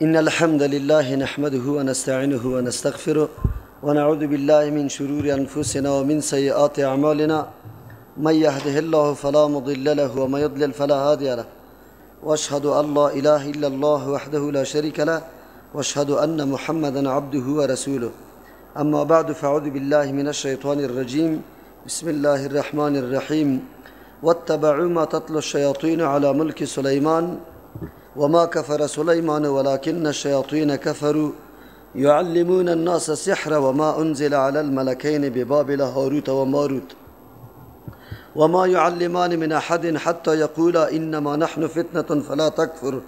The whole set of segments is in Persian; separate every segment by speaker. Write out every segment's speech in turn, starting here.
Speaker 1: إن الحمد لله نحمده ونستعينه ونستغفره ونعوذ بالله من شرور أنفسنا ومن سيئات أعمالنا، من يهده الله فلا مضل له ومن يضلل فلا هادي له، وأشهد أن لا إله إلا الله وحده لا شريك له، وأشهد أن محمدا عبده ورسوله. أما بعد، فأعوذ بالله من الشيطان الرجيم. بسم الله الرحمن الرحيم. واتبعوا ما تتلو الشياطين على ملك سليمان وما كفر سليمان ولكن الشياطين كفروا يعلمون الناس السحر وما أنزل على الملكين ببابل هاروت وماروت وما يعلمان من أحد حتى يقولا إنما نحن فتنة فلا تكفر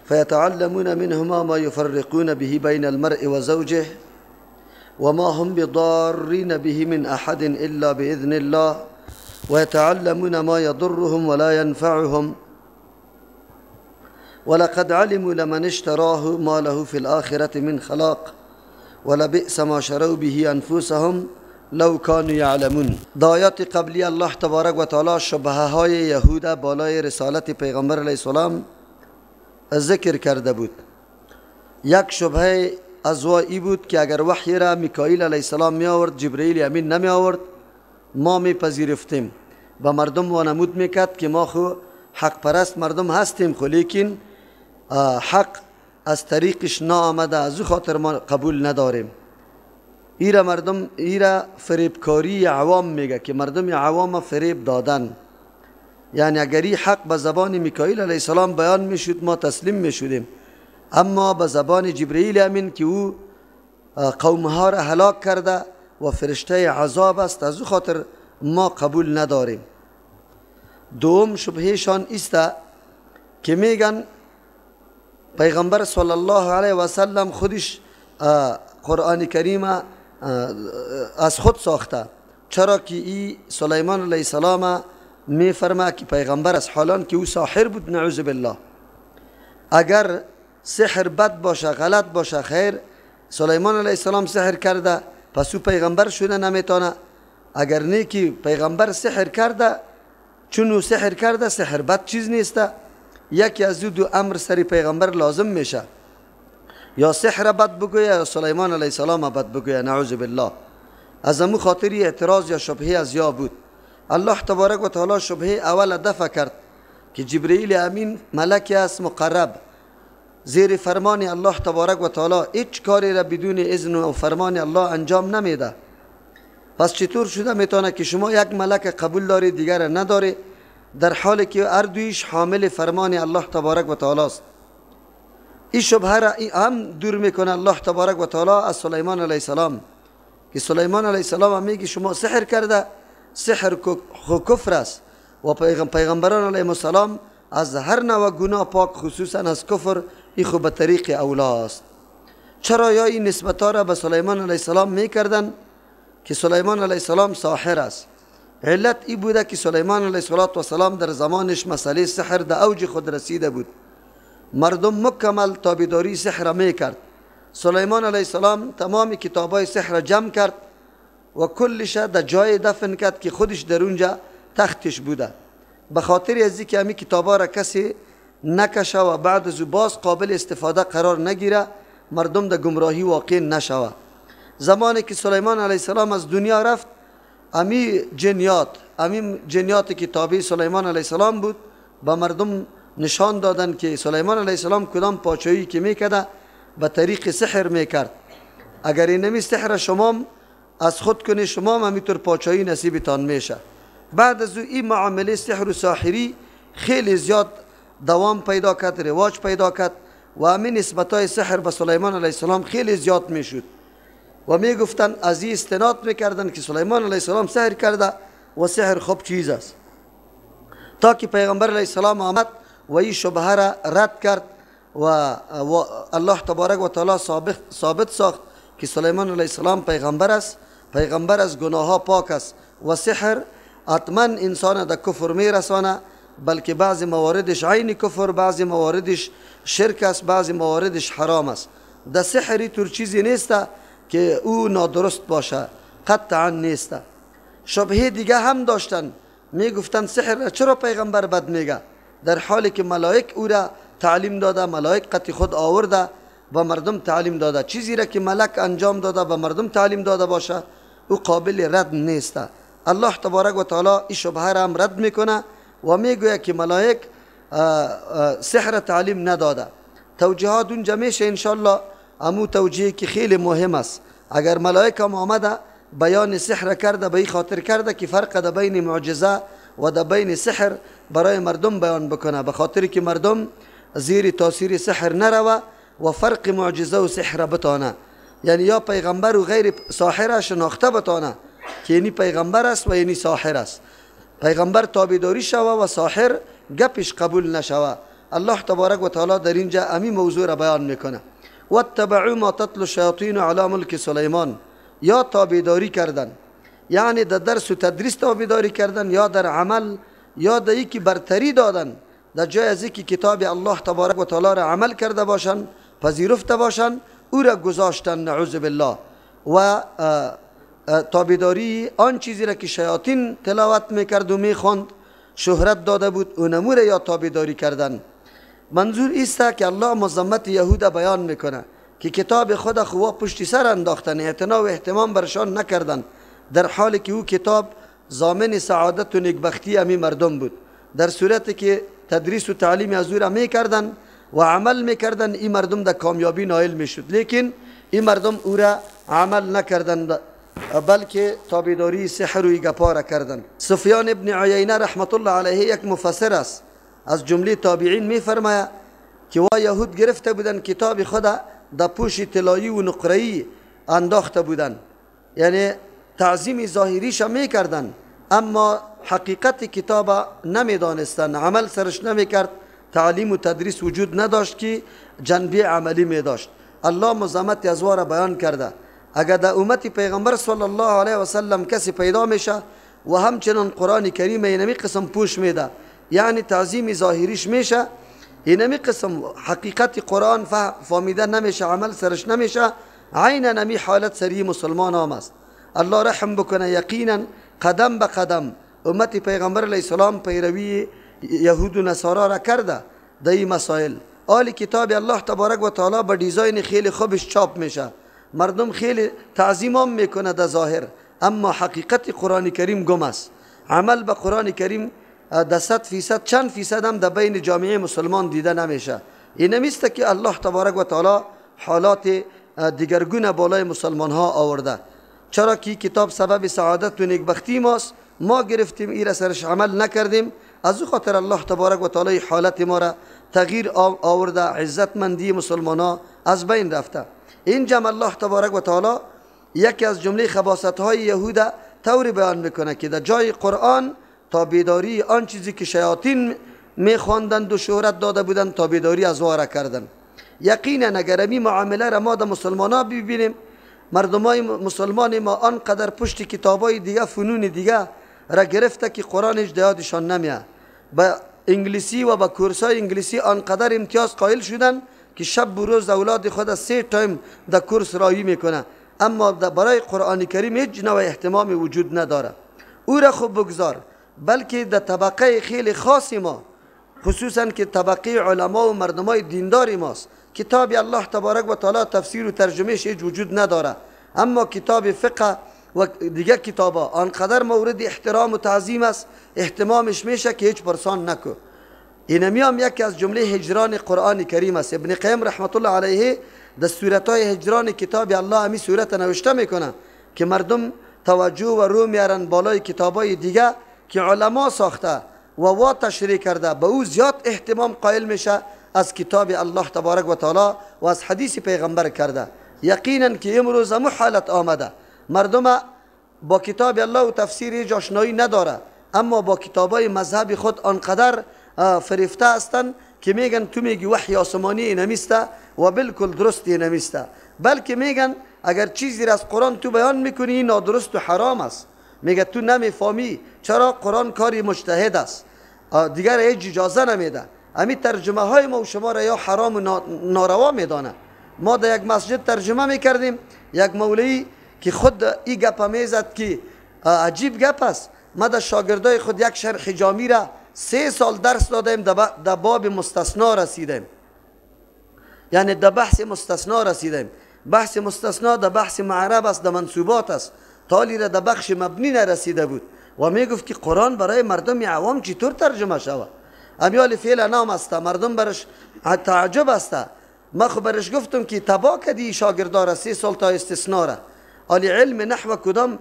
Speaker 1: فيتعلمون منهما ما يفرقون به بين المرء وزوجه وما هم بضارين به من أحد إلا بإذن الله ويتعلمون ما يضرهم ولا ينفعهم ولقد علموا لمن اشتراه ما له في الآخرة من خلاق ولبئس ما شروا به أنفسهم لو كانوا يعلمون. در آیات قبلی الله تبارک و تعالی شبهه های یهود بالای رسالت پیغمبر علیه السلام ذکر کرده بود. یک شبهه از ای بود که اگر وحی را میکائیل علیه السلام می آورد، جبرئیل امین نمی آورد، ما می پذیرفتیم و مردم وانمود میکرد که ما خو حق پرست مردم هستیم، خو لیکن حق از طریقش نآمده، از او خاطر ما قبول نداریم. ایرا مردم ایرا فریبکاری عوام میگه که مردم عوام فریب دادن، یعنی اگر این حق به زبان میکائیل علیه السلام بیان میشد ما تسلیم میشدیم، اما به زبان جبرئیل امین که او قومها را هلاک کرده و فرشته عذاب است، از او خاطر ما قبول نداریم. دوم شبهشان است که میگن پیغمبر صلی الله علیه و سلم خودش قرآن کریم از خود ساخته، چرا که ای سلیمان علیه السلام میفرما که پیغمبر است، حالان که او ساحر بود، نعوذ بالله. اگر سحر بد باشه، غلط باشه، خیر، سلیمان علیه السلام سحر کرده پس او پیغمبر شده نمیتونه. اگر نه که پیغمبر سحر کرده، چون او سحر کرده سحر بد چیز نیست، یکی از دو امر سری پیغمبر لازم میشه، یا سحر بد بگویه یا سلیمان علیه السلام بد بگویه، نعوذ بالله. از امو خاطری اعتراض یا شبهه از یا بود. الله تبارک و تعالی شبهه اول دفع کرد که جبرئیل امین ملک است مقرب، زیر فرمان الله تبارک و تعالی، هیچ کاری را بدون اذن و فرمان الله انجام نمیده. پس چطور شده میتونه که شما یک ملک قبول داری دیگر نداری، در حالی که هر دویش حامل فرمان الله تبارک و تعالی است؟ این شبهه را هم دور میکنه الله تبارک و تعالی از سلیمان علیه السلام، که سلیمان علیه السلام هم میگه شما سحر کرده، سحر خو کفر است و پیغمبران علیه السلام از هر نوع گناه پاک، خصوصا از کفر، این خو به طریق اولا است. چرا یا این نسبت را به سلیمان علیه السلام میکردن که سلیمان علیه السلام ساحر است؟ علت ای بوده که سلیمان علیه السلام در زمانش مسئله سحر در اوج خود رسیده بود، مردم مکمل تابعداری سحر میکرد. سلیمان علیه السلام تمام کتابای سحر جمع کرد و کلش در جای دفن کرد که خودش در اونجا تختش بوده، به خاطر از اینکه همی کتابا را کسی نکشه و بعد از باز قابل استفاده قرار نگیره، مردم در گمراهی واقع نشوه. زمانی که سلیمان علیه السلام از دنیا رفت، امی جنیات که تابع سلیمان علیه السلام بود به مردم نشان دادن که سلیمان علیه السلام کدام پاچایی که میکرده به طریق سحر میکرد، اگر اینمی سحر شما از خود کنی شما هم همینطور پاچایی نصیبتان میشه. بعد از این معامله سحر و ساحری خیلی زیاد دوام پیدا کرد، رواج پیدا کرد و همین نسبتای سحر به سلیمان علیه السلام خیلی زیاد میشد و میگفتن از این استناد میکردن که سلیمان علیه السلام سحر کرده و سحر خوب چیز است، تا که پیغمبر علیه السلام آمد و این شبهه را رد کرد و الله تبارک و تعالی ثابت ساخت که سلیمان علیه السلام پیغمبر است، پیغمبر از گناه ها پاک است و سحر حتما انسان در کفر میرسانه، بلکه بعضی مواردش عین کفر، بعضی مواردش شرک است، بعضی مواردش حرام است. در سحری طور چیزی نیست که او نادرست باشه، قطعا نیست. شبهه دیگه هم داشتن، میگفتن سحر را چرا پیغمبر بد میگه، در حالی که ملائک او را تعلیم داده، ملائک قطع خود آورده و مردم تعلیم داده. چیزی را که ملک انجام داده و مردم تعلیم داده باشه او قابل رد نیست. الله تبارک و تعالی این شبهه را هم رد میکنه و میگوید که ملائک سحر تعلیم نداده. توجیهات اونجا میشه انشالله، امو توجیه که خیلی مهم است. اگر ملائک هم آمده بیان سحر کرده، به این خاطر کرده که فرق در بین معجزه و در بین سحر برای مردم بیان بکنه، به خاطر که مردم زیر تاثیر سحر نروه و فرق معجزه و سحر بتانه. یعنی یا پیغمبر و غیر ساحر شناخته بتانه که یعنی پیغمبر است و یعنی ساحر است. پیغمبر تابعداری شوه و ساحر گپش قبول نشوه. الله تبارک و تعالی در اینجا امی موضوع را بیان میکنه. واتبعوا ما تتلو الشیاطین علی ملک سلیمان، یا تابعداری کردن، یعنی در درس و تدریس تابعداری کردن، یا در عمل، یا در یکی برتری دادن، در جای از اینکه کتاب الله تبارک و تعالی را عمل کرده باشن، پذیرفته باشن، او را گذاشتن، نعوذ بالله. و تابعداری آن چیزی را که شیاطین تلاوت میکرد و میخواند شهرت داده بود، اونمو را یا تابعداری کردن. منظور ایست که الله مذمت یهود بیان میکنه که کتاب خود خوا پشتی سر انداختن، اعتنا و اهتمام برشان نکردن، در حالی که او کتاب ضامن سعادت و نیکبختی امی مردم بود. در صورتی که تدریس و تعلیم از او را میکردن و عمل میکردن، این مردم در کامیابی نایل میشد، لیکن این مردم او را عمل نکردن، بلکه تابعداری سحر و گپا را کردن. سفیان ابن عیینه رحمت الله علیه یک مفسر است، از جمله تابعین، میفرماید که وا یهود گرفته بودن کتاب خود در پوش طلایی و نقره‌ای انداخته بودن، یعنی تعظیم ظاهریش میکردن، اما حقیقت کتاب نمیدانستن، عمل سرش نمیکرد، تعلیم و تدریس وجود نداشت که جنبه عملی میداشت. الله مذمت از را بیان کرده. اگر در امت پیغمبر صلی الله علیه و سلم کسی پیدا میشه و همچنان قرآن کریم اینمی قسم پوش میده، یعنی تعظیم ظاهریش میشه، اینمی قسم حقیقت قرآن فهمیده نمیشه، عمل سرش نمیشه، عینا نمی حالت سری مسلمان هم است. الله رحم بکنه، یقینا قدم به قدم امت پیغمبر علیه السلام پیروی یهود و نصارا را کرده در این مسائل. آل کتاب الله تبارک و تعالی با design خیلی خوبش چاپ میشه، مردم خیلی تعظیم هم میکنه در ظاهر، اما حقیقت قرآن کریم گم است. عمل به قرآن کریم در 100% چند فیصد هم در بین جامعه مسلمان دیده نمیشه. این نمیست که الله تبارک و تعالی حالات دیگرگونه بالای مسلمان ها آورده، چرا که کتاب سبب سعادت و نیکبختی ماست، ما گرفتیم ایره سرش عمل نکردیم، از او خاطر الله تبارک و تعالی حالت ما را تغییر آورده، عزتمندی مسلمان ها از بین رفته. این جمع الله تبارک و تعالی یکی از جمله خباثت های یهود طوری بیان میکنه که در جای قرآن تابعداری آن چیزی که شیاطین میخواندند و شهرت داده بودند تابعداری از واره کردن. یقینا اگر امی معامله را ما در مسلمان ها ببینیم، مردمای مسلمان ما آنقدر پشت کتابای دیگه فنون دیگه را گرفته که قرآن هیچ یادشان نمیاد. با انگلیسی و با کورسای انگلیسی آنقدر امتیاز قائل شدن که شب و روز اولاد خود 3 time در کورس راهی میکنه، اما برای قرآن کریم هیچ نوع اهتمام وجود نداره. او را خوب بگذار، بلکه در طبقه خیلی خاص ما، خصوصا که طبقه علما و مردمای دیندار ماست، کتاب الله تبارک و تعالی تفسیر و ترجمهش هیچ وجود نداره، اما کتاب فقه و دیگه کتابا آنقدر مورد احترام و تعظیم است، اهتمامش میشه که هیچ پرسان نکو. اینمی هم یکی از جمله هجران قرآن کریم است. ابن قیم رحمت الله علیه در سورت‌های هجران کتاب الله همی سورت نوشته میکنه که مردم توجه و رو میارن بالای کتابای دیگه که علما ساخته و وا تشریح کرده، به او زیاد اهتمام قائل میشه از کتاب الله تبارک و تعالی و از حدیث پیغمبر کرده. یقینا که امروز همو حالت آمده، مردم با کتاب الله و تفسیر هیچ آشنایی نداره، اما با کتابای مذهب خود آنقدر فریفته هستند که میگن تو میگی وحی آسمانی اینمیسته و بالکل درست اینمیسته، بلکه میگن اگر چیزی را از قرآن تو بیان میکنی این نادرست و حرام است. میگه تو نمیفهمی چرا قرآن کاری مجتهد است، دیگر هیچ اجازه نمیده. امی ترجمه های ما و شما را یا حرام و ناروا میدانه. ما در یک مسجد ترجمه میکردیم، یک مولوی که خود ای گپ میزد که عجیب گپ است. ما در شاگردای خود یک شرح جامی را 3 سال درس دادیم، در باب مستثنا رسیدیم، یعنی در بحث مستثنا رسیدیم. بحث مستثنا در بحث معرب است، در منصوبات است، تالی را در بخش مبنی نرسیده بود و می گفت که قرآن برای مردم عوام چطور ترجمه شود. امیال فعل نام است، مردم برش تعجب است. ما خو برش گفتم که تبا کدی شاگردار 3 سال تا استثنا را. آلی علم نحو کدام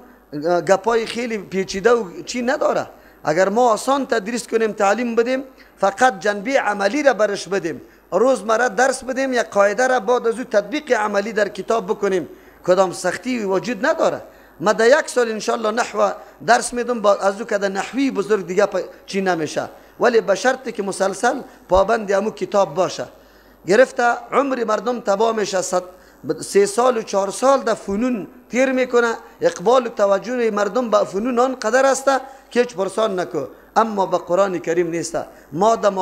Speaker 1: گپای خیلی پیچیده و چی نداره. اگر ما آسان تدریس کنیم، تعلیم بدیم، فقط جنبه عملی را برش بدیم، روزمره درس بدیم، یک قاعده را بعد از او تطبیق عملی در کتاب بکنیم، کدام سختی وجود نداره. ما در 1 سال انشالله نحو درس میدم، با از او که در نحوی بزرگ دیگه چی نمیشه، ولی به شرطی که مسلسل پابند امو کتاب باشه. گرفته عمر مردم تباه میشه، 3 سال و 4 سال در فنون تیر میکنه. اقبال و توجه مردم به فنون آن قدر است که هیچ پرسان نکو، اما به قرآن کریم نیست. ما در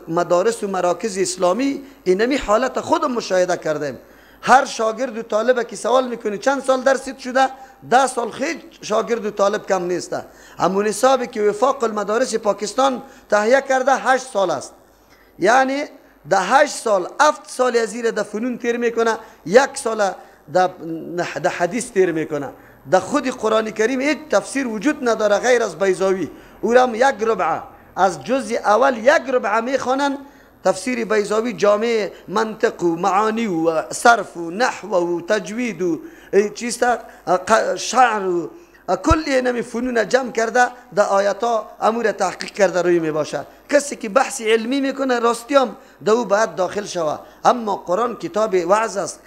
Speaker 1: مدارس و مراکز اسلامی اینمی حالت خود مشاهده کردیم. هر شاگرد و طالب که سوال میکنی چند سال درسید شده، 10 سال خیلی شاگرد و طالب کم نیست. همون حسابی که وفاق المدارس پاکستان تهیه کرده 8 سال است، یعنی ده 8 سال 7 سال از زیر ده فنون تیر میکنه، 1 سال ده حدیث تیر میکنه. ده خود قرآن کریم هیچ تفسیر وجود نداره غیر از بیضاوی، او را هم 1 ربعه از جزء اول 1 ربعه میخوانن. تفسیر بیضاوی جامع منطق و معانی و صرف و نحو و تجوید و چیست شعر و کلی نمی فنون جمع کرده، در آیات ها امور تحقیق کرده روی می باشه. کسی که بحث علمی میکنه راستیام در او باید داخل شوه. اما قرآن کتاب وعظ است،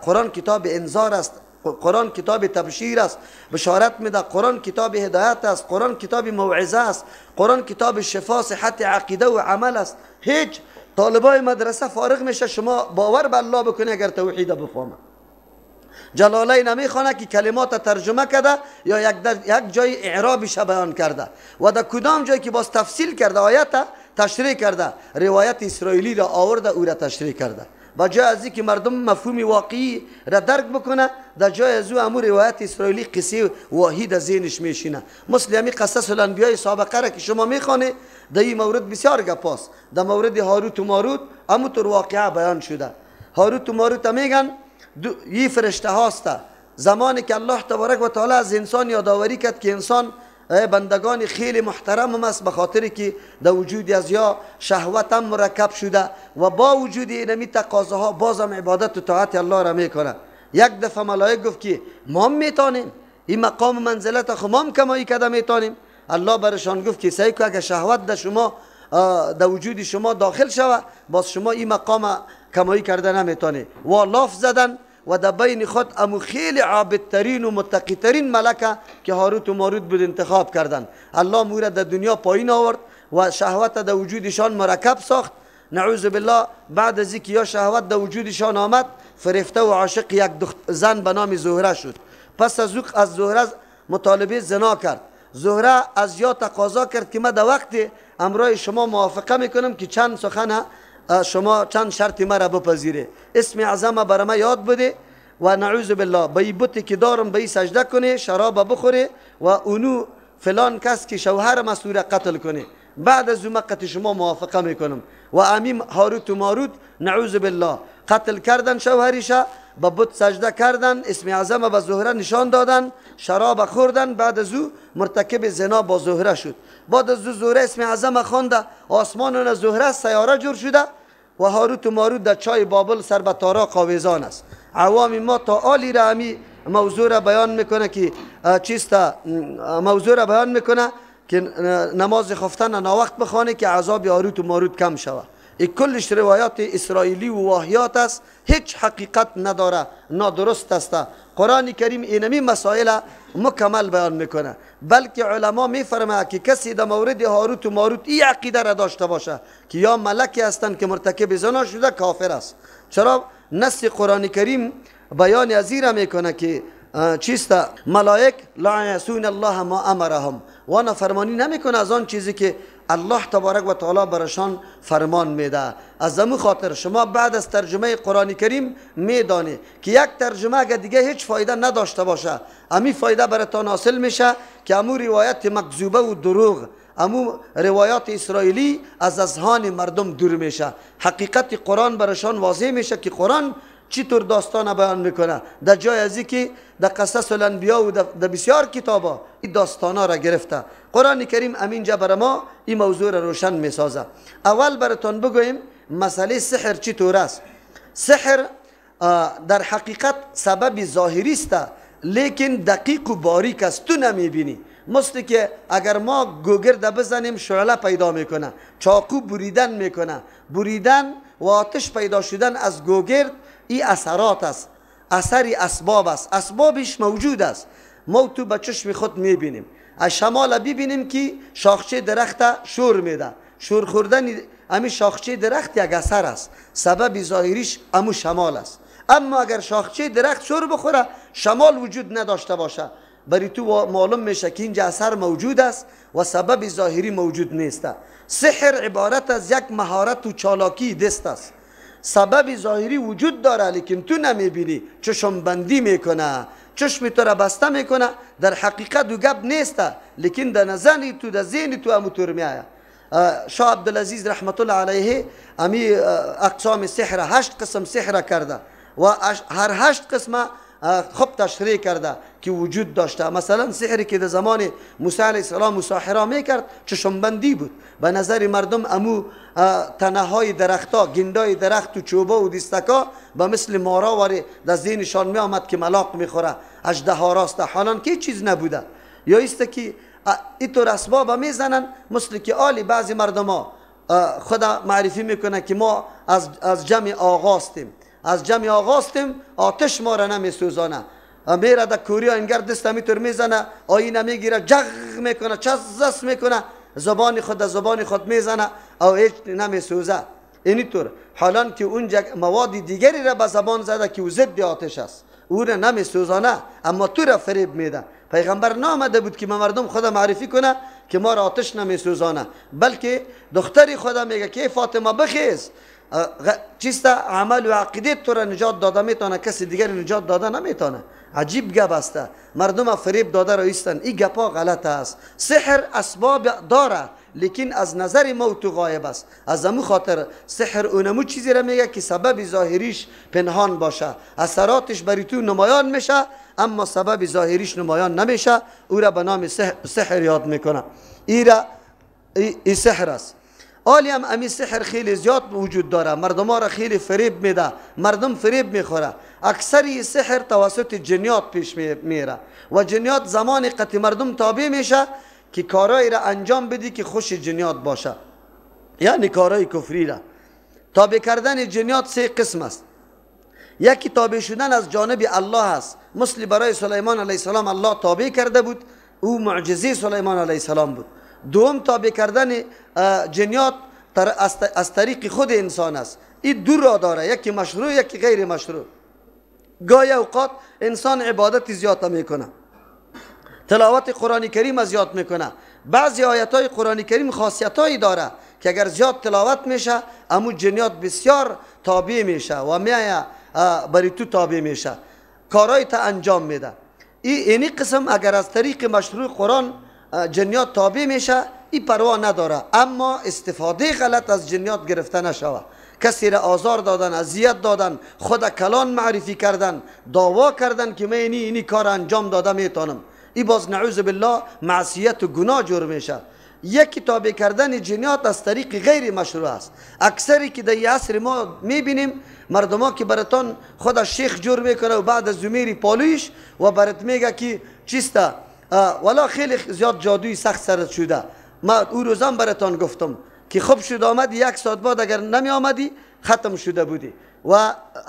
Speaker 1: قرآن کتاب انذار است، قرآن کتاب تبشیر است، بشارت میده، قرآن کتاب هدایت است، قرآن کتاب موعظه است، قرآن کتاب شفا، صحت عقیده و عمل است. هیچ طالبای مدرسه فارغ میشه، شما باور به الله بکنی اگر توحید بفهمه. جلالین نمیخوانه که کلمات ترجمه کرده یا یک جای اعرابش بیان کرده و در کدام جایی که باز تفصیل کرده، آیت تشریح کرده، روایت اسرائیلی را آورده او را تشریح کرده. با جای از که مردم مفهوم واقعی را درک بکنه، در جای از او امو روایت اسرائیلی قصه واحد ذهنش میشینه. مثل همی قصص الانبیاء سابقه را که شما میخوانه، در این مورد بسیار گپاست. در مورد هاروت و ماروت امو طور واقعه بیان شده. هاروت و ماروت میگن یه فرشته هاسته. زمانی که الله تبارک و تعالی از انسان یادآوری کرد که انسان بندگان خیلی محترم است، به خاطر که در وجود از یا شهوت هم مرکب شده و با وجود اینمی تقاضاها بازم عبادت و طاعت الله را میکنه. یک دفعه ملائک گفت که ما میتونیم این مقام منزلت خو ما هم کمایی کرده میتونیم. الله برشان گفت که سعی که اگر شهوت در شما در وجود شما داخل شوه، باز شما این مقام کمایی کرده نمیتونه. و لاف زدن و در بین خود امو خیلی عابدترین و متقیترین ملکه که هاروت و ماروت بود انتخاب کردن. الله مورا در دنیا پایین آورد و شهوت در وجودشان مرکب ساخت. نعوذ بالله بعد از اینکه یا شهوت در وجودشان آمد، فریفته و عاشق یک زن به نام زهره شد. پس از او از زهره مطالبه زنا کرد. زهره از یا تقاضا کرد که من در وقت امرای شما موافقه میکنم که چند سخن شما چند شرط مرا بپذیره، اسم اعظم برای ما یاد بده و نعوذ بالله به بتی که دارم به سجده کنه، شراب بخوره و اونو فلان کس که شوهر مسوره قتل کنه، بعد از اون قتل شما موافقه میکنم. و امیم هاروت و ماروت نعوذ بالله قتل کردن شوهریشه، به بت سجده کردن، اسم اعظم به زهره نشان دادن، شراب خوردن، بعد از او مرتکب زنا با زهره شد. بعد از او زهره اسم اعظم خوانده، آسمان زهره سیاره جور شده و هاروت و ماروت در چای بابل سر به تارا قاویزان است. عوام ما تا آلی را همی موضوع را بیان میکنه که چیست، موضوع را بیان میکنه که نماز خفتن ناوقت بخوانه که عذاب هاروت و ماروت کم شود. این کلش روایات اسرائیلی و واهیات است، هیچ حقیقت نداره، نادرست است. قرآن کریم اینمی مسائل مکمل بیان میکنه، بلکه علما میفرماید که کسی در مورد هاروت و ماروت این عقیده را داشته باشه که یا ملکی هستند که مرتکب زنا شده کافر است. چرا نص قرآن کریم بیان از این را میکنه که چیست، ملائک لا یعصون الله ما امرهم، و نافرمانی نمیکنه از آن چیزی که الله تبارک و تعالی برشان فرمان میده. از همون خاطر شما بعد از ترجمه قرآن کریم میدانی که یک ترجمه اگر دیگه هیچ فایده نداشته باشه، امی فایده براتان حاصل میشه که امو روایت مکذوبه و دروغ، امو روایات اسرائیلی از اذهان مردم دور میشه. حقیقت قرآن برشان واضح میشه که قرآن چطور داستان بیان میکنه. در جای ازی که در قصص الانبیا و در بسیار کتابا این داستانا را گرفته. قرآن کریم امینجا بر ما این موضوع را روشن میسازه. اول براتون بگویم مسئله سحر چطور است. سحر در حقیقت سبب ظاهری است، لیکن دقیق و باریک است، تو نمیبینی. مثل که اگر ما گوگرد بزنیم شعله پیدا میکنه، چاقو بریدن میکنه، بریدن و آتش پیدا شدن از گوگرد ای اثرات است، اثر اسباب است، اسبابش موجود است، ما تو به چشم خود میبینیم. از شمال ببینیم که شاخچه درخت شور میده، شور خوردن امی شاخچه درخت یک اثر است، سبب ظاهریش امو شمال است. اما اگر شاخچه درخت شور بخوره، شمال وجود نداشته باشه، برای تو معلوم میشه که اینجا اثر موجود است و سبب ظاهری موجود نیست. سحر عبارت از یک مهارت و چالاکی دست است. سبب ظاهری وجود داره لیکن تو نمیبینی، چشم بندی میکنه، چشم تو را بسته میکنه، در حقیقت دو گپ نیست، لیکن در نظر تو، در ذهن تو امو طور میآید. شاه عبدالعزیز رحمت الله علیه امی اقسام سحر 8 قسم سحر کرده و هر 8 قسم خوب تشریح کرده که وجود داشته. مثلا سحری که در زمان موسی علیه السلام ساحرا میکرد چشمبندی بود، به نظر مردم امو تنه های درختا، گندای درخت و چوبا و دیستکا به مثل مارا واری در ذهنشان می آمد که ملاق میخوره، اژدها راسته، حالان که چیز نبوده. یا ایست که اینطور اسباب میزنن، مثل که آلی بعضی مردم ها خدا معرفی میکنه که ما از جمع آغاستیم، از جمع آغاستیم، آتش ما را نمیسوزانه. میره در کوریا انگر دست همیطور میزنه، آینه میگیره، جغ میکنه، چزس میکنه، زبان خود زبان خود میزنه او هیچ نمیسوزه. اینطور حالان که اونجا مواد دیگری را به زبان زده که او ضد آتش است، او را نمیسوزانه، اما تو را فریب میده. پیغمبر نامده بود که مردم خدا معرفی کنه که ما را آتش نمیسوزانه، بلکه دختری خدا میگه که فاطمه بخیز، چیست عمل و عقیده تو را نجات داده میتونه، کسی دیگر نجات داده نمیتونه. عجیب گپ است، مردم فریب داده را ایستن. این گپا غلط است. سحر اسباب داره لیکن از نظر موت غایب است. از امو خاطر سحر اونمو چیزی را میگه که سبب ظاهریش پنهان باشه، اثراتش بری تو نمایان میشه، اما سبب ظاهریش نمایان نمیشه، او را به نام سحر یاد میکنه. ای سحر است. آلی هم امی سحر خیلی زیاد وجود داره، مردم ها را خیلی فریب میده، مردم فریب میخوره. اکثری سحر توسط جنیات پیش میره و جنیات زمان قطع مردم تابع میشه که کارایی را انجام بدی که خوش جنیات باشه، یعنی کارای کفری را. تابع کردن جنیات 3 قسم است. یکی تابع شدن از جانب الله است، مثل برای سلیمان علیه السلام الله تابع کرده بود، او معجزه سلیمان علیه السلام بود. دوم تابع کردن جنیات از طریق خود انسان است. این دو راه داره، یکی مشروع یکی غیر مشروع. گاهی اوقات انسان عبادت زیاد میکنه، تلاوت قرآن کریم زیاد میکنه، بعضی آیت های قرآن کریم خاصیت هایی داره که اگر زیاد تلاوت میشه امو جنیات بسیار تابع میشه و میایه بری تو تابع میشه، کارهای تا انجام میده. اینی قسم اگر از طریق مشروع قرآن جنیات تابع میشه این پروا نداره، اما استفاده غلط از جنیات گرفته نشوه. کسی را آزار دادن، اذیت دادن، خود کلان معرفی کردن، دعوا کردن که من اینی کار انجام داده میتونم، ای باز نعوذ بالله معصیت و گناه جور میشه. یکی تابع کردن جنیات از طریق غیر مشروع است. اکثری که در عصر ما میبینیم مردما که براتون خود شیخ جور میکنه و بعد از زمیری پالویش و برات میگه که چیسته، ولا خیلی زیاد جادوی سخت سرت شده. ما او روزم براتون گفتم که خوب شد آمدی، 1 ساعت بعد اگر نمی آمدی ختم شده بودی. و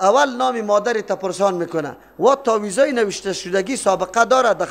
Speaker 1: اول نام مادر تپرسان میکنه و تعویذای نوشته شدگی سابقه داره، در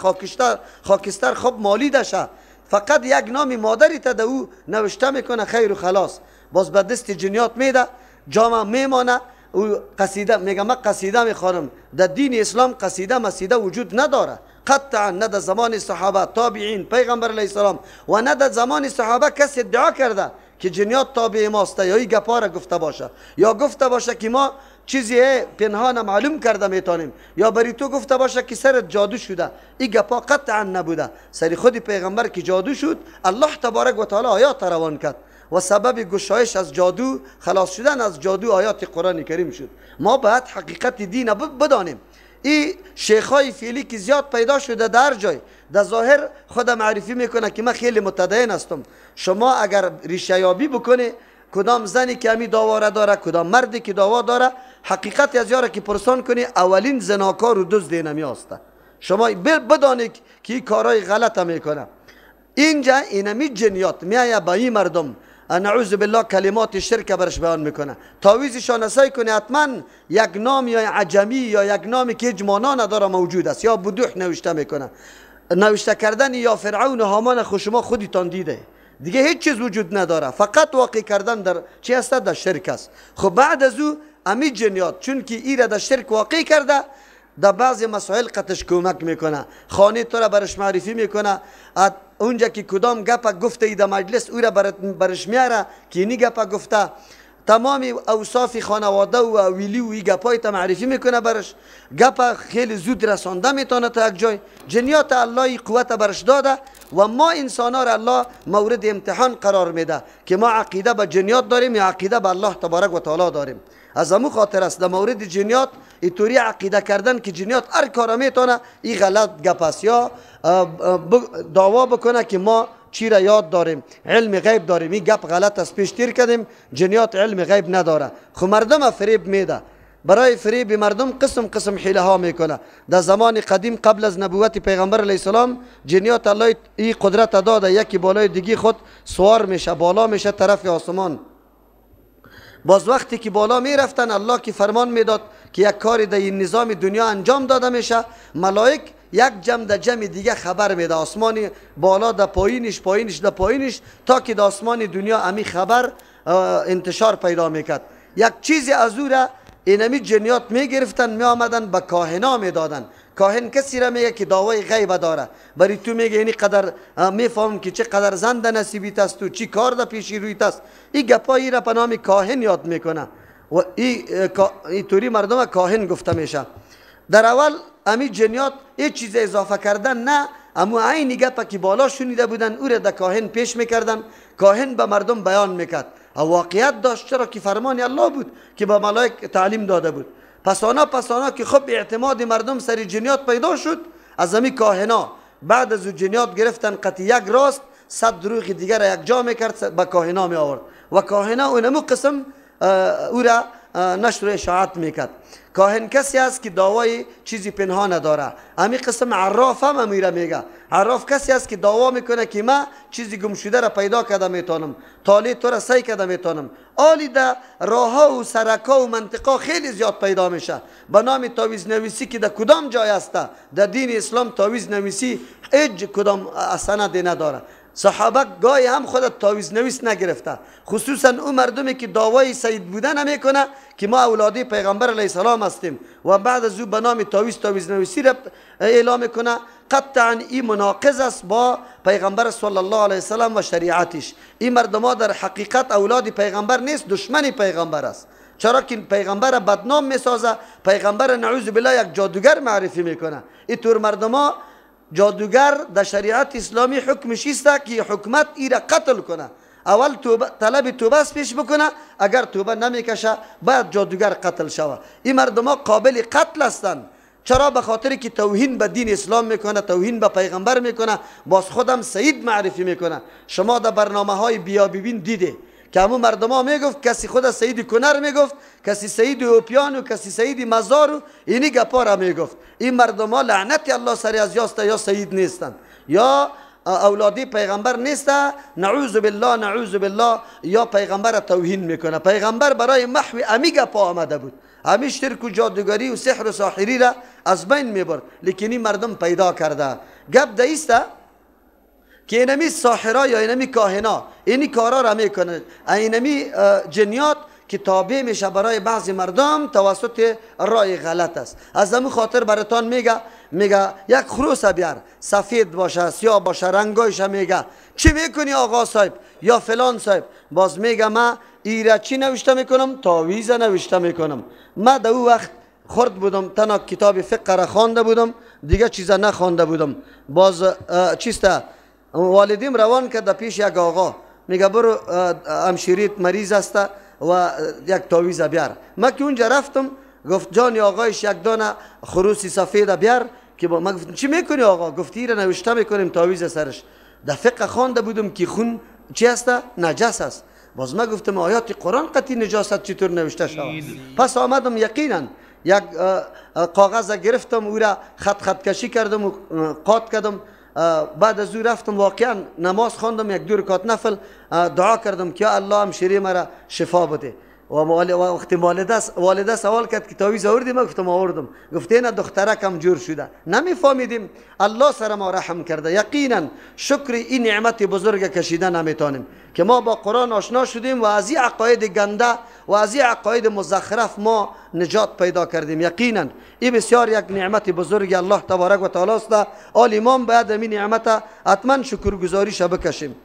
Speaker 1: خاکستر خوب مالی دشه، فقط یک نام مادری تا در او نوشته میکنه خیر و خلاص. باز به دست جنیات میده، جامع میمانه، او قصیده میگه من قصیده میخوانم. در دین اسلام قصیده مسیده وجود نداره قطعا، نه در زمان صحابه، تابعین، پیغمبر علیه السلام و نه در زمان صحابه کسی ادعا کرده که جنیات تابع ماست یا این گپا را گفته باشه یا گفته باشه که ما چیزی پنهان معلوم کرده میتونیم، یا بری تو گفته باشه که سرت جادو شده، این گپا قطعا نبوده. سر خود پیغمبر که جادو شد، الله تبارک و تعالی آیات روان کرد و سبب گشایش از جادو، خلاص شدن از جادو آیات قرآن کریم شد. ما باید حقیقت دین بدانیم. این شیخای فعلی که زیاد پیدا شده در جای در ظاهر خود معرفی میکنه که من خیلی متدین هستم. شما اگر ریشه یابی بکنی، کدام زنی که همی دعوا را داره، کدام مردی که دعوا داره، حقیقت از یاره که پرسان کنی، اولین زناکار و دزد اینمی هسته. شما بدانید که این کارهای غلط میکنه. اینجا اینمی جنیات میایه با این مردم، نعوذ بالله کلمات شرک برش بیان میکنه. تعویذشان سعی کنه حتما یک نام یا عجمی یا یک نامی که هیچ معنا نداره موجود است، یا بدوح نوشته میکنه. نوشته کردن یا فرعون و هامان خو شما خودتان دیده، دیگه هیچ چیز وجود نداره، فقط واقع کردن در چی هست؟ در شرک است. خب بعد از او امی جنیات چون که ایره در شرک واقع کرده، در بعضی مسائل قطش کمک میکنه، خانه تو را برش معرفی میکنه، اونجا که کدام گپ گفته ای در مجلس او را برش میاره که اینی گپ گفته، تمام اوصاف خانواده و ویلی و ای گپای تا معرفی میکنه برش، گپ خیلی زود رسانده میتونه تا یک جای. جنیات الله قوت برش داده و ما انسان ها را الله مورد امتحان قرار میده که ما عقیده به جنیات داریم یا عقیده به الله تبارک و تعالی داریم. از امو خاطر است در مورد جنیات اینطوری عقیده کردن که جنیات هر کار میتونه، این غلط گپ است. یا دعوا بکنه که ما چی را یاد داریم، علم غیب داریم، این گپ غلط است، پیش تیر کردیم. جنیات علم غیب نداره، خو مردم فریب میده. برای فریب مردم قسم قسم حیله ها میکنه. در زمان قدیم قبل از نبوت پیغمبر علیه السلام، جنیات الله این قدرت داده، یکی بالای دیگی خود سوار میشه، بالا میشه طرف آسمان. باز وقتی که بالا میرفتن، الله که فرمان میداد که یک کاری در این نظام دنیا انجام داده میشه، ملائک یک جمع در جمع دیگه خبر میده، آسمان بالا در پایینش، پایینش در پایینش، تا که در آسمان دنیا امی خبر انتشار پیدا میکرد. یک چیزی از او را اینمی جنیات میگرفتن، میآمدن به کاهنا میدادن. کاهن کسی را میگه که دعوای غیب داره، برای تو میگه اینی قدر میفهمم که چه قدر زن در نصیبیت است و چی کار در پیشی رویت است. این گپایی را به نام کاهن یاد میکنه و این طوری مردم کاهن گفته میشه. در اول امی جنیات هیچ چیز اضافه کردن نه، امو عین گپا که بالا شنیده بودن او را در کاهن پیش میکردن، کاهن به مردم بیان میکرد. واقعیت داشت، چرا که فرمان الله بود که به ملائک تعلیم داده بود. پسانا که خب اعتماد مردم سر جنیات پیدا شد، از امی کاهنا بعد از او جنیات گرفتن قطعی یک راست 100 دروغ دیگر را یک جا میکرد به کاهنا می آورد و کاهنا اونمو قسم او را نشر اشاعت میکرد. کاهن کسی است که دعوای چیزی پنهان نداره. امی قسم عراف هم امیره میگه. عراف کسی است که دعوا میکنه که ما چیزی گم شده را پیدا کرده میتونم، طالع تو را سعی کرده میتونم. آلی در راه و سرکا و منطقه خیلی زیاد پیدا میشه به نام تعویذ نویسی که در کدام جای است. در دین اسلام تعویذ نویسی هیچ کدام سند نداره. صحابه گاهی هم خود تعویذ نویس نگرفته، خصوصا او مردمی که دعوای سید بودن نمیکنه که ما اولادی پیغمبر علیه السلام هستیم و بعد از او به نام تعویذ نویسی را اعلام میکنه. قطعا این مناقض است با پیغمبر صلی الله علیه وسلم و شریعتش. این مردم در حقیقت اولاد پیغمبر نیست، دشمن پیغمبر است. چرا که پیغمبر بدنام میسازه، پیغمبر نعوذ بالله یک جادوگر معرفی میکنه. این طور مردم جادوگر در شریعت اسلامی حکمش است که حکومت ای را قتل کنه. اول توبه، طلب توبه است پیش بکنه، اگر توبه نمیکشه باید جادوگر قتل شوه. این مردم قابل قتل هستند. چرا؟ به خاطر که توهین به دین اسلام میکنه، توهین به پیغمبر میکنه، باز خودم سید معرفی میکنه. شما در برنامه های بیا ببین دیده که همون مردم ها میگفت کسی خود سید کنر میگفت، کسی سید اوپیان و کسی سید مزار و اینی گپا را میگفت. این مردم ها لعنت الله سر از یاست، یا سید نیستند یا اولادی پیغمبر نیست، نعوذ بالله نعوذ بالله، یا پیغمبر توهین میکنه. پیغمبر برای محو امی گپا آمده بود، همی شرک و جادوگری و سحر و ساحری را از بین میبرد، لیکن این مردم پیدا کرده. گپ دیسته که اینمی ساحرا یا اینمی کاهنا اینی کارا را میکنه، اینمی جنیات که تابع میشه برای بعضی مردم توسط رای غلط است. از همون خاطر براتان میگه یک خروس بیار، سفید باشه سیاه باشه رنگایش میگه چی میکنی آقا صاحب یا فلان صاحب، باز میگه ما ایرا چی نوشته میکنم؟ تعویذ نوشته میکنم. ما در او وقت خرد بودم، تنها کتاب فقه را خوانده بودم، دیگه چیزا نخوانده بودم. باز چیسته والدیم روان کرد پیش یک آقا، میگه برو همشیریت مریض است و یک تعویذ بیار. ما که اونجا رفتم گفت جان آقایش یک دانه خروسی سفید بیار که با ما. گفتم چی میکنی آقا؟ گفت ایره نوشته میکنیم تعویذ سرش. در فقه خوانده بودم که خون چی است؟ نجس است. باز ما گفتم آیات قرآن قطعی نجاست چطور نوشته شود؟ پس آمدم یقینا یک کاغذ گرفتم، او را خط خط کشی کردم و قات کردم. بعد از او رفتم واقعا نماز خواندم، یک دو رکعت نفل دعا کردم که الله همشیری مرا شفا بده. و وقتی والده سوال کرد که تعویذ آوردی؟ ما گفتم آوردم. گفت نه دخترکم جور شده. نمیفهمیدیم الله سر ما رحم کرده. یقینا شکر این نعمت بزرگ کشیده نمیتونیم که ما با قرآن آشنا شدیم و از این عقاید گنده و از این عقاید مزخرف ما نجات پیدا کردیم. یقینا این بسیار یک نعمت بزرگ الله تبارک و تعالی است. آل امام باید این نعمت حتما شکرگزاریش بکشیم.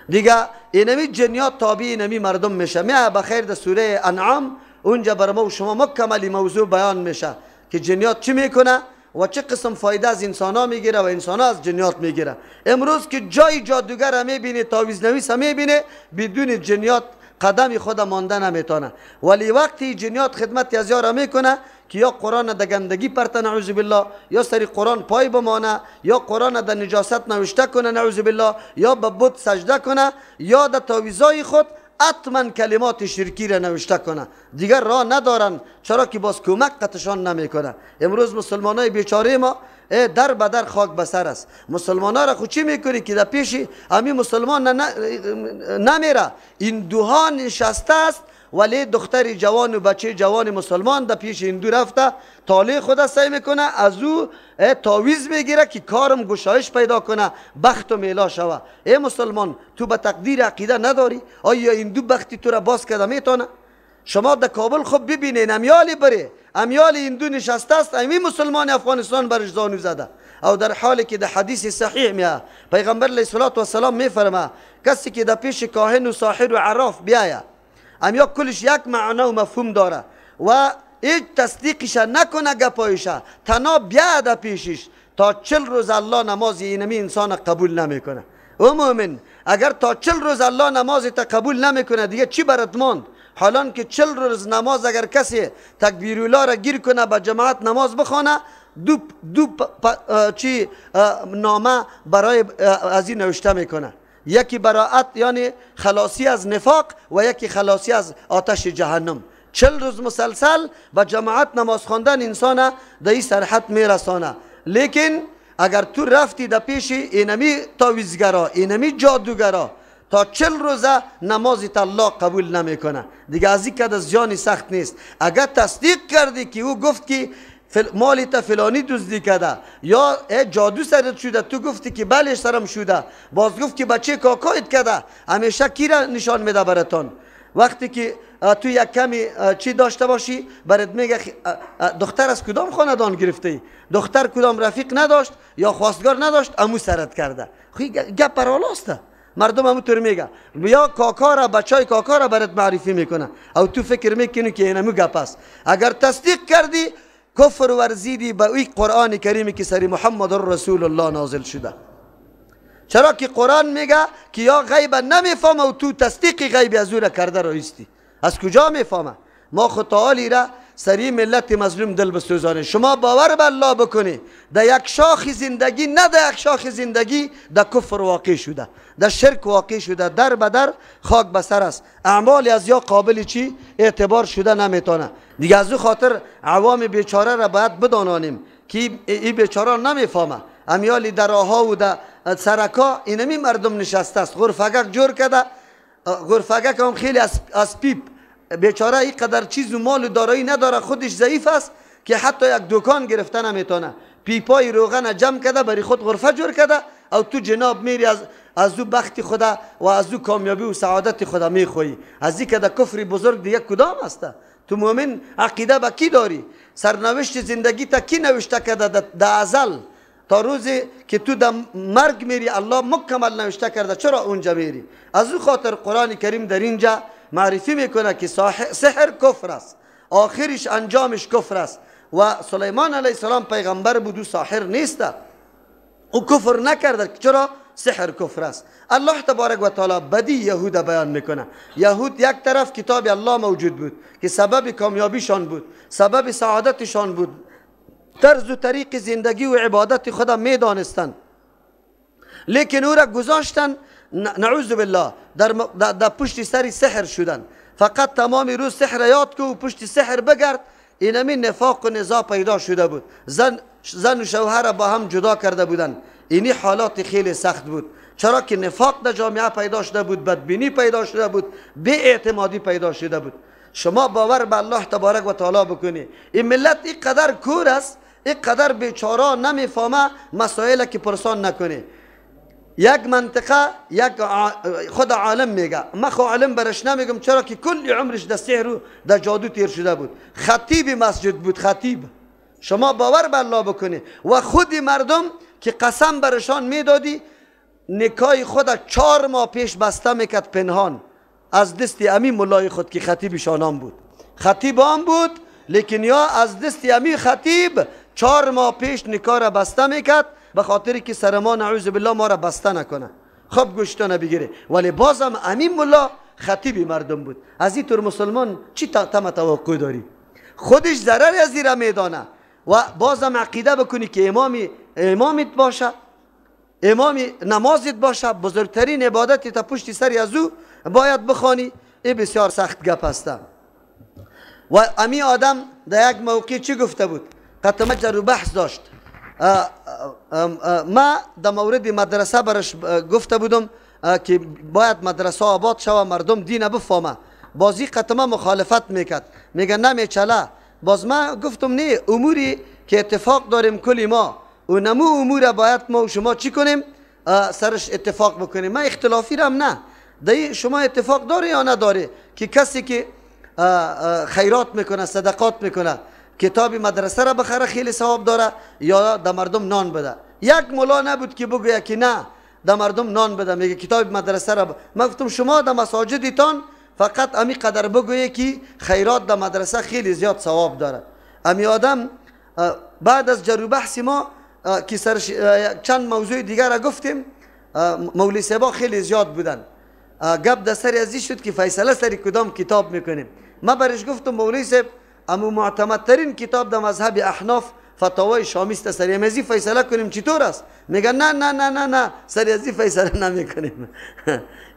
Speaker 1: دیگه اینمی جنیات تابع اینمی مردم میشه. می بخیر در سوره انعام اونجا بر ما و شما مکمل موضوع بیان میشه که جنیات چی میکنه و چه قسم فایده از انسان ها میگیره و انسان ها از جنیات میگیره. امروز که جای جادوگر میبینه، تعویذ نویس میبینه، بدون جنیات قدم خود مانده نمیتونه. ولی وقتی جنیات خدمت از یارا میکنه که یا قرآن در گندگی پرته نعوذ بالله، یا سری قرآن پای بمانه، یا قرآن در نجاست نوشته کنه نعوذ بالله، یا به بت سجده کنه، یا در تعویذای خود حتما کلمات شرکی را نوشته کنه. دیگر راه ندارن، چرا که باز کمک قطشان نمیکنه. امروز مسلمانای بیچاره ما در به در خاک بسر است. مسلمان ها را خود چی میکنی که در پیش امی مسلمان نمیره؟ این دوها نشسته است ولی دختر جوان و بچه جوان مسلمان در پیش هندو رفته طالع خود سعی میکنه از او تعویذ میگیره که کارم گشایش پیدا کنه، بخت و میلا شوه. ای مسلمان تو به تقدیر عقیده نداری؟ آیا هندو بختی تو را باز کرده میتونه؟ شما در کابل خوب ببینین امیالی بره امیال هندو نشسته است، امی مسلمان افغانستان برش زانو زده. او در حالی که در حدیث صحیح میاد پیغمبر علیه الصلاة والسلام میفرما کسی که در پیش کاهن و ساحر و عراف بیاید امیا کلش یک معنا و مفهوم داره و هیچ تصدیقش نکنه گپایش، تنها بیاد پیشش تا 40 روز الله نماز اینمی انسان قبول نمیکنه. او مؤمن اگر تا 40 روز الله نماز تا قبول نمیکنه دیگه چی برات ماند؟ حالان که 40 روز نماز اگر کسی تکبیر الله را گیر کنه با جماعت نماز بخوانه دو چی نامه برای از این نوشته میکنه، یکی براعت یعنی خلاصی از نفاق و یکی خلاصی از آتش جهنم. 40 روز مسلسل با جماعت نماز خواندن انسان در این سرحد میرسانه. لیکن اگر تو رفتی در پیش اینمی تعویذگرا اینمی جادوگرا تا 40 روزه نماز الله قبول نمیکنه. دیگه از این کده زیانی سخت نیست. اگر تصدیق کردی که او گفت که مالی تا فلانی دزدی کرده یا جادو سرت شده، تو گفتی که بله سرم شده، باز گفت که بچه کاکایت کرده، همیشه کی را نشان میده براتون؟ وقتی که تو یک کمی چی داشته باشی برات میگه دختر از کدام خاندان گرفته، دختر کدام رفیق نداشت یا خواستگار نداشت، امو سرت کرده. خی گپ برالاست، مردم همونطور میگه یا کاکا را بچای کاکا را برات معرفی میکنه او تو فکر میکنی که اینمو گپ است. اگر تصدیق کردی کفر ورزیدی به ای قرآن کریمی که سری محمد رسول الله نازل شده. چرا که قرآن میگه که یا غیب نمیفهمه و تو تصدیق غیب از او را کرده رایستی. از کجا میفهمه؟ ما خود تعالی را سری ملت مظلوم دل بسوزانه. شما باور به الله بکنی در یک شاخ زندگی، نه در یک شاخ زندگی در کفر واقع شده، در شرک واقع شده، در به در خاک به سر است. اعمال از یا قابل چی اعتبار شده نمیتونه. دیگه از او خاطر عوام بیچاره را باید بدانانیم که این بیچاره نمیفهمه. امیالی در راهها و در سرکا اینمی مردم نشسته است، غرفگک جور کرده، غرفگک هم خیلی از پیپ بیچاره اینقدر چیز و مال و دارایی نداره، خودش ضعیف است که حتی یک دکان گرفته نمیتونه. پیپای روغن جمع کرده برای خود غرفه جور کرده او تو جناب میری از او بخت خدا و از او کامیابی و سعادت خدا میخوایی. از این که در کفر بزرگ دیگه کدام است؟ تو مؤمن عقیده به کی داری؟ سرنوشت زندگی تا کی نوشته کرده در ازل؟ تا روزی که تو در مرگ میری الله مکمل نوشته کرده، چرا اونجا میری؟ از او خاطر قرآن کریم در اینجا معرفی میکنه که سحر کفر است، آخرش انجامش کفر است. و سلیمان علیه السلام پیغمبر بود، او ساحر نیست، او کفر نکرده. چرا؟ سحر کفر است. الله تبارک و تعالی بدی یهود بیان میکنه. یهود یک طرف کتاب الله موجود بود که سبب کامیابیشان بود، سبب سعادتشان بود، طرز و طریق زندگی و عبادت خدا میدانستند، لیکن او را گذاشتن، نعوذ بالله، در پشت سر سحر شدن. فقط تمام روز سحر یاد کو و پشت سحر بگرد. اینمی نفاق و نزاع پیدا شده بود، زن و شوهر با هم جدا کرده بودن. اینی حالات خیلی سخت بود، چرا که نفاق در جامعه پیدا شده بود، بدبینی پیدا شده بود، بی اعتمادی پیدا شده بود. شما باور به الله تبارک و تعالی بکنی، این ملت اینقدر کور است، اینقدر بیچاره نمیفهمه مسائل که پرسان نکنه. یک منطقه یک خود عالم میگه، من خو عالم برش نمیگم چرا که کل عمرش در سحر و در جادو تیر شده بود، خطیب مسجد بود، خطیب. شما باور به الله بکنی و خود مردم که قسم برشان میدادی، نکای خود 4 ماه پیش بسته میکرد پنهان از دست امی ملای خود که خطیب شانان بود، خطیب هم بود، لیکن یا از دست امی خطیب 4 ماه پیش نکا را بسته میکرد، به خاطری که سر ما نعوذ بالله ما را بسته نکنه، خب گوشتانه بگیره. ولی بازم امین ملا خطیب مردم بود. از این طور مسلمان چی تم توقع داری؟ خودش ضرر از این را میدانه و بازم عقیده بکنی که امامیت باشه، امامی نمازت باشه، بزرگترین عبادت تا پشت سر از او باید بخوانی. این بسیار سخت گپ است. و امی آدم در یک موقع چی گفته بود؟ قطمه جر و بحث داشت. ما در مورد مدرسه برش گفته بودم که باید مدرسه آباد شوه، مردم دین بفهمه. بازی قطمه مخالفت میکرد، میگه نمیچله. باز ما گفتم نه، اموری که اتفاق داریم کلی ما و نمو امور باید ما و شما چی کنیم؟ سرش اتفاق بکنیم. ما اختلافی رم نه، دی شما اتفاق داره یا نداره که کسی که خیرات میکنه، صدقات میکنه، کتاب مدرسه را بخره خیلی ثواب داره یا در مردم نان بده؟ یک ملا نبود که بگویه که نه در مردم نان بده، میگه کتاب مدرسه را من گفتم شما در مساجدتان فقط امی قدر بگویه که خیرات در مدرسه خیلی زیاد ثواب داره. امی آدم بعد از جر و بحث ما که سرش چند موضوع دیگر را گفتیم، مولوی صاحبا خیلی زیاد بودن، گپ در سر ازی شد که فیصله سر کدام کتاب میکنیم. ما برش گفتم مولوی صاحب امو معتمدترین کتاب در مذهب احناف فتاوای شامی است، سر ازی فیصله کنیم چطور است؟ میگه نه نه نه نه نه، سر ازی فیصله نمیکنیم.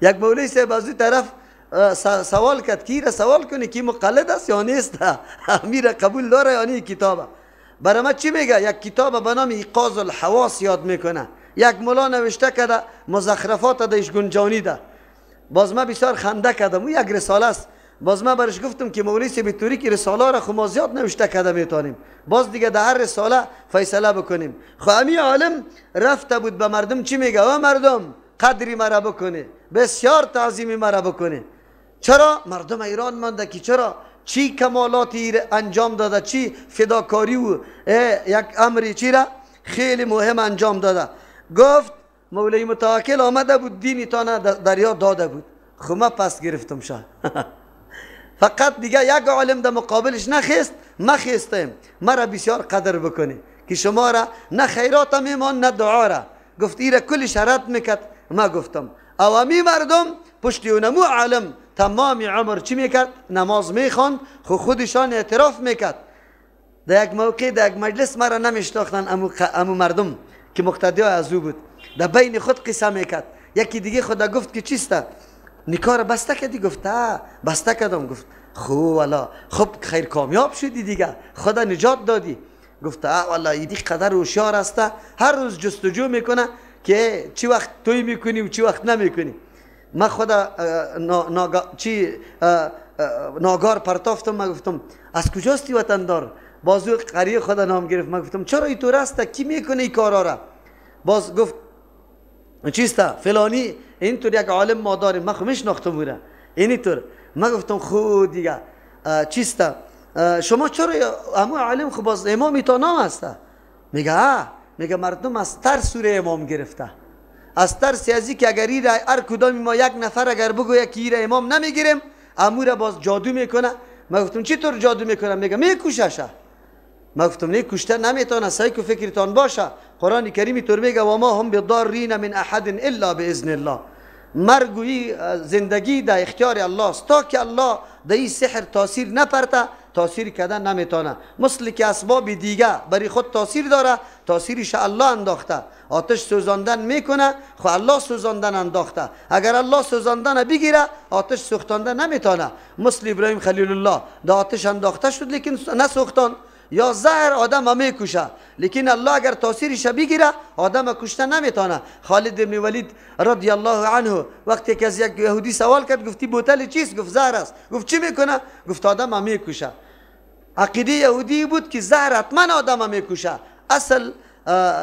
Speaker 1: یک مولوی صاحب از اون طرف سوال کرد کی را سوال کنی کی مقلد است یا نیست، امیر قبول داره یا نه کتابه. برای ما چی میگه؟ یک کتاب به نام ایقاظ الحواس یاد میکنه، یک ملا نوشته کرده، مزخرفات دایش گنجانی ده. باز ما بسیار خنده کردم، او یک رساله است. باز ما برش گفتم که مولوی صاحب طوری که رساله را خو ما زیاد نوشته کرده میتونیم، باز دیگه در هر رساله فیصله بکنیم. خو امی عالم رفته بود به مردم چی میگه؟ او مردم قدری مرا بکنه، بسیار تعظیمی مرا بکنه. چرا؟ مردم ایران مانده که چرا چی کمالاتی انجام داده، چی فداکاری و یک امری چی را خیلی مهم انجام داده. گفت مولوی متوکل آمده بود دینی تانه دریا داده بود، خو ما پس گرفتم شه. فقط دیگه یک عالم در مقابلش نخیست، ما خیستیم، مرا بسیار قدر بکنی که شما را نه خیرات میمان نه دعا را. گفت ایره کل شرط میکرد. ما گفتم اوامی مردم پشت اونمو عالم تمام عمر چی میکرد؟ نماز میخوان، خو خودشان اعتراف میکرد. در یک موقع در یک مجلس مرا نمیشناختن امو مردم که مقتدی از او بود، در بین خود قصه میکرد. یکی دیگه خدا گفت که چیست؟ نکار بسته کردی؟ گفت بسته کردم. گفت خو والا خب خیر کامیاب شدی دیگه، خدا نجات دادی. گفت والا ایدی قدر هوشیار است، هر روز جستجو میکنه که چی وقت توی میکنی و چی وقت نمیکنی. من خدا ناگار پرتافتم. من گفتم از کجاستی وطندار؟ بازو قریه خدا نام گرفت. من گفتم چرا اینطور است؟ کی میکنه این کارا را؟ باز گفت چیست فلانی اینطور یک عالم ما داریم. من خو میشناختم او را اینطور. من گفتم خو دیگه چیست شما چرا امو عالم خو باز امامی تا نام است؟ میگه میگه مردم از ترس سوره امام گرفته، از ترس ازی که اگر ایره هر کدام ما یک نفر اگر بگویه که ایره امام نمیگیریم، امور باز جادو میکنه. ما گفتم چطور جادو میکنه؟ میگه میکوششه. ما گفتم نه، کشته نمیتونه، سعی کو فکرتان باشه. قرآن کریم طور میگه و ما هم بضارین من احد الا باذن الله. مرگ و زندگی در اختیار الله است، تا که الله در این سحر تاثیر نپرته تاثیر کردن نمیتونه. مثل که اسباب دیگه برای خود تاثیر داره، تاثیرش الله انداخته. آتش سوزاندن میکنه، خو الله سوزاندن انداخته. اگر الله سوزاندن بگیره، آتش سوختاندن نمیتونه. مثل ابراهیم خلیل الله در آتش انداخته شد لیکن نسوختان. یا زهر آدم میکشه، لیکن الله اگر تاثیرش بگیره آدم کشته نمیتونه. خالد بن ولید رضی الله عنه وقتی که از یک یهودی سوال کرد، گفتی بوتل چیست؟ گفت زهر است. گفت چی میکنه؟ گفت آدم میکشه. عقیده یهودی بود که زهر حتما آدم میکشه. اصل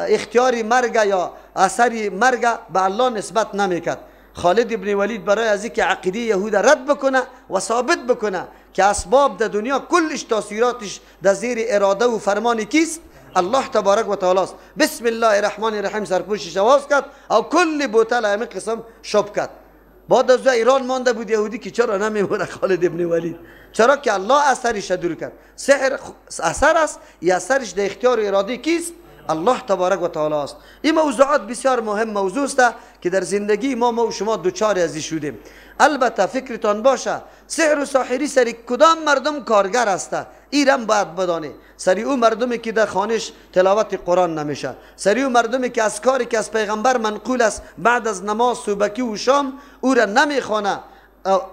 Speaker 1: اختیار مرگ یا اثر مرگ به الله نسبت نمیکرد. خالد ابن ولید برای از اینکه عقیده یهود رد بکنه و ثابت بکنه که اسباب در دنیا کلش تاثیراتش در زیر اراده و فرمان کیست؟ الله تبارک و تعالی است. بسم الله الرحمن الرحیم سرپوشش آواز کرد او کل بوتل همین قسم شب کرد. بعد از ایران مانده بود یهودی که چرا نمیمونه خالد ابن ولید؟ چرا که الله اثرش دور کرد. سحر اثر است، یا اثرش در اختیار اراده کیست؟ الله تبارک و تعالی است. این موضوعات بسیار مهم موضوع است که در زندگی ما و شما دوچار ازی شدیم. البته فکرتان باشه سحر و ساحری سری کدام مردم کارگر است، ایرم باید بدانه. سری او مردمی که در خانش تلاوت قرآن نمیشه، سری او مردمی که از کاری که از پیغمبر منقول است بعد از نماز صبحکی و شام او را نمیخوانه،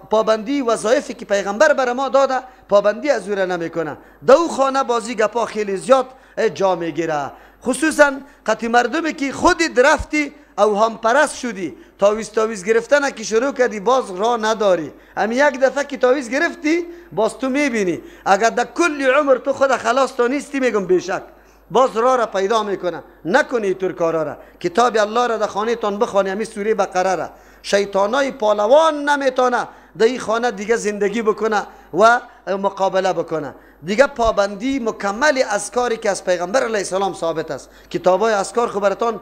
Speaker 1: پابندی وظایفی که پیغمبر بر ما داده پابندی از او را نمیکنه. دو خانه بازی گپا خیلی زیاد جا میگیره، خصوصا قطی مردمی که خودت رفتی او هم پرست شدی، تاویز تاویز گرفتن که شروع کردی باز راه نداری. هم یک دفعه که تاویز گرفتی باز تو میبینی اگر در کل عمر تو خود خلاص تا نیستی، میگم بیشک باز راه را پیدا میکنه. نکنی تور کارا را. کتاب الله را در خانه تان بخوانی، همین سوره بقره را. شیطانای پالوان نمیتونه در این خانه دیگه زندگی بکنه و مقابله بکنه. دیگه پابندی مکمل اذکاری که از پیغمبر علیه السلام ثابت است. کتابای اذکار خو براتان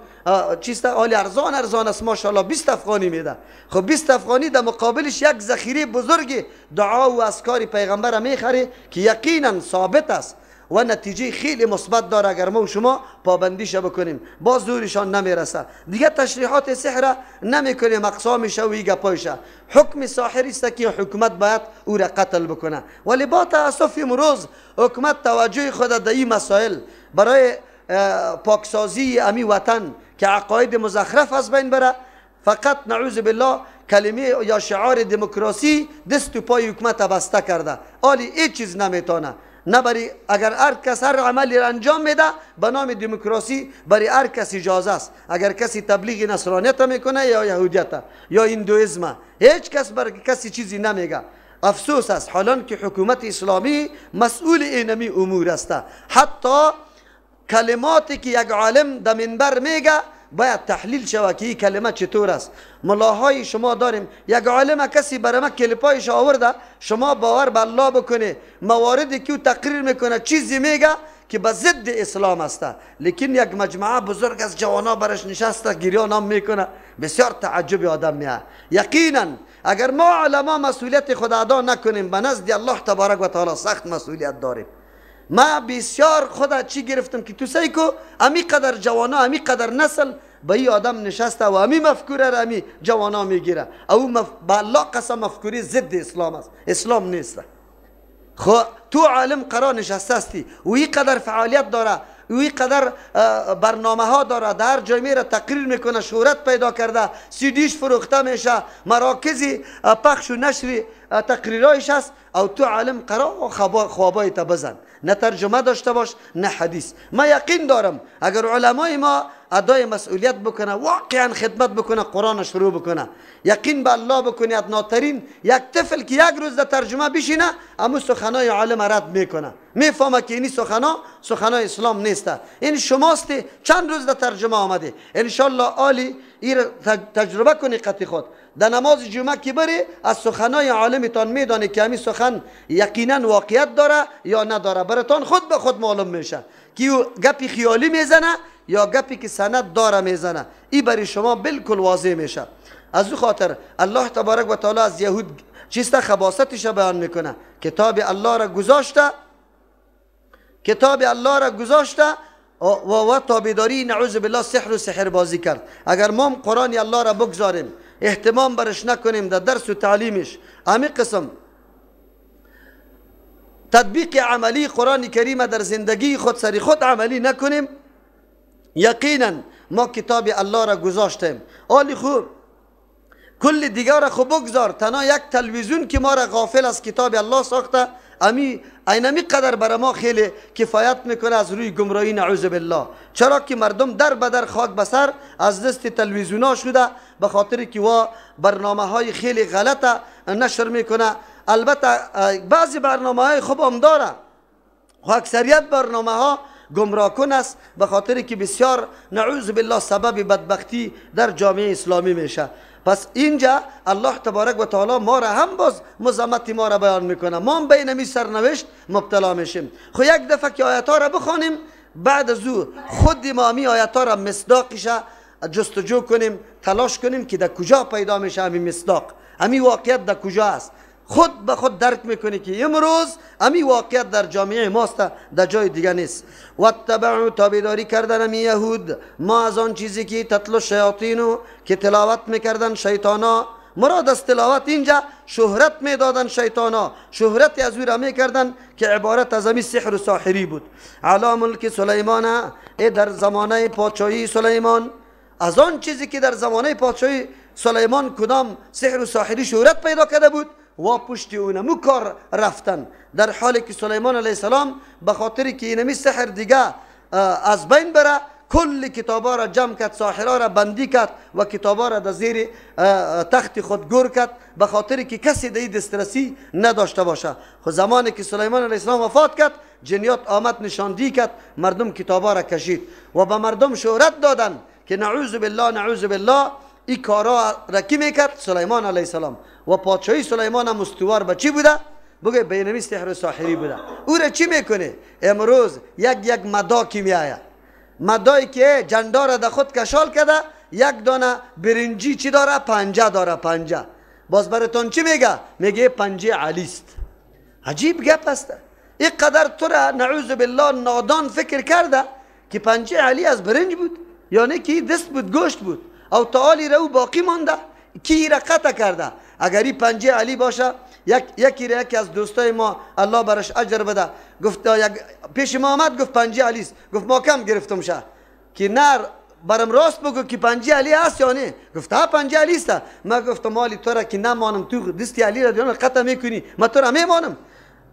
Speaker 1: چیست؟ حال ارزان ارزان است ماشاءالله، 20 افغانی میده. خب 20 افغانی در مقابلش یک ذخیره بزرگ دعا و اذکار پیغمبر میخره که یقینا ثابت است و نتیجه خیلی مثبت داره اگر ما و شما پابندیش بکنیم. باز زورشان نمیرسه. دیگه تشریحات سحر نمیکنیم، اقسامش و گپایش. حکم ساحری است که حکومت باید او را قتل بکنه، ولی با تاسف امروز حکومت توجه خود در این مسائل برای پاکسازی امی وطن که عقاید مزخرف از بین بره، فقط نعوذ بالله کلمه یا شعار دموکراسی دست و پای حکومت بسته کرده. آلی هیچ چیز نمیتونه. نه بری اگر هر کس هر عملی را انجام میده به نام دموکراسی برای هر کس اجازه است. اگر کسی تبلیغ نصرانیت میکنه یا یهودیت یا هندویسم، هیچ کس بر کسی چیزی نمیگه. افسوس است حالان که حکومت اسلامی مسئول اینمی امور است. حتی کلماتی که یک عالم در منبر میگه باید تحلیل شود که این کلمه چطور است. ملاهای شما داریم یک عالم کسی برای ما کلپایش آورده، شما باور به الله بکنه مواردی که او تقریر میکنه چیزی میگه که به ضد اسلام است، لیکن یک مجموعه بزرگ از جوانا برش نشسته گریان هم میکنه. بسیار تعجب آدم میاد. یقینا اگر ما علما مسئولیت خود ادا نکنیم به نزد الله تبارک و تعالی سخت مسئولیت داریم. ما بسیار خدا چی گرفتم که تو سعی کو امی قدر جوانا امی قدر نسل به این آدم نشسته و امی مفکوره را امی جوانا میگیره. او به الله قسم مفکوری ضد اسلام است، اسلام نیست. خو تو عالم قرار نشسته استی و این قدر فعالیت داره و این قدر برنامه ها داره، در هر جای میره تقریر میکنه، شهرت پیدا کرده، سیدیش فروخته میشه، مراکزی پخش و نشر تقریرایش است. او تو عالم قرار خوابای تا بزن، نه ترجمه داشته باش نه حدیث. ما یقین دارم اگر علمای ما ادای مسئولیت بکنه، واقعا خدمت بکنه، قرآن شروع بکنه، یقین به الله بکنه، ادناترین یک طفل که یک روز در ترجمه بشینه امو سخنای عالم رد میکنه، میفهمه که اینی سخنا سخنای اسلام نیست. این شماست چند روز در ترجمه آمده، انشالله عالی این تجربه کنی قطعی خود. در نماز جمعه که بری از سخنای عالمتان میدانی که همین سخن یقینا واقعیت داره یا نداره، براتان خود به خود معلوم میشه که او گپی خیالی میزنه یا گپی که سند داره میزنه. این برای شما بالکل واضح میشه. از او خاطر الله تبارک و تعالی از یهود چیست خباستش بیان میکنه. کتاب الله را گذاشته، کتاب الله را گذاشته و تابعداری نعوذ بالله سحر و سحر بازی کرد. اگر ما قرآن الله را بگذاریم، اهتمام برش نکنیم در درس و تعلیمش، امی قسم تطبیق عملی قرآن کریم در زندگی خود سری خود عملی نکنیم، یقینا ما کتاب الله را گذاشتیم. آلی خوب کل دیگر را خوب بگذار، تنها یک تلویزیون که ما را غافل از کتاب الله ساخته، امی اینمی قدر برای ما خیلی کفایت میکنه از روی گمراهی نعوذ بالله. چرا که مردم در بدر خاک بسر از دست تلویزیون ها شده، به خاطر که وا برنامه های خیلی غلطه نشر میکنه. البته بعضی برنامه های خوب هم داره، خو اکثریت برنامه ها گمراه کن است، به خاطر که بسیار نعوذ بالله سبب بدبختی در جامعه اسلامی میشه. پس اینجا الله تبارک و تعالی ما را هم باز مذمت ما را بیان میکنه، ما هم بین می سرنوشت مبتلا میشیم. خو یک دفعه که آیت ها را بخوانیم، بعد از او خود ما می آیت ها را مصداقش جستجو کنیم، تلاش کنیم که در کجا پیدا میشه همین مصداق، همین واقعیت در کجا است. خود به خود درک میکنی که امروز امی واقعیت در جامعه ماست، در جای دیگه نیست. واتبعوا تابعداری کردن امی یهود ما از آن چیزی که تتلو الشیاطین که تلاوت میکردن شیطانا. مراد از تلاوت اینجا شهرت میدادن شیطانا، شهرت از او را میکردن که عبارت از امی سحر و ساحری بود. علی ملک سلیمان، ای در زمانه پادشاهی سلیمان، از آن چیزی که در زمانه پادشاهی سلیمان کدام سحر و ساحری شهرت پیدا کرده بود، و پشت اونمو کار رفتن، در حالی که سلیمان علیه السلام به خاطر که اینمی سحر دیگه از بین بره، کل کتابا را جمع کرد، ساحرا را بندی کرد و کتابا را در زیر تخت خود گور کرد، به خاطر که کسی در دسترسی نداشته باشه. خو زمانی که سلیمان علیه السلام وفات کرد، جنیات آمد نشاندی کرد، مردم کتابا را کشید و به مردم شهرت دادن که نعوذ بالله نعوذ بالله این کارا را کی میکرد؟ سلیمان علیه السلام. و پادشاهی سلیمان هم استوار به چی بوده؟ بگه بینمی سحر و ساحری بوده. او را چی میکنه؟ امروز یک مداکی میآید، مدایی که جندا را در خود کشال کرده، یک دانه برنجی چی داره؟ پنجه داره، پنجه. باز براتون چی میگه؟ میگه پنجه علی است. عجیب گپ است. اینقدر تو را نعوذ بالله نادان فکر کرده که پنجه علی از برنج بود، یعنی که دست بود، گوشت بود، او تعالی را او باقی مانده، کی را قطع کرده؟ اگر این پنجه علی باشه، یکی را یکی از دوستای ما الله برش اجر بده، گفت پیش ما آمد، گفت پنجه علی است. گفت ما کم گرفتم شه که نه برم راست بگو که پنجه علی است یا نه؟ گفت ها پنجه علی است. ما گفتم مالی تو را که نمانم، تو دستی علی را دیان قطع میکنی، ما تو را میمانم.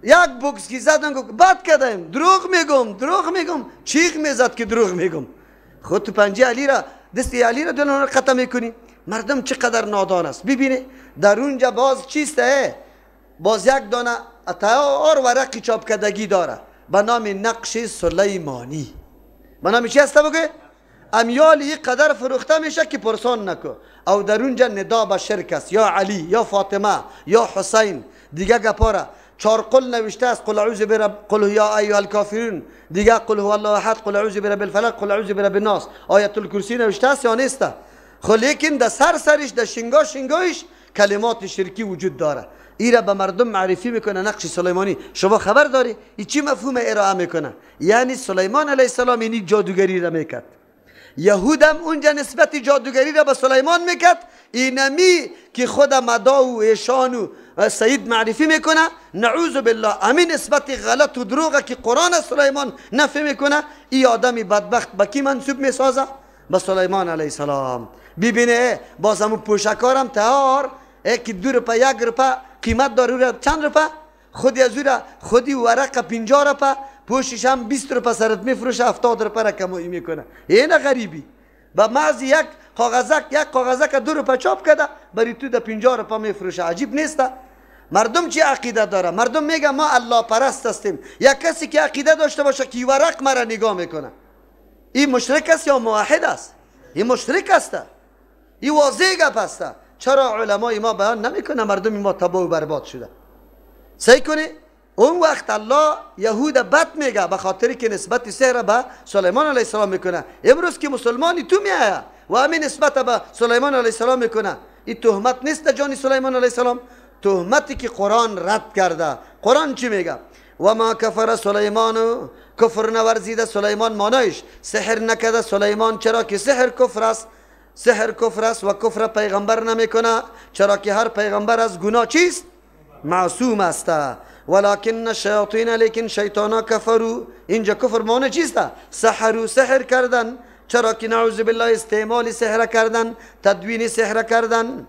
Speaker 1: یک بوکس کی زدن، گفت بد کردم، دروغ میگم، دروغ میگم، چیغ میزد که دروغ میگم. خود تو پنجه علی را دستی علی را دیان قطع میکنی. مردم چقدر نادان است. ببینه در اونجا باز چیست؟ باز یک دانه تیار ورقی چاپ کردگی داره به نام نقش سلیمانی. به نام چی هست بگه؟ امیال یک قدر فروخته میشه که پرسان نکو. او در اونجا ندا به شرک است، یا علی یا فاطمه یا حسین، دیگه گپاره چهار قل نوشته است، قل اعوذ برب، قل یا ایها الکافرون، دیگه قل هو الله احد، قل اعوذ برب الفلق، قل اعوذ برب الناس، آیت الکرسی نوشته است یا نیست؟ خو لیکن در سر سرش در شنگا شنگایش کلمات شرکی وجود داره. ای را به مردم معرفی میکنه نقش سلیمانی. شما خبر داری ای چی مفهوم ارائه میکنه؟ یعنی سلیمان علیه السلام اینی جادوگری را میکرد، یهود هم اونجا نسبت جادوگری را به سلیمان میکرد. اینمی که خود مدا و ایشان و سید معرفی میکنه، نعوذ بالله امین نسبت غلط و دروغه که قرآن سلیمان نفی میکنه، ای آدمی بدبخت به کی منسوب میسازه؟ به سلیمان علیه السلام. ببینه باز همون پوشکارم تهار که 2 روپه 1 روپه قیمت داره، چند روپه؟ خودی از خودی ورق 50 روپه، پوشش هم 20 روپه سرت میفروشه، 70 روپه را کمایی میکنه. این غریبی با محض یک کاغذک، یک کاغذک 2 روپه چاپ کرده برای تو ده 50 روپه میفروشه. عجیب نیست؟ مردم چی عقیده داره؟ مردم میگه ما الله پرست هستیم. یک کسی که عقیده داشته باشه که ورق مرا نگاه میکنه، این مشرک است یا موحد است؟ این مشرک است. این واضح گپ است. چرا علمای ما بیان نمیکنه؟ مردم ما تباه و برباد شده. سعی کنه اون وقت الله یهود بد میگه به خاطری که نسبت سحر به سلیمان علیه السلام میکنه. امروز که مسلمانی تو میایه و همین نسبت به سلیمان علیه السلام میکنه، این تهمت نیست جان سلیمان علیه السلام، تهمتی که قرآن رد کرده. قرآن چی میگه؟ و ما کفر سلیمان، کفر نورزیده سلیمان، مانایش سحر نکده سلیمان، چرا که سحر کفر است، سحر کفر است و کفر پیغمبر نمیکنه، چرا که هر پیغمبر از گناه چیست؟ معصوم است. ولكن الشیاطین، لیکن شیطانا کفرو، اینجا کفر معنی چیست؟ سحرو، سحر کردن، چرا که نعوذ بالله استعمال سحر کردن، تدوین سحر کردن.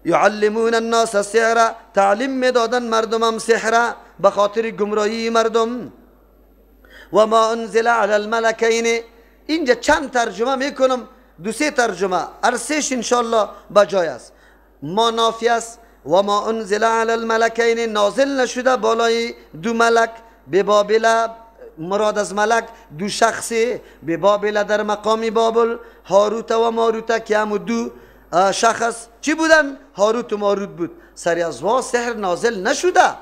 Speaker 1: یعلمون الناس السحر، تعلیم میدادن مردمم سحر به خاطر گمراهی مردم. و ما انزل علی الملکین، اینجا چند ترجمه میکنم، دو سه ترجمه، هر سهش انشالله بجای است. ما نافی است. و ما انزل علی الملکین، نازل نشده بالای دو ملک، به بابل، مراد از ملک دو شخصی، به بابل در مقام بابل، هاروت و ماروت که هم دو شخص چی بودن؟ هاروت و ماروت بود. سری از وا سحر نازل نشده.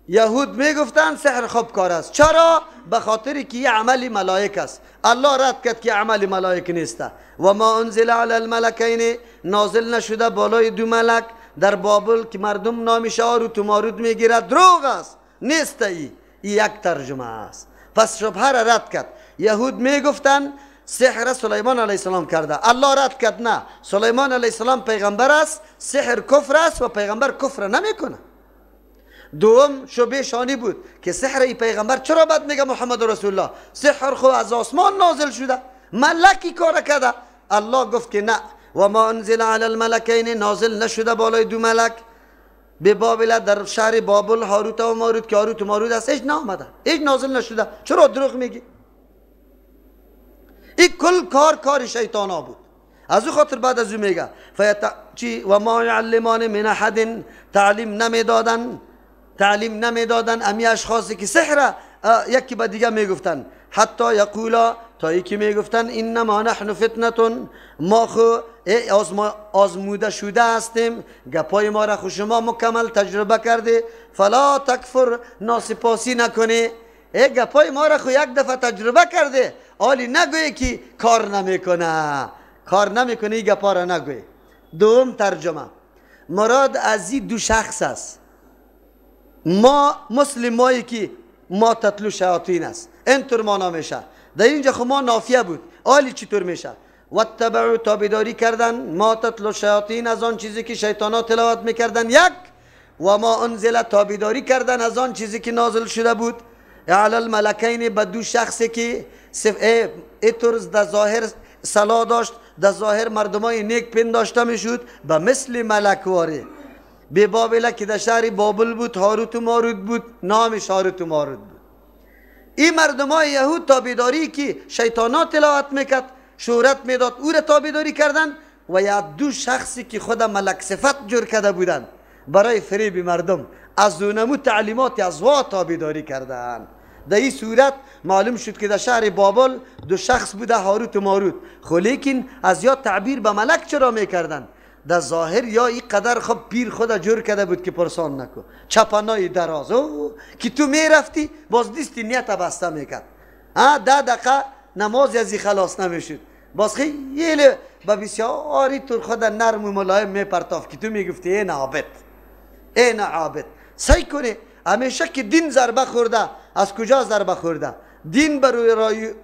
Speaker 1: یهود میگفتن سحر خوب کار است. چرا؟ به خاطر که یه عمل ملائک است. الله رد کرد که عمل ملائک نیست. و ما انزل علی الملکین، نازل نشده بالای دو ملک در بابل که مردم نامش هاروت و ماروت میگیرد، دروغ است، نیست. ای یک ترجمه است. پس شبهه را رد کرد. یهود میگفتن سحر سلیمان علیه السلام کرده، الله رد کرد نه، سلیمان علیه السلام پیغمبر است، سحر کفر است و پیغمبر کفر نمیکنه. دوم شبه شانی بود که سحر ای پیغمبر چرا بد میگه محمد رسول الله؟ سحر خو از آسمان نازل شده، ملکی کار کرده. الله گفت که نه، و ما انزل علی الملکین، نازل نشده بالای دو ملک به بابل در شهر بابل، هاروت و ماروت که هاروت و ماروت است، هیچ نامده، هیچ نازل نشده، چرا دروغ میگی؟ این کل کار کار شیطانا بود. از او خاطر بعد از او میگه چی؟ و ما یعلمان من احد، تعلیم نمیدادن، تعلیم نمیدادن امی اشخاصی که سحر یکی به دیگه میگفتن، حتی یقولا، تا یکی میگفتن انما نحن فتنه، ما خو آزموده شده هستیم، گپای ما را خو شما مکمل تجربه کرده، فلا تکفر، ناسپاسی نکنی، ای گپای ما را خو یک دفعه تجربه کرده، آلی نگوی که کار نمیکنه، کار نمیکنه، ای گپا را نگوی. دوم ترجمه مراد از این دو شخص است، ما مسلمایی که ما تتلو شیاطین است، اینطور معنا میشه. در اینجا خو ما نافیه بود، آلی چطور میشه؟ واتبعوا، تابعداری کردن، ما تتلو شیاطین، از آن چیزی که شیطانا تلاوت میکردن، یک، و ما انزل، تابعداری کردن از آن چیزی که نازل شده بود، علی الملکین، به دو شخصی که اینطور در ظاهر صلاح داشت، در ظاهر مردمای نیک پنداشته میشد، به مثل ملکواری به بابل که در شهر بابل بود، هاروت و ماروت بود، نامش هاروت و ماروت بود. این مردمای یهود تابعداری که شیطانا تلاوت میکرد، شهرت میداد، او را تابعداری کردن، و یا دو شخصی که خود ملک صفت جور کرده بودن برای فریب مردم، از اونمو تعلیمات از وا تابعداری کردن. در این صورت معلوم شد که در شهر بابل دو شخص بوده، هاروت و ماروت. خو لیکن از یا تعبیر به ملک چرا میکردن؟ در ظاهر یا این قدر خب پیر خود جور کرده بود که پرسان نکو، چپنای دراز او که تو میرفتی باز دیستی نیت بسته میکرد، 10 دقیقه نماز از این خلاص نمیشد، باز خیلی با بسیاری طور خود نرم و ملایم میپرتاف که تو میگفتی این عابد، این عابد. سعی کنی همیشه که دین ضربه خورده، از کجا ضربه خورده؟ دین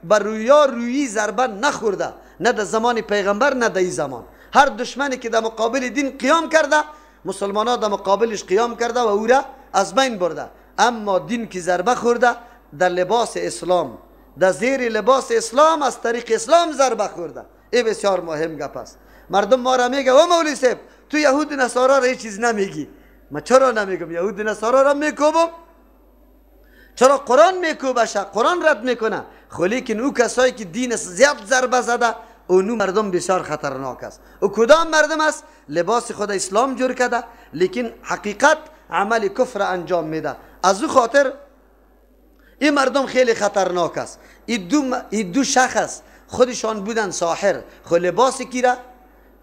Speaker 1: بر روی ضربه نخورده، نه در زمان پیغمبر نه در این زمان. هر دشمنی که در مقابل دین قیام کرده، مسلمان ها در مقابلش قیام کرده و او را از بین برده. اما دین که ضربه خورده در لباس اسلام، در زیر لباس اسلام، از طریق اسلام ضربه خورده. این بسیار مهم گپ است. مردم ما را میگه او مولوی صاحب تو یهود نصارا را هیچ چیز نمیگی. ما چرا نمیگم؟ یهود نصارا را میکوبم. چرا قرآن میکوبشه، قرآن رد میکنه. خو لیکن او کسایی که دین زیاد ضربه زده، اونو مردم بسیار خطرناک است. او کدام مردم است؟ لباس خود اسلام جور کرده، لیکن حقیقت عمل کفر انجام میده. از او خاطر این مردم خیلی خطرناک است. این دو شخص خودشان بودن ساحر، خو لباس کی را؟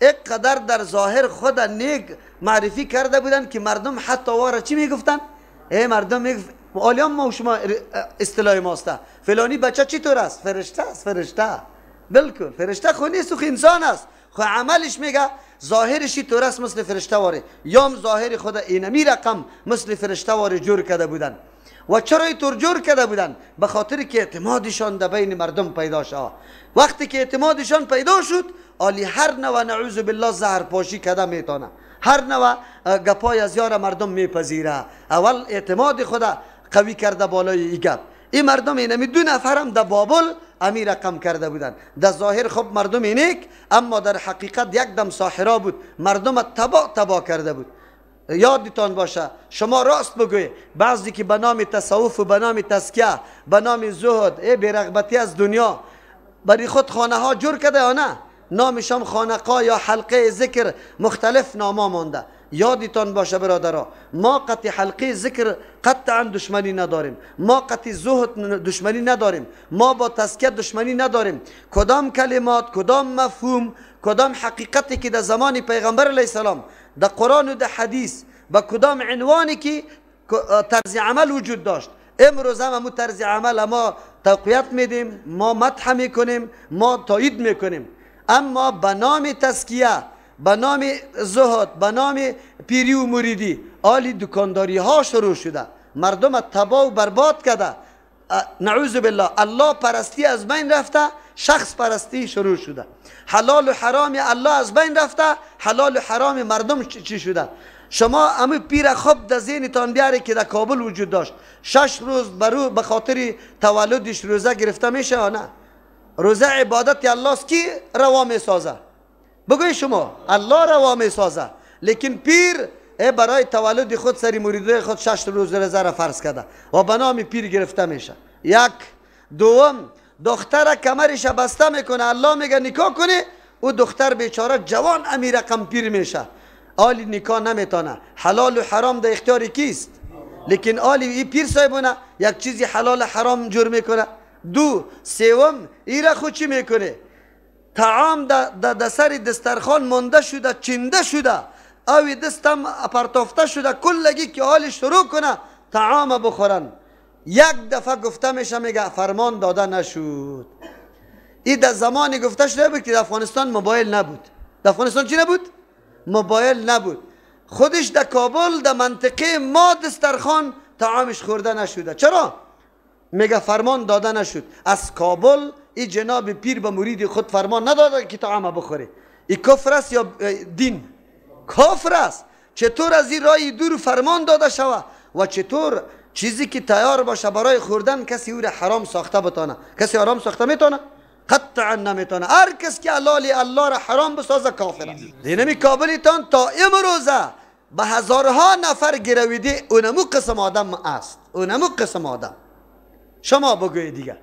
Speaker 1: اینقدر در ظاهر خود نیک معرفی کرده بودن که مردم حتی واره چی میگفتن؟ ای مردم میگفت آلیام ما و شما اصطلاح ماسته، فلانی بچه چطور است؟ فرشته است، فرشته. بالکل فرشته خو نیست، خو انسان است، خو عملش میگه ظاهرش طور است مثل فرشته واره، یام ظاهر خود اینمی رقم مثل فرشته واره جور کرده بودن. و چرا اینطور جور کرده بودن؟ به خاطر که اعتمادشان در بین مردم پیدا شد. وقتی که اعتمادشان پیدا شد، آلی هر نوع نعوذ بالله زهر پاشی کرده میتونه، هر نوع گپای از یار مردم میپذیره. اول اعتماد خود قوی کرده بالای ای گپ. این مردم اینمی دو نفرم در بابل امی رقم کرده بودن. در ظاهر خب مردم نیک، اما در حقیقت یک دم ساحرا بود، مردم تبا تبا کرده بود. یادتان باشه شما راست بگوی، بعضی که به نام تصوف و به نام تزکیه، به نام زهد، ای بی‌رغبتی از دنیا، برای خود خانه ها جور کرده یا نه، نامشان خانقاه یا حلقه ذکر مختلف ناما مانده. یادتان باشه برادرها، ما قطع حلقه ذکر قطعا دشمنی نداریم، ما قطع زهد دشمنی نداریم، ما با تزکیه دشمنی نداریم. کدام کلمات، کدام مفهوم، کدام حقیقتی که در زمان پیغمبر علیه السلام در قرآن و در حدیث با کدام عنوانی که طرز عمل وجود داشت، امروز هم همون طرز عمل ما تقویت میدیم، ما مدح میکنیم، ما تایید میکنیم، اما به نام تزکیه، به نام زهد، به نام پیری و مریدی آلی دکانداری ها شروع شده، مردم تباه و برباد کرده. نعوذ بالله الله پرستی از بین رفته، شخص پرستی شروع شده، حلال و حرام الله از بین رفته، حلال و حرام مردم چی شده. شما امی پیر خوب در ذهنتان بیاره که در کابل وجود داشت، 6 روز برو به خاطر تولدش روزه گرفته میشه یا نه؟ روزه عبادت الله است، کی روا میسازه؟ بگوی شما الله روا میسازه. لیکن پیر برای تولد خود سری مریدای خود 6 روز روزه را فرض کرده و به نام پیر گرفته میشه. یک. دوم، دختر کمرش بسته میکنه، الله میگه نکاح کنه، او دختر بیچاره جوان امی رقم پیر میشه، آلی نکاح نمیتونه. حلال و حرام در اختیار کیست؟ لیکن آلی ای پیر صاحبونه یک چیزی حلال و حرام جور میکنه. دو. سوم، ای را خود چی میکنه؟ طعام در سر دسترخوان مانده شده، چنده شده، اوی دستم پرتافته شده، کلگی که حال شروع کنه طعام بخورن. یک دفعه گفته میشه، میگه فرمان داده نشد. این در زمانی گفته شده بود که در افغانستان موبایل نبود. در افغانستان چی نبود؟ موبایل نبود. خودش در کابل در منطقه ما دسترخوان طعامش خورده نشده. چرا؟ میگه فرمان داده نشد. از کابل این جناب پیر به مرید خود فرمان نداده که طعام بخوره. این کفر است یا دین؟ کفر است. چطور از این رای دور فرمان داده شوه و چطور چیزی که تیار باشه برای خوردن کسی او را حرام ساخته بتانه؟ کسی حرام ساخته میتونه؟ قطعا نمیتونه. هر کس که الله را حرام بسازه کافر است. دینمی کابلتان تا امروزه به هزارها نفر گرویده، اونمو قسم آدم است، اونمو قسم آدم. شما بگوید دیگه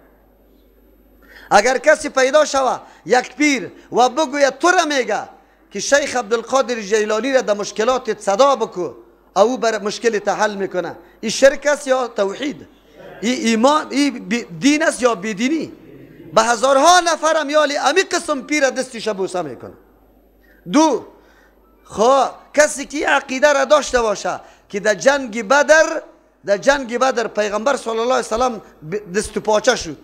Speaker 1: اگر کسی پیدا شوه یک پیر و بگوید تو را میگه که شیخ عبدالقادر جیلانی را در مشکلات صدا بکو، او بر مشکل حل میکنه، این شرک است یا توحید؟ این ایمان، این دین است یا بیدینی؟ به هزارها نفرم یالی امی قسم پیر دستش بوسه میکنه. دو، خب کسی که عقیده را داشته باشه که در جنگ بدر، در جنگ بدر پیغمبر صلی الله علیه وسلم دست و پاچه شد،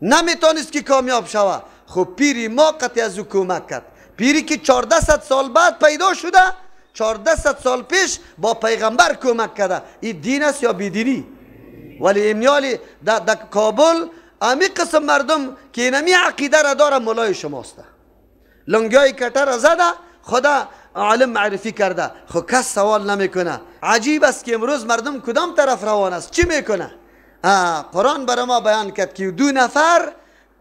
Speaker 1: نمیتونست که کامیاب شوه، خب پیری ما قطعی از او کمک کرد. پیری که 1400 سال بعد پیدا شده، 1400 سال پیش با پیغمبر کمک کرده. این دین است یا بیدینی؟ ولی امیالی در کابل امی قسم مردم که اینمی عقیده را داره مولای شماست، لنگای کټه را زده، خدا عالم معرفی کرده، خب کس سوال نمیکنه. عجیب است که امروز مردم کدام طرف روان است، چی میکنه؟ قرآن برای ما بیان کرد که دو نفر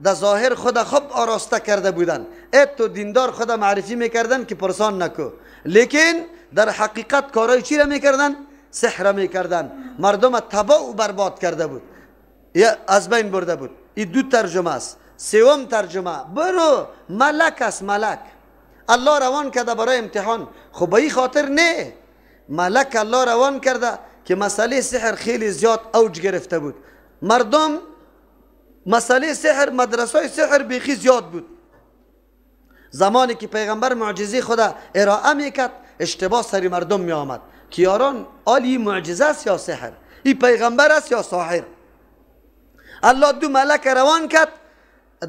Speaker 1: در ظاهر خود خوب آراسته کرده بودن، ات تو دیندار خود معرفی میکردن که پرسان نکو، لیکن در حقیقت کارای چی را میکردن؟ سحر میکردن، مردم تباه و برباد کرده بود، یا از بین برده بود. این دو ترجمه است. سوم ترجمه، برو ملک است، ملک الله روان کرده برای امتحان. خب به این خاطر نه، ملک الله روان کرده که مسئله سحر خیلی زیاد اوج گرفته بود، مردم مسئله سحر، مدرسه سحر بیخی زیاد بود، زمانی که پیغمبر معجزه خود ارائه میکرد اشتباه سری مردم می آمد که یاران آلی معجزه است یا سحر، ای پیغمبر است یا ساحر. الله دو ملک روان کرد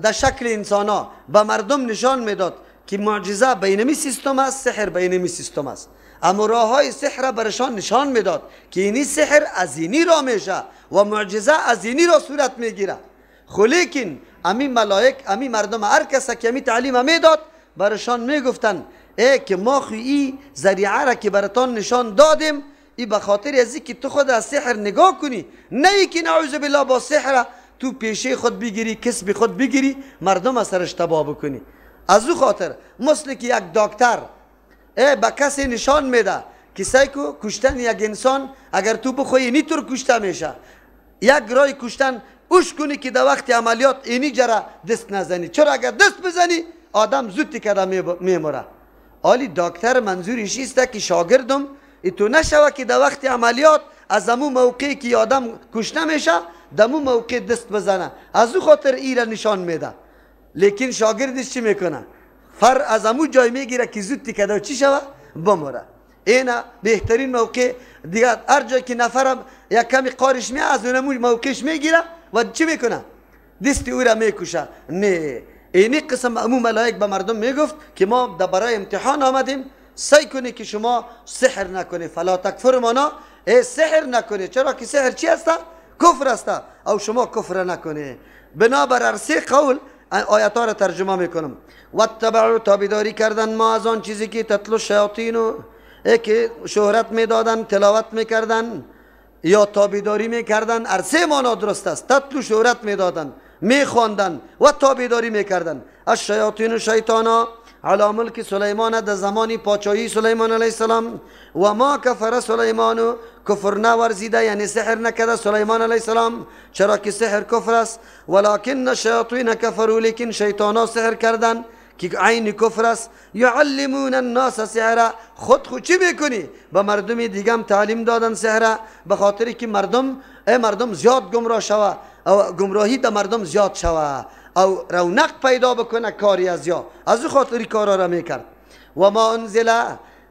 Speaker 1: در شکل انسان ها به مردم نشان میداد که معجزه بینمی سیستم است، سحر بینمی سیستم است. اما راه های سحر برشان نشان میداد که اینی سحر از اینی را میشه و معجزه از اینی را صورت میگیره. خو لیکن امی ملائک امی مردم هر کس که امی تعلیم میداد برشان میگفتن ای که ما خو ای ذریعه را که براتان نشان دادیم ای به خاطر از که تو خود از سحر نگاه کنی، نه ای که نعوذ بالله با سحر تو پیشه خود بگیری، کسب خود بگیری، مردم از سرش تباه بکنی. از او خاطر مثل که یک دکتر ای به کسی نشان میده که سعی کو کشتن یک انسان اگر تو بخوای اینی طور کشته میشه، یک رای کشتن اوش کنی که در وقت عملیات اینی جره دست نزنی، چرا اگر دست بزنی آدم زود کده میمره. آلی دکتر منظورش است که شاگردم ای تو نشوه که در وقت عملیات از امو موقعی که آدم کشته میشه دمو موقع دست بزنه، از او خاطر ای را نشان میده. لیکن شاگردش چی میکنه؟ فر از امو جای میگیره که زود کده چی شوه؟ بمره. اینا بهترین موقع دیگه هر جای که نفرم یک کمی قارش می از اونمو موقعش میگیره و چی میکنه؟ دست او را میکشه. نه، اینی قسم امو ملائک به مردم میگفت که ما برای امتحان آمدیم، سعی کنی که شما سحر نکنی. فلا تکفر مانا ای سحر نکنی، چرا که سحر چی است؟ کفر است، او شما کفر نکنی. بنابر هر سه قول آیت ها را ترجمه میکنم. واتبعوا تابعداری کردن ما از آن چیزی که تتلو الشیاطین که شهرت میدادن، تلاوت میکردن یا تابعداری میکردن، هر سه مانا درست است. تتلو شهرت میدادن، میخواندن و تابعداری میکردن. الشیاطین شیطانا علی ملک سلیمان در زمان پادشاهی سلیمان علیه السلام. و ما کفر سلیمان کفر نورزیده یعنی سحر نکرده سلیمان علیه السلام، چرا که سحر کفر است. ولکن الشیاطین کفروا لیکن شیطانا سحر کردن که عین کفر است. یعلمون الناس سحر، خود خود چی میکنی؟ به مردم دیگه هم تعلیم دادن سحر، به خاطر که مردم زیاد گمراه شوه او گمراهی در مردم زیاد شوه او رونق پیدا بکنه کاری از یا، از او خاطری کارا را میکرد. و ما انزل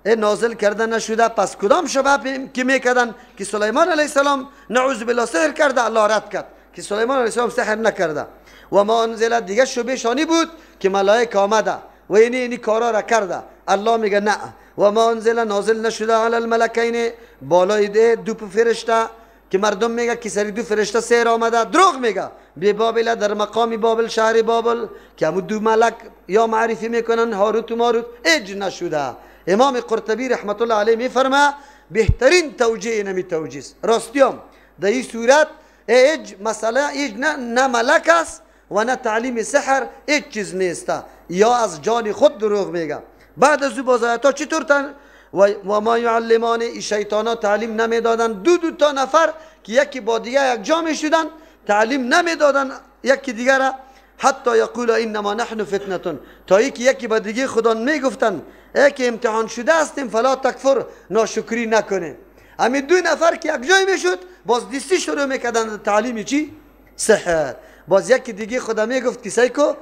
Speaker 1: نازل کرده نشده. پس کدام شبه که میکردن که سلیمان علیه السلام نعوذ بالله سحر کرده، الله رد کرد که سلیمان علیه السلام سحر نکرده. و ما انزل دیگه شبه شانی بود که ملائک آمده و اینی کارا را کرده، الله میگه نه. و ما انزل نازل نشده علی الملکین بالای دو فرشته که مردم میگه که سری دو فرشته سحر آمده، دروغ میگه. به بابل در مقام بابل شهر بابل که همون دو ملک یا معرفی میکنن هاروت و ماروت، اج نشده. امام قرطبی رحمت الله علیه میفرما بهترین توجیه نمی توجیه است. راستیام در این صورت اج مسئله اج نه ملک است و نه تعلیم سحر، هیچ چیز نیست، یا از جان خود دروغ میگه. بعد از او باز آیات چطور تن و ما یعلمان ای شیطانا تعلیم نمیدادن، دو تا نفر که یکی با دیگه یک جا میشدن تعلیم نمیدادن یکی دیگه را، حتی یقول انما نحن فتنه، تا یکی با دیگه خدا میگفتن ای که امتحان شده هستیم فلا تکفر، ناشکری نکنه. همین دو نفر که یک جای میشد باز دستی شروع میکردن تعلیم چی؟ سحر. باز یکی دیگه خدا میگفت که سیکو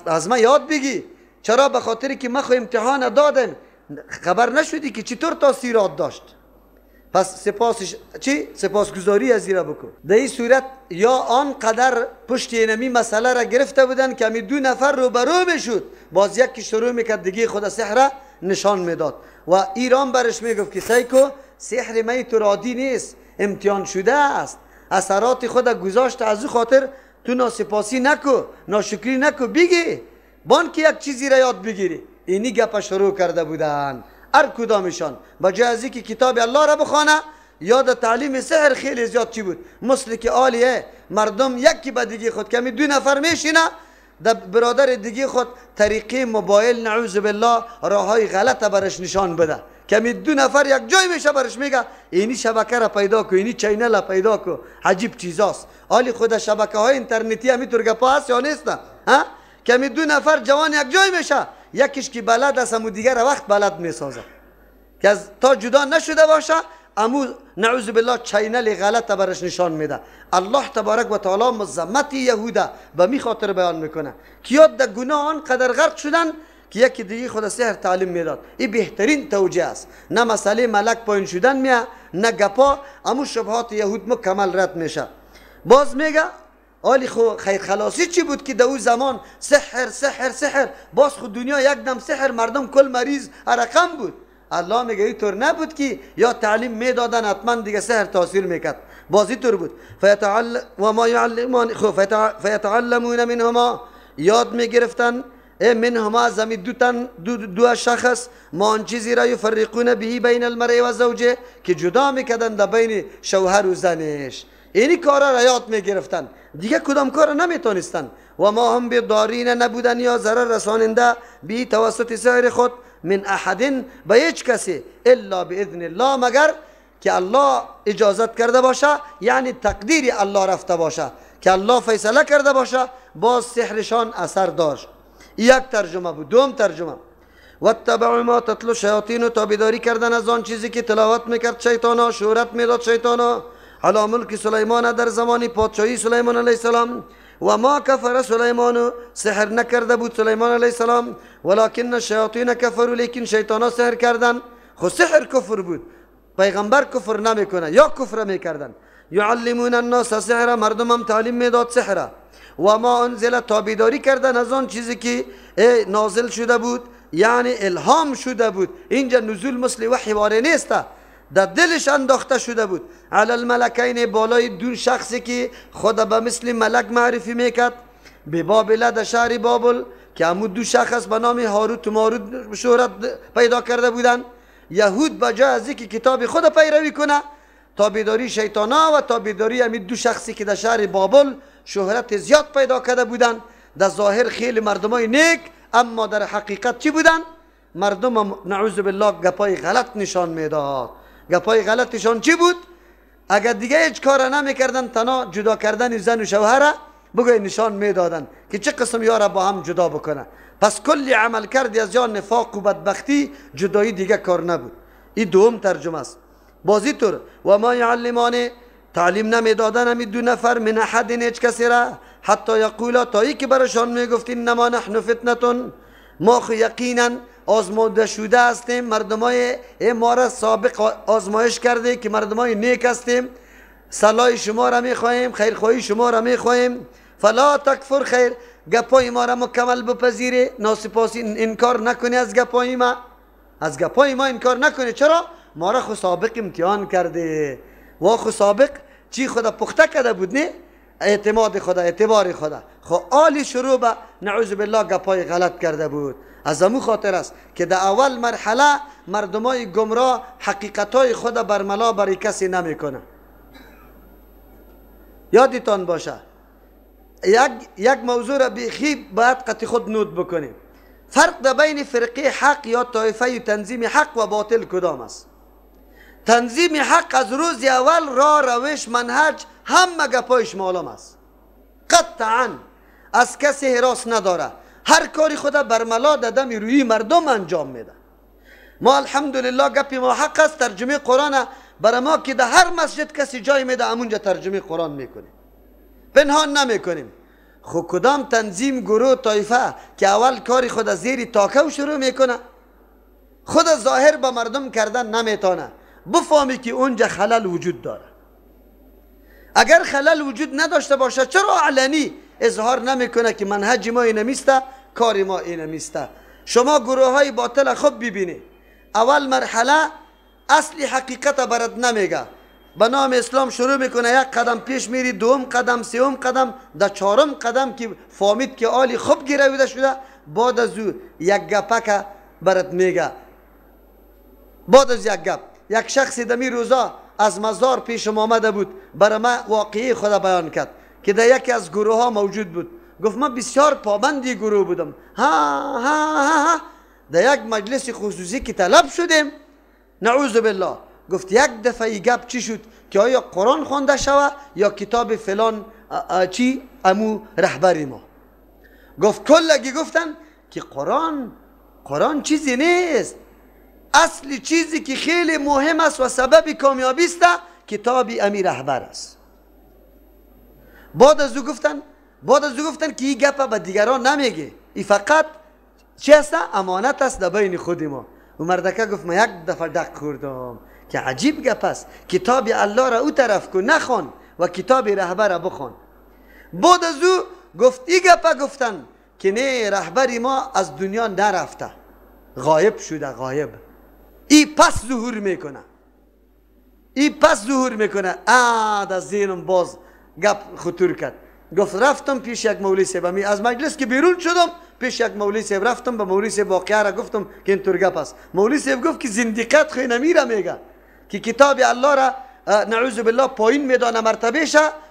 Speaker 1: از من یاد بگی، چرا؟ به خاطر که من خو امتحان دادم خبر نشدی که چطور تاثیرات داشت. پس سپاسش چی؟ سپاسگزاری از زیرا بکن. در این صورت یا آن قدر پشت اینمی مسئله را گرفته بودن که همی دو نفر روبرو میشد، باز یکی شروع میکرد دیگه خود سحر نشان میداد و ایران برش میگفت که سیکو سحر می تو عادی نیست، امتحان شده است، اثرات خود گذاشت، از او خاطر تو ناسپاسی نکو، ناشکری نکو، بگی بان که یک چیزی را یاد بگیری. اینی گپ شروع کرده بودن هر کدامشان با جای از اینکه کتاب الله را بخوانه یاد تعلیم سحر خیلی زیاد چی بود، مثل که عالیه مردم یکی به دیگه خود کمی دو نفر میشینه در برادر دیگه خود طریقه موبایل نعوذ بالله راههای غلط برش نشان بده، کمی دو نفر یک جای میشه برش میگه اینی شبکه را پیدا کو، اینی channel را پیدا کو، عجیب چیزاست. حالی خود شبکه های اینترنتی همی گپا هست یا نیست؟ ها کمی دو نفر جوان یک جای میشه، یکیش که بلد است امو دیگر وقت بلد میسازه که از تا جدا نشده باشه امو نعوذ بالله channel غلط برش نشان میده. الله تبارک و تعالی مذمت یهوده به می خاطر بیان میکنه که یاد در گناه آن قدر غرق شدن که یکی دیگه خود سحر تعلیم میداد. این بهترین توجیه است. نه مسئله ملک پایین شدن میه، نه گپا، امو شبهات یهود مکمل رد میشه. باز میگه آلی خو خیر خلاصی چی بود که در او زمان سحر سحر سحر، باز خود دنیا یک دم سحر، مردم کل مریض رقم بود. الله میگه اینطور نبود که یا تعلیم میدادن حتما دیگه سحر تاثیر میکرد. باز اینطور بود. و ما یعلمان خو فیتعلمون منهما، یاد میگرفتن منهما از دو تن دو شخص، ما آن چیزی را یفرقون به بین المرء و زوجه، که جدا میکردن در بین شوهر و زنش. اینی کارا را یاد میگرفتن، دیگه کدام کار نمیتونستن. و ما هم بضارین نبودن یا ضرر رساننده بی توسط سحر خود من احد به هیچ کسی الا باذن الله، مگر که الله اجازت کرده باشه، یعنی تقدیر الله رفته باشه، که الله فیصله کرده باشه، باز سحرشان اثر داشت. یک ترجمه بود. دوم ترجمه واتبعوا ما تتلو الشیاطین، تابعداری کردن از آن چیزی که تلاوت میکرد شیطانا، شهرت میداد شیطانا، علی ملک سلیمان، در زمان پادشاهی سلیمان علیه السلام. و ما کفر سلیمان، سحر نکرده بود سلیمان علیه السلام، ولکن الشیاطین کفروا، لیکن شیطانا سحر کردن. خو سحر کفر بود، پیغمبر کفر نمیکنه یا کفر میکردن. یعلمون الناس سحر، مردم هم تعلیم میداد سحر. و ما انزل، تابعداری کردن از آن چیزی که نازل شده بود، یعنی الهام شده بود. اینجا نزول مثل وحی واره نیست، در دلش انداخته شده بود. علی الملکین، بالای دو شخصی که خدا به مثل ملک معرفی میکرد، به بابل، در شهر بابل، که همون دو شخص به نام هاروت و ماروت شهرت پیدا کرده بودن. یهود به جای از اینکه کتاب خود پیروی کنه، تابعداری شیطانا و تابعداری همین دو شخصی که در شهر بابل شهرت زیاد پیدا کرده بودن، در ظاهر خیلی مردمای نیک، اما در حقیقت چی بودن؟ مردم نعوذ بالله گپای غلط نشان میداد. گپای غلطشان چی بود؟ اگر دیگه هیچ کار نمیکردن، تنها جدا کردن زن و شوهر بگوی نشان میدادن که چه قسم یارا با هم جدا بکنه. پس کلی عمل کردی از یا نفاق و بدبختی، جدایی دیگه کار نبود. این دوم ترجمه است. بازی طور و ما یعلمان، تعلیم نمیدادن همی دو نفر، من احد، هیچ کسی را، حتی یقولا، تا ای که برشان میگفت انما نحن فتنه، ما خو یقینا آزموده شده هستیم، مردمای ما را سابق آزمایش کرده که مردمای نیک هستیم، صلاح شما را میخواهیم، خیرخواهی شما را میخواهیم، فلا تکفر خیر، گپای ما را مکمل بپذیری، ناسپاسی انکار نکنی از گپای ما، از گپای ما انکار نکنی. چرا؟ ما را خو سابق امتحان کرده، و خو سابق چی خدا پخته کرده بود، نه اعتماد خدا، اعتبار خدا، خو آلی شروع به نعوذ بالله گپای غلط کرده بود. از امو خاطر است که در اول مرحله مردمای گمراه حقیقتای خود برملا برای کسی نمیکنه. یادتان باشه یک موضوع را بیخی باید قطع خود نوت بکنیم. فرق در بین فرقه حق یا طایفه تنظیم حق و باطل کدام است؟ تنظیم حق از روز اول را، روش، منهج، همه گپایش معلوم است، قطعا از کسی حراس نداره، هر کاری خدا برملا دادم روی مردم انجام میده. ما الحمدلله گپی ما حق است، ترجمه قرآن برای ما که در هر مسجد کسی جای میده همونجا ترجمه قرآن میکنیم، پنهان نمیکنیم. خو کدام تنظیم، گروه، طایفه که اول کاری خود از زیر تاکه شروع میکنه، خود ظاهر به مردم کردن نمیتونه، بفهمی که اونجا خلل وجود داره. اگر خلل وجود نداشته باشه چرا علنی اظهار نمیکنه که منهج ما اینمیسته، کار ما اینمیسته؟ شما گروه های باطل خوب ببینی، اول مرحله اصلی حقیقت برات نمیگه، به نام اسلام شروع میکنه، یک قدم پیش میری، دوم قدم، سوم قدم، در چهارم قدم که فهمید که آلی خوب گرویده شده، بعد از او یک گپک برات میگه. بعد از یک گپ، یک شخص دمی روزا از مزار پیشم آمده بود، برای من واقعی خدا بیان کرد که در یکی از گروه ها موجود بود. گفت من بسیار پابندی گروه بودم، ها ها ها ها، در یک مجلس خصوصی که طلب شدیم، نعوذ بالله، گفت یک دفعه گپ چی شد که آیا قرآن خوانده شوه یا کتاب فلان چی امو رهبری ما. گفت کلگی گفتن که قرآن چیزی نیست، اصل چیزی که خیلی مهم است و سبب کامیابی است کتاب امی رهبر است. بعد از او گفتن که این گپ به دیگران نمیگه، این فقط چی است؟ امانت است در بین خود ما. و مردکه گفت من یک دفعه دق خوردم که عجیب گپ است، کتاب الله را او طرف کن نخوان و کتاب رهبر را بخوان. بعد از او گفت ای گپه گفتن که نه، رهبری ما از دنیا نرفته، غایب شده، غایب. ای پس ظهور میکنه، ای پس ظهور میکنه. از ذهنم باز گپ خطور کرد. گفت رفتم پیش یک مولوی صاحب، از مجلس که بیرون شدم پیش یک مولوی صاحب رفتم، به مولوی صاحب واقعه را گفتم که اینطور گپ است. مولوی صاحب گفت که زندیقت خو نمیره، میگه که کتاب الله را نعوذ بالله پایین میدانه مرتبه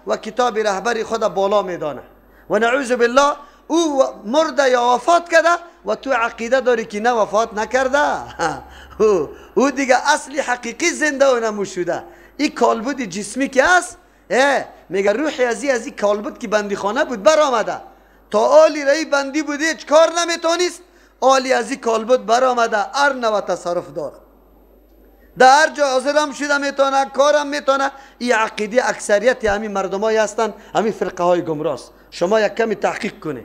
Speaker 1: و کتاب رهبری خود بالا میدانه و نعوذ بالله او مرده یا وفات کرده و تو عقیده داری که نه وفات نکرده، او دیگه اصلی حقیقی زنده و نموشده. این کالبد جسمی که است، میگه روحی از این کالبد که بندیخانه بود برآمده، تا آلی رای بندی بوده هیچ کار نمیتونست، آلی از این کالبد برآمده، هر نوع تصرف داره، در هر جا حاضرم شده میتونه، کارم میتونه. این عقیده اکثریت همین مردمایی هستن، همین فرقه های گمراست. شما یک کمی تحقیق کنه،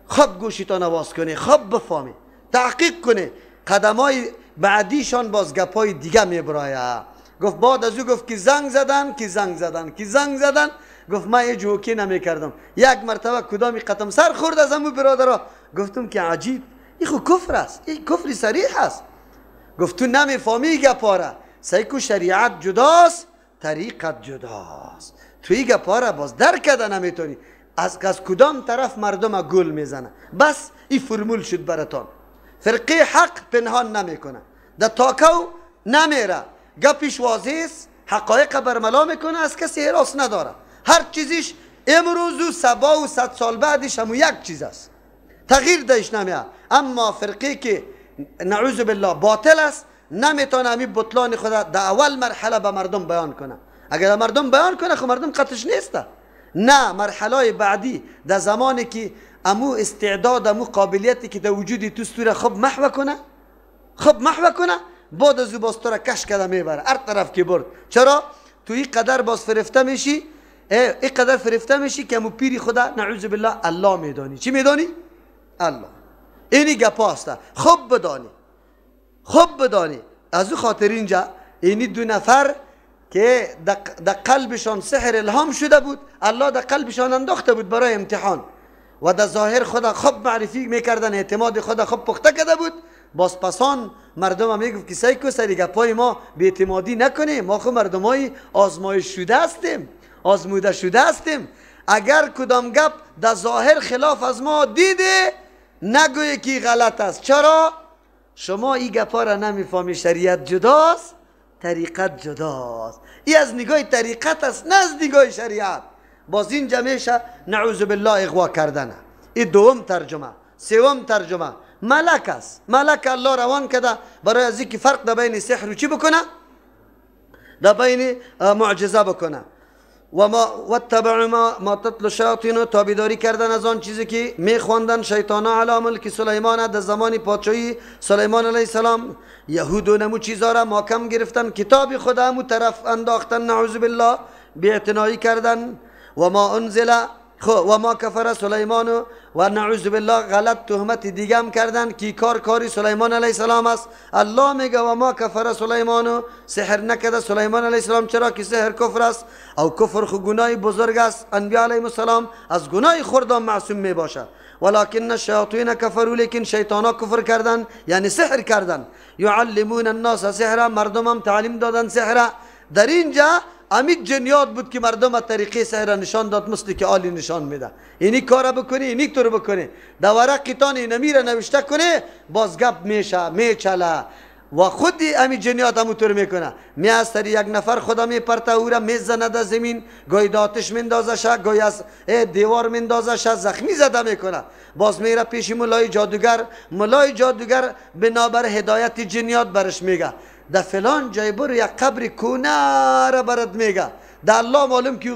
Speaker 1: خب گوشتان آواز کنه، خب بفهمی، تحقیق کنه، قدمای بعدیشان باز گپای دیگه میبرایه. گفت بعد از او گفت که زنگ زدن، که زنگ زدن، که زنگ زدن. گفت من هیچ اوکی نمیکردم. یک مرتبه کدامی قدم سر خورد از امو برادرها، گفتم که عجیب، این خو کفر است، این کفر صریح است. گفت تو نمیفهمی گپاره، سیکو شریعت جداست، طریقت جداست، تو این گپاره باز درک کرده نمیتونی، از کدام طرف مردم گل میزنه. بس این فرمول شد براتان. فرقه حق پنهان نمیکنه، در تاکو نمیره، گپش واضح است، حقایق برملا میکنه، از کسی حراس نداره. هر چیزیش امروز و صبا و 100 سال بعدش همون یک چیز است، تغییر دهش نمیه. اما فرقه که نعوذ بالله باطل است، نمیتونه همین بطلان خود در اول مرحله به مردم بیان کنه. اگر مردم بیان کنه خب مردم قطش نیسته. نه، مرحله بعدی در زمانی که امو استعداد، امو قابلیتی که در وجود تو سوره خب محو کنه، خب محو کنه، بعد از او باز تو را کش کرده میبره هر طرف که برد. چرا؟ تو این قدر باز فرفته میشی، این قدر فرفته میشی که امو پیری خدا نعوذ بالله الله میدانی. چی میدانی؟ الله. اینی گپا است. خب بدانی، خب بدانی. از او خاطر اینجا اینی دو نفر که در قلبشان سحر الهام شده بود، الله در قلبشان انداخته بود برای امتحان و در ظاهر خدا خب معرفی میکردن، اعتماد خدا خب پخته کرده بود. باز پسان مردم هم میگفت که سیکو سری گپای ما بی‌اعتمادی نکنیم، ما خب مردمای آزمایش شده هستیم، آزموده شده هستیم. اگر کدام گپ در ظاهر خلاف از ما دیده نگوی که غلط است. چرا؟ شما این گپا را نمیفهمی، شریعت جداست، طریقت جداست. این از نگاه طریقت است، نه از نگاه شریعت. باز اینجا میشه نعوذ بالله اغوا کردنه. این دوم ترجمه. سوم ترجمه ملک است، ملک الله روان کرده برای از اینکه فرق در بین سحر و چی بکنه؟ در بین معجزه بکنه. و ما واتبعوا ما تتلو الشیاطین، تابعداری کردن از آن چیزی که میخواندن شیطانا علی ملک سلیمان، در زمان پادشاهی سلیمان علیه السلام. یهود و نمو چیزا را ماکم گرفتن، کتاب خدا همو طرف انداختن نعوذ بالله، بی‌اعتنایی کردن. و ما انزل و ما کفر سلیمان و نعوذ بالله غلط تهمت دیگه هم کردن که کار کاری سلیمان علیه السلام است. الله میگه و ما کفر سلیمان، سحر نکرده سلیمان علیه السلام، چرا که سحر کفر است او کفر خو گناه بزرگ است. انبیاء علیهم السلام از گناه خردان معصوم می باشه. ولكن الشیاطین کفروا، لیکن شیطانا کفر کردن، یعنی سحر کردن. یعلمون الناس سحر، مردم هم تعلیم دادن سحر. در اینجا امید جنیات بود که مردم طریقه سحر نشان داد، مثل که آلی نشان میده، اینی کارا بکنی، اینی طور بکنی، در ورقتان اینمی را نوشته کنی، باز گپ میشه میچله و خودی امی جنیات همو طور میکنه. می از سر یک نفر خدا میپرته، او را میزنه در زمین، گاهی در آتش میندازه شه، گاهی از دیوار میندازه شه، زخمی زده میکنه. باز میره پیش ملای جادوگر، ملای جادوگر بنابر هدایت جنیات برش میگه در فلان جای برو یک قبر کونه را برات میگه. در الله معلوم که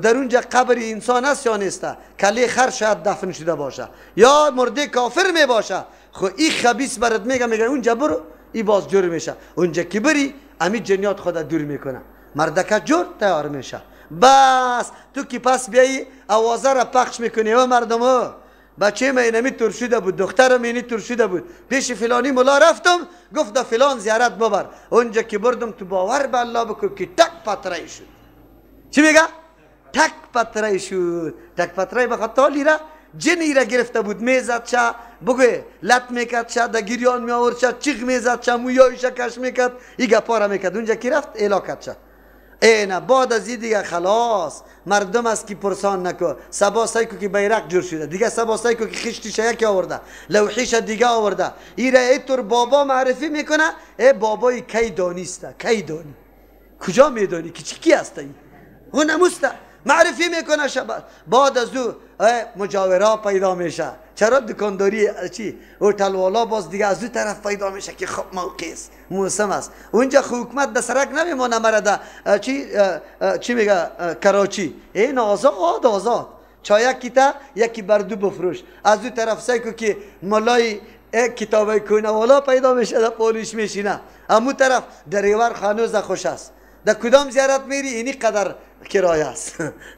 Speaker 1: در اونجا قبر انسان است یا نیست، کلی خر شاید دفن شده باشه یا مرده کافر می باشه. خو این خبیث برات میگه، میگه اونجا برو، این باز جور میشه. اونجا که بری امی جنیات خود دور میکنه، مردکه جور تیار میشه. بس تو که پس بیایی آوازه را پخش میکنی و مردم بچه من اینمی طور شده بود، دخترم اینی طور شده بود، پیش فلانی ملا رفتم گفت دا فلان زیارت ببر، اونجا که بردم تو باور به الله بکن که تک پتره شد. چی میگه؟ تک پتره شد. تک پتره بخاطر لیره جنی را گرفته بود، میزد چه بگوی لط میکرد چه در گریان می آورد چه چیغ میزد چه مویایش کش میکرد، این گپا را میکرد. اونجا که رفت اعلا کرد چه اینه. بعد از این دیگه خلاص مردم از کی پرسان نکو. سبا سایکو که بیرق جور شده دیگه، سبا سایکو که خشتیش یکی آورده، لوحیش دیگه آورده، ایره اینطور بابا معرفی میکنه. ای بابای کی دانیسته، کی دانی، کجا میدانی که چی کی هسته؟ این اون نموسته معرفی میکنه شب. بعد از او مجاورا پیدا میشه. چرا دکانداری چی هتل والا باز دیگه از او طرف پیدا میشه که خب موقع است، موسم است. اونجا حکومت به سرک نمیمانه مرده چی چی میگه کراچی. این آزاد آزاد چای یکی تا یکی بر دو بفروش. از او طرف سایکو که ملای کتابای کونه والا پیدا میشه، در پولیش میشینه. امو طرف دریور خانوز خوش است، در کدام زیارت میری اینی قدر کرایه است.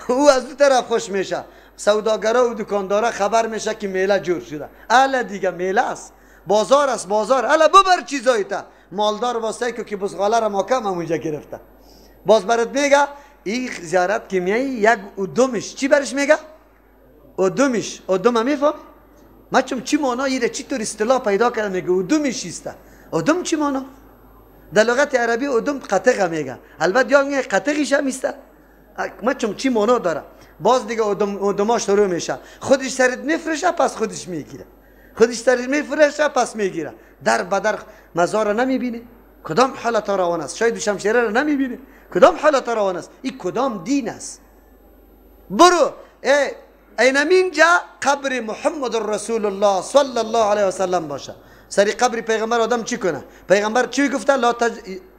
Speaker 1: او از دو طرف خوش میشه. سوداگرا و دکاندارا خبر میشه که میله جور شده. الا دیگه میله است، بازار است، بازار. الا ببر چیزایی تا مالدار واسه که بزغاله را ماکم اونجا گرفته. باز برات میگه این زیارت که میایی یک ادمش چی برش میگه؟ ادمش. ادم میفهم؟ ما چون چی معنا ایره چی طور اصطلاح پیدا کرده میگه ادمش است. ادم چی معنا؟ در لغت عربی ادم قطغه میگه. البته یا میگه قطغیش هم است. ما چون چی معنا داره؟ باز دیگه ادما شروع میشه. خودش سرت میفرشه پس خودش میگیره، خودش سرت میفرشه پس میگیره. در بدر مزار نمیبینه کدام حالت روان است، شاید شمشیره رو نمیبینه کدام حالت روان است. این کدام دین است؟ برو اینمینجا قبر محمد رسول الله صلی الله علیه وسلم باشه. سری قبر پیغمبر آدم چی کنه؟ پیغمبر چی گفته؟ لا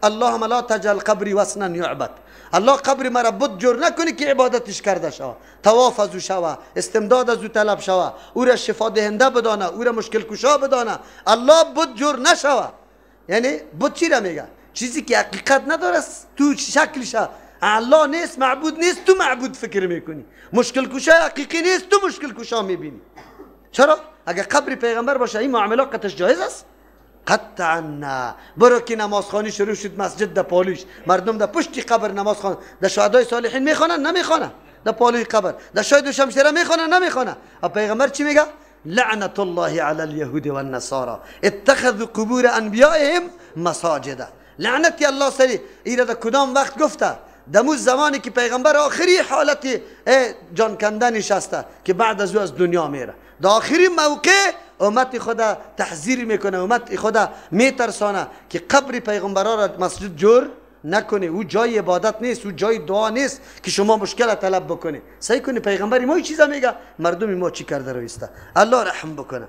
Speaker 1: اللهم لا تجعل قبری وثنا یعبد. الله قبر مرا بت جور نکنی که عبادتش کرده شوه، طواف از او شوه، استمداد از او طلب شوه، او را شفا دهنده بدانه، او را مشکل کشا بدانه. الله بت جور نشوه. یعنی بت چی را میگه؟ چیزی که حقیقت نداره، تو شکلش الله نیست، معبود نیست، تو معبود فکر میکنی. مشکل کشا حقیقی نیست، تو مشکل کشا میبینی. چرا؟ اگر قبر پیغمبر باشه این معامله قطعش جایز است؟ قطعا نه. برو که نمازخوانی شروع شد مسجد در پالوش، مردم در پشت قبر نماز خوان، در شهدای صالحین میخوانن نمیخوانن، در پالوی قبر، در شاید و شمشیره میخوانن نمیخوانن. پیغمبر چی میگه؟ لعنت الله علی اليهود والنصارى اتخذوا قبور انبیائهم مساجدا. لعنت الله سری ایره در کدام وقت گفته؟ دمو زمانی که پیغمبر آخری حالت جان کندن نشسته که بعد از او از دنیا میره، در آخری موقع امت خدا تحذیر میکنه، امت خدا میترسانه که قبر پیغمبرا را مسجد جور نکنه. او جای عبادت نیست، او جای دعا نیست که شما مشکل طلب بکنه. سعی کنی پیغمبر ما چیزا میگه، مردم ما چی کرده رویسته. الله رحم بکنه.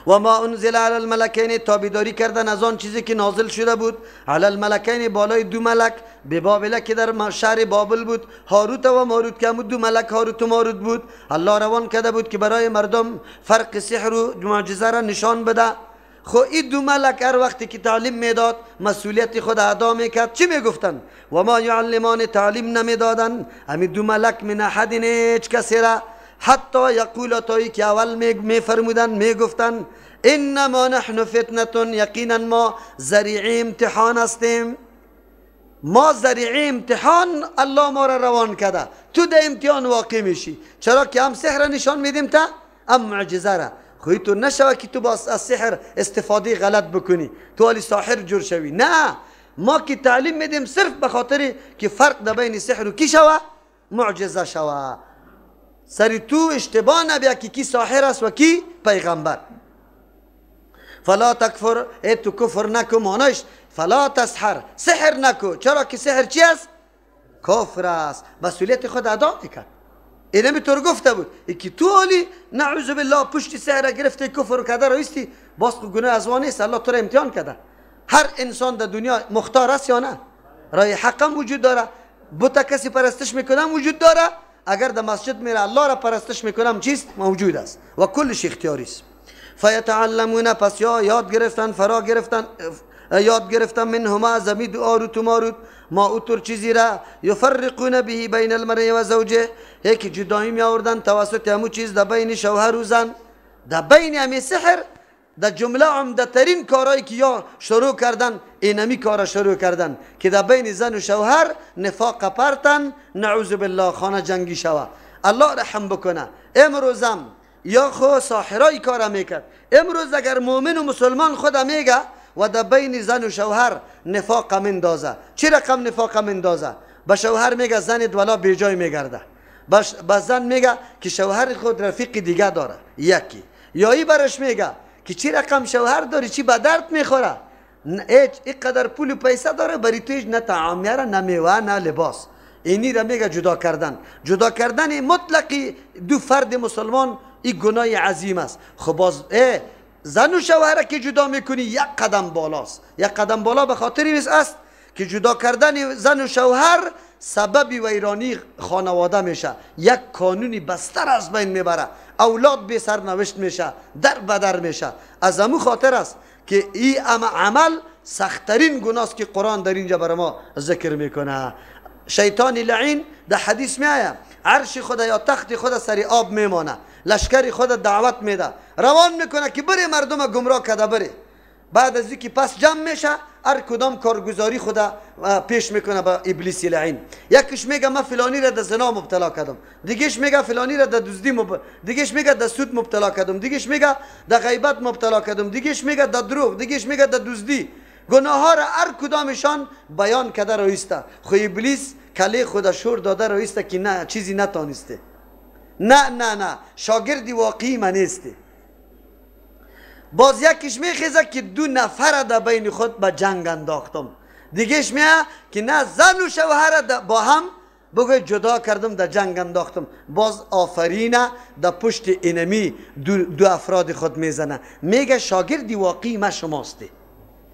Speaker 1: و ما انزل علی الملکین، تابعداری کردن از آن چیزی که نازل شده بود، علی الملکین بالای دو ملک، به بابل که در شهر بابل بود، هاروت و ماروت که هم دو ملک هاروت و ماروت بود. الله روان کرده بود که برای مردم فرق سحر و معجزه را نشان بده. خو این دو ملک هر وقتی که تعلیم میداد مسئولیت خود ادا میکرد. چی میگفتن؟ و ما یعلمان، تعلیم نمیدادن همین دو ملک من احد، هیچ کسی را، حتی یقول، تایی که اول میفرمودن میگفتن انما نحن فتنه، یقینا ما ذریعه امتحان هستیم، ما ذریعه امتحان الله ما را روان کرده، تو در امتحان واقع میشی. چرا که هم سحر نشان میدیم تا هم معجزه را. خوی تو نشوه که تو باز از سحر استفاده غلط بکنی، تو علی ساحر جور شوی. نه، ما که تعلیم میدیم صرف به خاطر که فرق در بین سحر و کی شوه؟ معجزه شوه. سری تو اشتباه نبیا که کی ساحر است و کی پیغمبر. فلا تکفر، ای تو کفر نکو، معنیش فلا تسحر، سحر نکو. چرا که سحر چی است؟ کفر است. مسئولیت خود ادا میکرد. اینمی طور گفته بود ای که تو علی نعوذ بالله پشت سحر گرفته کفر کرده رایستی، باز گناه از وان نیست، الله تو را امتحان کرده. هر انسان در دنیا مختار است یا نه؟ رای حقم وجود داره، بت کسی پرستش میکنم وجود داره، اگر در مسجد میره الله را پرستش میکنم چیست؟ موجود است و کلش اختیاری است. فیتعلمون، پس یا یاد گرفتن، فرا گرفتن، یاد گرفتن منهما از امی دو هاروت و ماروت، ما اوتر چیزی را یفرقون به بین المرء و زوجه، یکی جدایی می آوردن توسط همو چیز در بین شوهر و زن، در بین همی سحر. در جمله عمده ترین کارهایی که یا شروع کردن اینمی کارا شروع کردن که در بین زن و شوهر نفاق پرتن، نعوذ بالله خانه جنگی شوه. الله رحم بکنه. امروزم یا خو ساحرای کارا میکرد، امروز اگر مؤمن و مسلمان خود میگه و در بین زن و شوهر نفاق مندازه، چی رقم نفاق مندازه؟ به شوهر میگه زن دولا بیجای میگرده، به زن میگه که شوهر خود رفیق دیگه داره یکی، یا ای برش میگه که چی رقم شوهر داری، چی به درد میخوره، هیچ اینقدر پول و پیسه داره بری تو هیچ نه طعام میاره نه میوه نه لباس. اینی را میگه جدا کردن. جدا کردن مطلقی دو فرد مسلمان این گناه عظیم است. خب باز زن و شوهر که جدا میکنی یک قدم بالاست، یک قدم بالا به خاطر است که جدا کردن زن و شوهر سبب ویرانی خانواده میشه، یک کانونی بستر از بین میبره، اولاد بی سرنوشت میشه، در بدر میشه. از امو خاطر است که این عمل سختترین گناه است که قرآن در اینجا بر ما ذکر میکنه. شیطان لعین در حدیث میآید عرش خدا یا تخت خدا سر آب میمانه، لشکر خدا دعوت میده، روان میکنه که بره مردم گمراه کده بره. بعد از اینکه پس جمع میشه هر کدام کارگزاری خدا پیش میکنه به ابلیس لعین. یکیش میگه من فلانی را در زنا مبتلا کردم، دیگهش میگه فلانی را در دزدی دیگهش میگه در سود مبتلا کردم، دیگهش میگه در غیبت مبتلا کردم، دیگهش میگه در دروغ، دیگهش میگه در دزدی. گناه ها را هر کدامشان بیان کرده رویسته. خو ابلیس کله خدا شور داده رویسته که نه چیزی نتانسته، نه نه نه شاگردی واقعی من نیستی. باز یکیش میخیزه که دو نفر در بین خود به جنگ انداختم، دیگهش میه که نه زن و شوهر با هم بگوی جدا کردم در جنگ انداختم. باز آفرینه در پشت اینمی دو افراد خود میزنه، میگه شاگردی واقعی ما شماستی،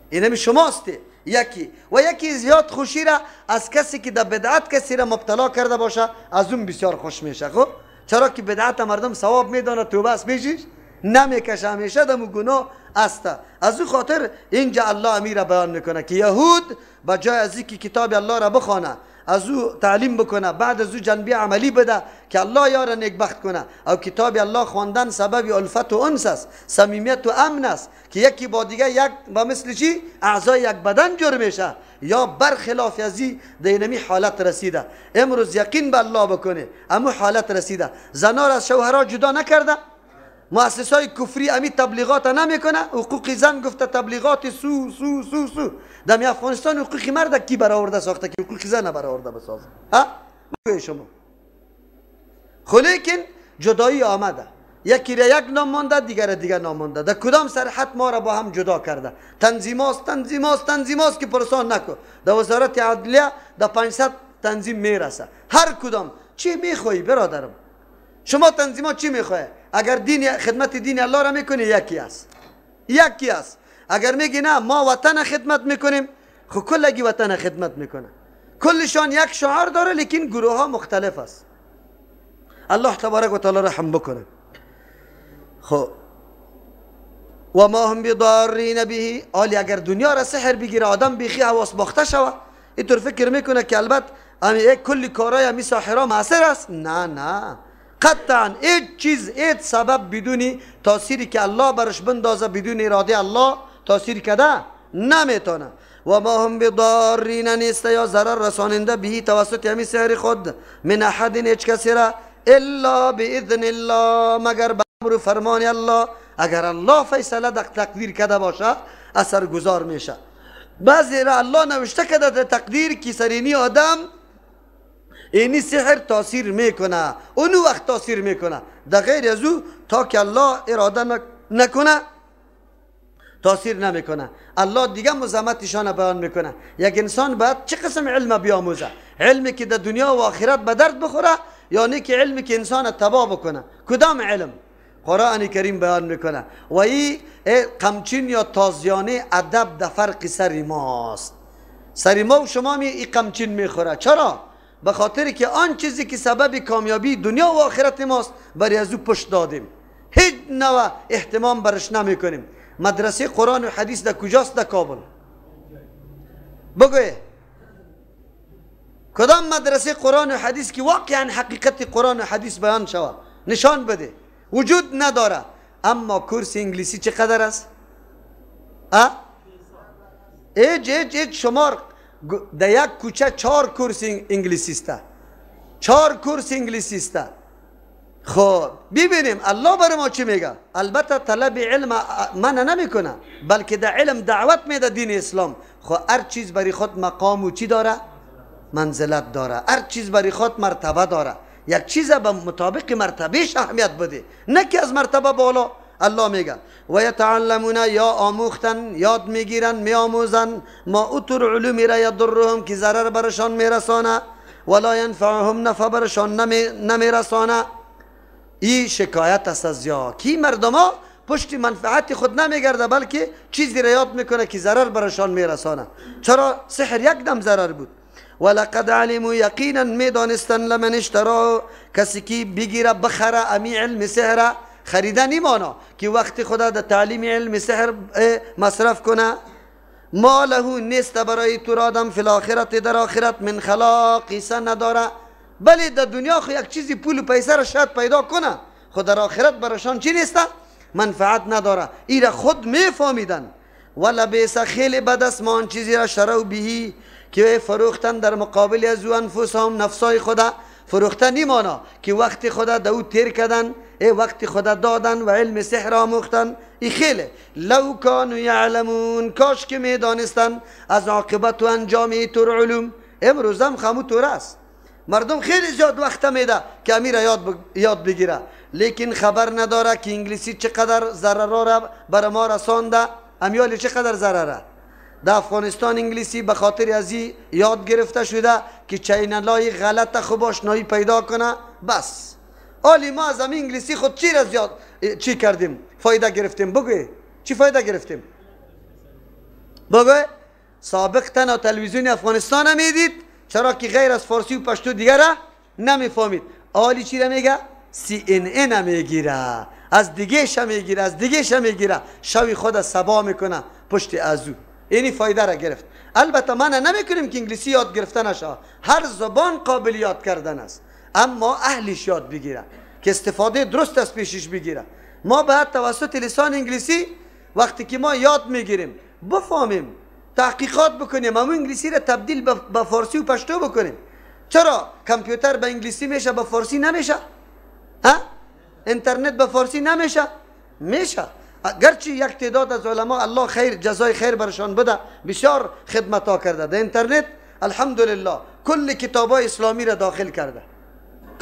Speaker 1: اینمی شماستی. یکی و یکی زیاد خوشی را از کسی که در بدعت کسی را مبتلا کرده باشه از اون بسیار خوش میشه. خب چرا که بدعت مردم ثواب میدانه، توبه از پیشش نمیکشه، همیشه دمو گناه است. از او خاطر اینجا الله امیر بیان میکنه که یهود به جای از اینکه کتاب الله را بخوانه، از او تعلیم بکنه، بعد از او جنبه عملی بده که الله یار نیکبخت کنه، او کتاب الله خواندن سبب الفت و انس است، صمیمیت و امن است که یکی با دیگه یک با مثل چی اعضای یک بدن جور میشه. یا برخلاف از این دینمی حالت رسیده. امروز یقین به الله بکنه امو حالت رسیده، زنا را از شوهرها جدا نکرده، مؤسسای کفری امی تبلیغات نمیکنه، حقوق زن گفته تبلیغات سو سو سو سو. در افغانستان حقوق مرد کی برآورده ساخته که حقوق زن برآورده بسازه؟ ها بگوی شما. خو لیکن جدایی آمده، یکی را یک نام مانده، دیگر دیگر نام مانده. در کدام سرحد ما را با هم جدا کرده؟ تنظیماست تنظیماست تنظیماست که پرسان نکو. در وزارت عدلیه در 500 تنظیم میرسه. هر کدام چی میخوایی برادرم؟ شما تنظیمات چی میخواه؟ اگر دین خدمت دین الله را میکنی یکی است، یکی است. اگر میگی نه ما وطن خدمت میکنیم، خب کلگی وطن خدمت میکنه، کلشان یک شعار داره لیکن گروه ها مختلف است. الله تبارک و تعالی رحم بکنه. خب و ما هم بضارین به. آلی اگر دنیا را سحر بگیره آدم بیخی حواس باخته شوه، اینطور فکر میکنه که البته امی کل کارای امی ساحرا مؤثر است. نه نه، قطعا هیچ چیز هیچ سبب بدون تاثیری که الله برش بندازه، بدون اراده الله تاثیر کده نمیتونه. و ما هم بضارین نیست یا ضرر رساننده بهی توسط همین سحر خود من احد هیچ کسی را الا باذن الله، مگر به امر فرمان الله. اگر الله فیصله در تقدیر کده باشه اثر گذار میشه. بعضی را الله نوشته کده در تقدیر که سرینی آدم اینی سحر تاثیر میکنه، اونو وقت تاثیر میکنه، در غیر از او تا که الله اراده نکنه تاثیر نمیکنه. الله دیگه مزامتشان بیان میکنه. یک انسان باید چه قسم علم بیاموزه؟ علمی که در دنیا و آخرت به درد بخوره یا نه که علمی که انسان تباه بکنه؟ کدام علم؟ قرآن کریم بیان میکنه. و این قمچین یا تازیانه ادب در فرق سر ماست. سر ما و شما می این قمچین میخوره. چرا؟ به خاطر که آن چیزی که سبب کامیابی دنیا و آخرت ماست برای از او پشت دادیم، هیچ نوع اهتمام برش نمیکنیم. مدرسه قرآن و حدیث در کجاست؟ در کابل. بگوی کدام مدرسه قرآن و حدیث که واقعا حقیقت قرآن و حدیث بیان شود نشان بده؟ وجود نداره. اما کورس انگلیسی چقدر است؟ ایج ایج ایج شمار در یک کوچه 4 کورس انگلیسی است، 4 کورس انگلیسی است. خب ببینیم الله برای ما چی میگه. البته طلب علم منع نمیکنه، بلکه در علم دعوت میده دین اسلام. خب هر چیز برای خود مقام و چی داره؟ منزلت داره. هر چیز برای خود مرتبه داره. یک چیز به مطابق مرتبهش اهمیت بده، نه که از مرتبه بالا. الله میگه و یتعلمون، یا آموختن، یاد میگیرن، میآموزن، ما اوتر علومی را یضرهم که ضرر برشان میرسانه، ولا ینفعهم نفع برشان نمیرسانه. این شکایت است از یا کی مردما پشت منفعت خود نمیگرده، بلکه چیزی را یاد میکنه که ضرر برشان میرسانه. چرا؟ سحر یک دم ضرر بود. ولقد علموا، یقینا میدانستن، لمن اشترا، کسی که بگیره بخره امی علم سحر، خریدن ایمانا که وقت خدا در تعلیم علم سحر مصرف کنه، ما له نیست برای تو آدم فی الاخرت در آخرت من خلاق، حصه نداره. بله در دنیا خو یک چیزی پول و پیسه را شاید پیدا کنه، خو در آخرت براشان چی نیست؟ منفعت نداره. ای را خود میفهمیدن. ولبئس، خیلی بد است ما آن چیزی را شروا بهی که فروختن در مقابل از او انفسهم، نفسای خدا فروختن ایمانا که وقت خدا در او تیر کردن، ای وقت خدا دادن و علم سحر آموختن. ای خیلی لو کانوا یعلمون، کاش که میدانستن از عاقبت و انجام ای طور علوم. امروز هم خمو طور است، مردم خیلی زیاد وقت میده که امیر یاد بگیره، لیکن خبر نداره که انگلیسی چقدر ضررها را بر ما رسانده. امیال چقدر ضرره در افغانستان انگلیسی به خاطر از یاد گرفته شده که channel ای غلط خوب آشنایی پیدا کنه. بس حالی ما از همین انگلیسی خود چی را زیاد چی کردیم؟ فایده گرفتیم؟ بگوی چی فایده گرفتیم؟ بگوی سابق تنها تلویزیون افغانستان میدید، چرا که غیر از فارسی و پشتو دیگه را نمیفهمید. حالی چی را میگه؟ CNN میگیره، از دیگه ش میگیره، از دیگه ش میگیره، شوی خود سبا میکنه پشت ازو. اینی فایده را گرفت. البته من نمیکنیم که انگلیسی یاد گرفته نشه، هر زبان قابل یاد کردن است، اما اهلش یاد بگیره که استفاده درست از پیشش بگیره. ما باید توسط لسان انگلیسی وقتی که ما یاد میگیریم بفهمیم، تحقیقات بکنیم، اما انگلیسی را تبدیل به فارسی و پشتو بکنیم. چرا کامپیوتر به انگلیسی میشه به فارسی نمیشه؟ ها؟ اینترنت به فارسی نمیشه؟ میشه. گرچه یک تعداد از علما الله خیر جزای خیر برشان بده بسیار خدمت ها کرده در اینترنت، الحمدلله کل کتاب های اسلامی را داخل کرده،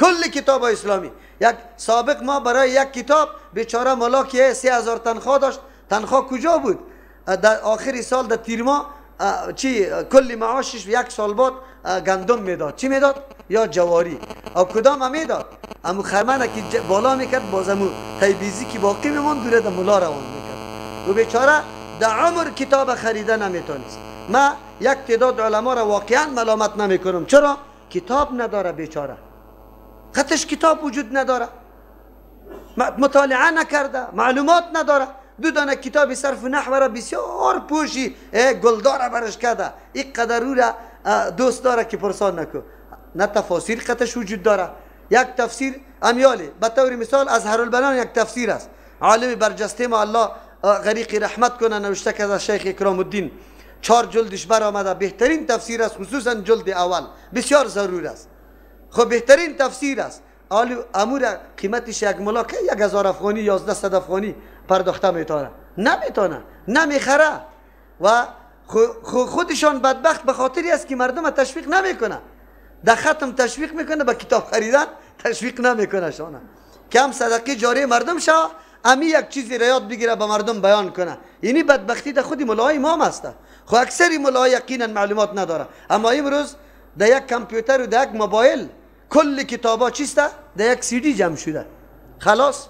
Speaker 1: کل کتاب های اسلامی. یک سابق ما برای یک کتاب بیچاره ملا که 3000 تنخواه داشت، تنخواه کجا بود؟ در آخر سال در تیر ماه چی کل معاشش یک سال بعد گندم میداد، چی میداد؟ یا جواری او کدام هم میداد؟ امو خرمنه که بالا میکرد، باز امو تیبیزی که باقی میموند دوره در ملا روان میکرد. و بیچاره در عمر کتاب خریده نمیتونست. ما یک تعداد علما را واقعا ملامت نمیکنم، چرا؟ کتاب نداره بیچاره، خطش کتاب وجود نداره، مطالعه نکرده، معلومات نداره. دو دانه کتاب صرف و نحو را بسیار پوشی گلدار برش کرده، این قدر او را دوست داره که پرسان نکو. نه تفاسیر خطش وجود داره، یک تفسیر امیالی به طور مثال ازهر البنان یک تفسیر است، عالم برجسته ما الله غریق رحمت کنه نوشته کرده شیخ اکرام الدین، 4 جلدش برآمده، بهترین تفسیر است، خصوصا جلد اول بسیار ضرور است. خب بهترین تفسیر است. امور قیمتش یک ملاکه 1000 افغانی 1100 افغانی پرداخته میتونه، نمیتونه، نمیخره. و خودشان بدبخت به خاطری است که مردم تشویق نمیکنه، در ختم تشویق میکنه، به کتاب خریدن تشویق نمیکنه شانه که هم صدقه جاری مردم شوه، امی یک چیزی را یاد بگیره به مردم بیان کنه. یعنی بدبختی در خود ملای امام است. خب اکثری ملای یقینا معلومات نداره، اما امروز در یک کامپیوتر و در یک موبایل کل کتابا چیست؟ در یک سی دی جمع شده. خلاص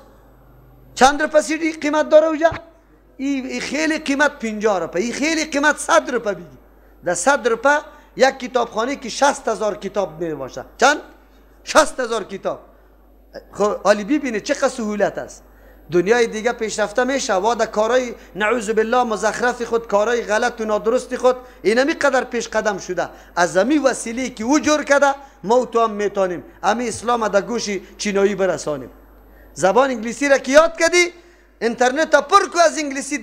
Speaker 1: چند روپه سی دی قیمت داره اوجا؟ ای خیلی قیمت 50 روپه، ای خیلی قیمت 100 روپه بگی. در 100 روپه یک کتابخانه که 60,000 کتاب می باشه. چند؟ 60,000 کتاب. خب حالی ببینه چقدر سهولت است. دنیای دیگه پیشرفته میشه و در کارای نعوذ بالله مزخرف خود، کارای غلط و نادرست خود اینمی قدر پیش قدم شده. از امی وسیله که او جور کرده ما تو هم میتونیم امی اسلام در گوش چینایی برسانیم. زبان انگلیسی را که یاد کردی، اینترنت پر کو از انگلیسی،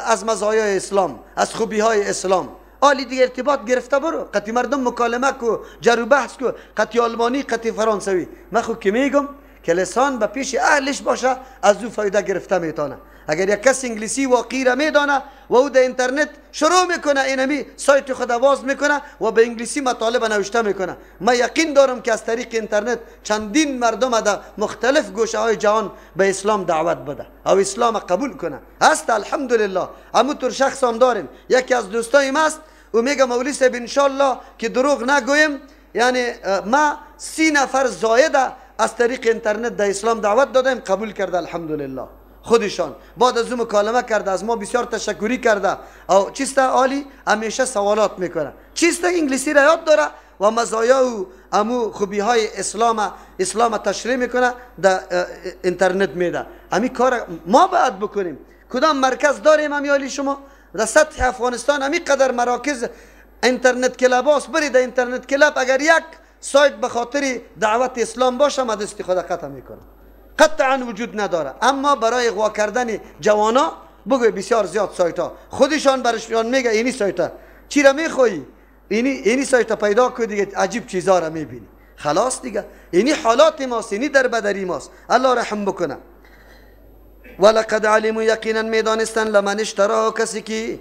Speaker 1: از مزایای اسلام، از خوبی های اسلام. آلی دیگه ارتباط گرفته برو، قطی مردم مکالمه کو، جر و بحث کو، قطی آلمانی، قطی فرانسوی. من خو که میگم که لسان به پیش اهلش باشه از او فایده گرفته میتونه. اگر یک کس انگلیسی واقعی را میدانه و او در اینترنت شروع میکنه، اینمی سایت خود باز میکنه و به انگلیسی مطالب نوشته میکنه، من یقین دارم که از طریق اینترنت چندین مردم در مختلف گوشه های جهان به اسلام دعوت بده او اسلام قبول کنه. هست الحمدلله. همونطور شخص هم داریم، یکی از دوستایم است او میگه مولوی صاحب انشالله که دروغ نگویم، یعنی ما 30 نفر زایده از طریق اینترنت در اسلام دعوت دادیم، قبول کرده الحمدلله خودشان. بعد از او مکالمه کرده، از ما بسیار تشکری کرده. او چیست عالی همیشه سوالات میکنه، چیست انگلیسی را یاد داره و مزایا و امو خوبی های اسلام تشریح میکنه، در اینترنت میده. امی کار ما باید بکنیم. کدام مرکز داریم امی شما در سطح افغانستان امی قدر مراکز internet club است، برید در internet club اگر یک سایت به خاطر دعوت اسلام باشه ما دست خود قطع میکنم، قطعا وجود نداره. اما برای اغوا کردن جوانا بگوی بسیار زیاد سایت ها خودشان برشان میگه اینی سایت ها چی را میخوایی، اینی سایت ها پیدا کو دیگه، عجیب چیزا را میبینی. خلاص دیگه اینی حالات ماست، اینی در بدری ماست. الله رحم بکنه. ولقد علموا یقینا میدانستن لمن اشتراه، کسی که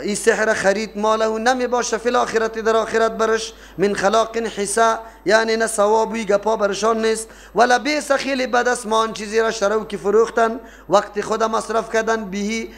Speaker 1: ای سحر خرید، ماله نمی باشه فی الاخرت در آخرت برش، من خلاق حسا، یعنی نه ثوابی گپا برشان نیست. ولا بیس خیلی بد است ما آن چیزی را شرو که فروختن، وقت خود مصرف کردن، بهی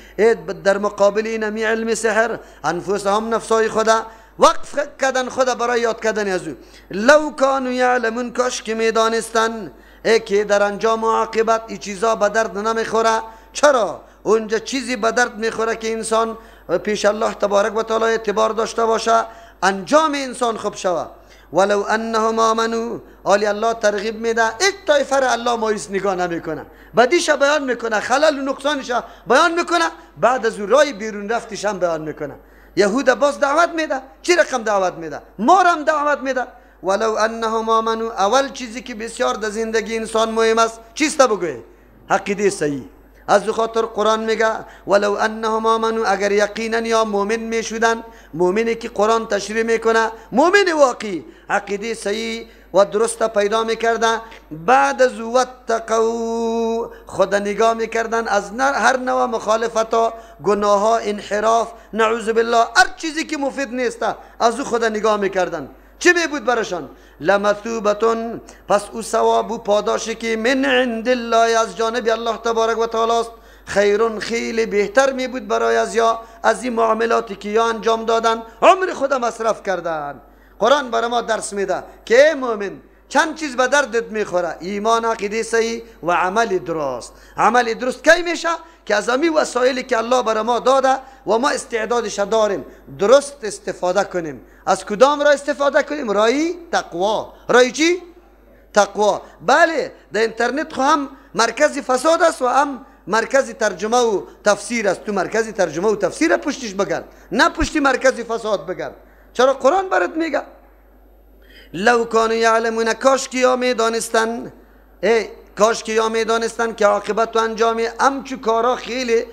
Speaker 1: در مقابل اینمی علم سحر، انفسهم نفسای خدا وقف کردن خدا برای یاد کردن از او. لو کانوا یعلمون، کاش که میدانستن ای که در انجام و عاقبت ای چیزا به درد نمیخوره. چرا؟ اونجا چیزی به درد میخوره که انسان پیش الله تبارک و تعالی اعتبار داشته باشه، انجام انسان خوب شوه. ولو انهم آمنوا، آلی الله ترغیب میده، یک طایفه را الله مایوس نگاه نمیکنه، بدیش بیان میکنه، خلل و نقصانش بیان میکنه، بعد از او رای بیرون رفتش هم بیان میکنه. یهود باز دعوت میده، چی رقم دعوت میده؟ ما را هم دعوت میده. ولو انهم آمنوا، اول چیزی که بسیار در زندگی انسان مهم است چیست؟ بگوی عقیده صحیح. از خاطر قرآن میگه ولو انهم آمنوا، اگر یقینا یا مؤمن میشدن، مؤمنی که قرآن تشریح میکنه، مؤمن واقعی عقیده صحیح و درست پیدا میکردن، بعد از واتقوا خود نگاه میکردن از هر نوع مخالفت ها، گناه ها، انحراف، نعوذ بالله، هر چیزی که مفید نیست از او خود نگاه میکردن. چی می بود برشان؟ لمثوبتون، پس او ثواب و پاداشی که من عند الله از جانب الله تبارک و تعالی است، خیرون خیلی بهتر می بود برای از یا از این معاملاتی که یا انجام دادن، عمر خود مصرف کردن. قرآن برای ما درس میده که ای مؤمن چند چیز به دردت میخوره: ایمان، عقیده صحیح و عمل درست. عمل درست کی میشه؟ که از امی وسایلی که الله برای ما داده و ما استعدادش داریم درست استفاده کنیم. از کدام راه استفاده کنیم؟ رای تقوا. رای چی؟ تقوا. بله در اینترنت خو هم مرکز فساد است و هم مرکز ترجمه و تفسیر است. تو مرکز ترجمه و تفسیر پشتش بگرد، نه پشتی مرکز فساد بگرد. چرا قرآن برات میگه لو کانوا یعلمون، کاش که یا میدانستن، ای کاش که یا میدانستن که عاقبت و انجام همچو کارا خیلی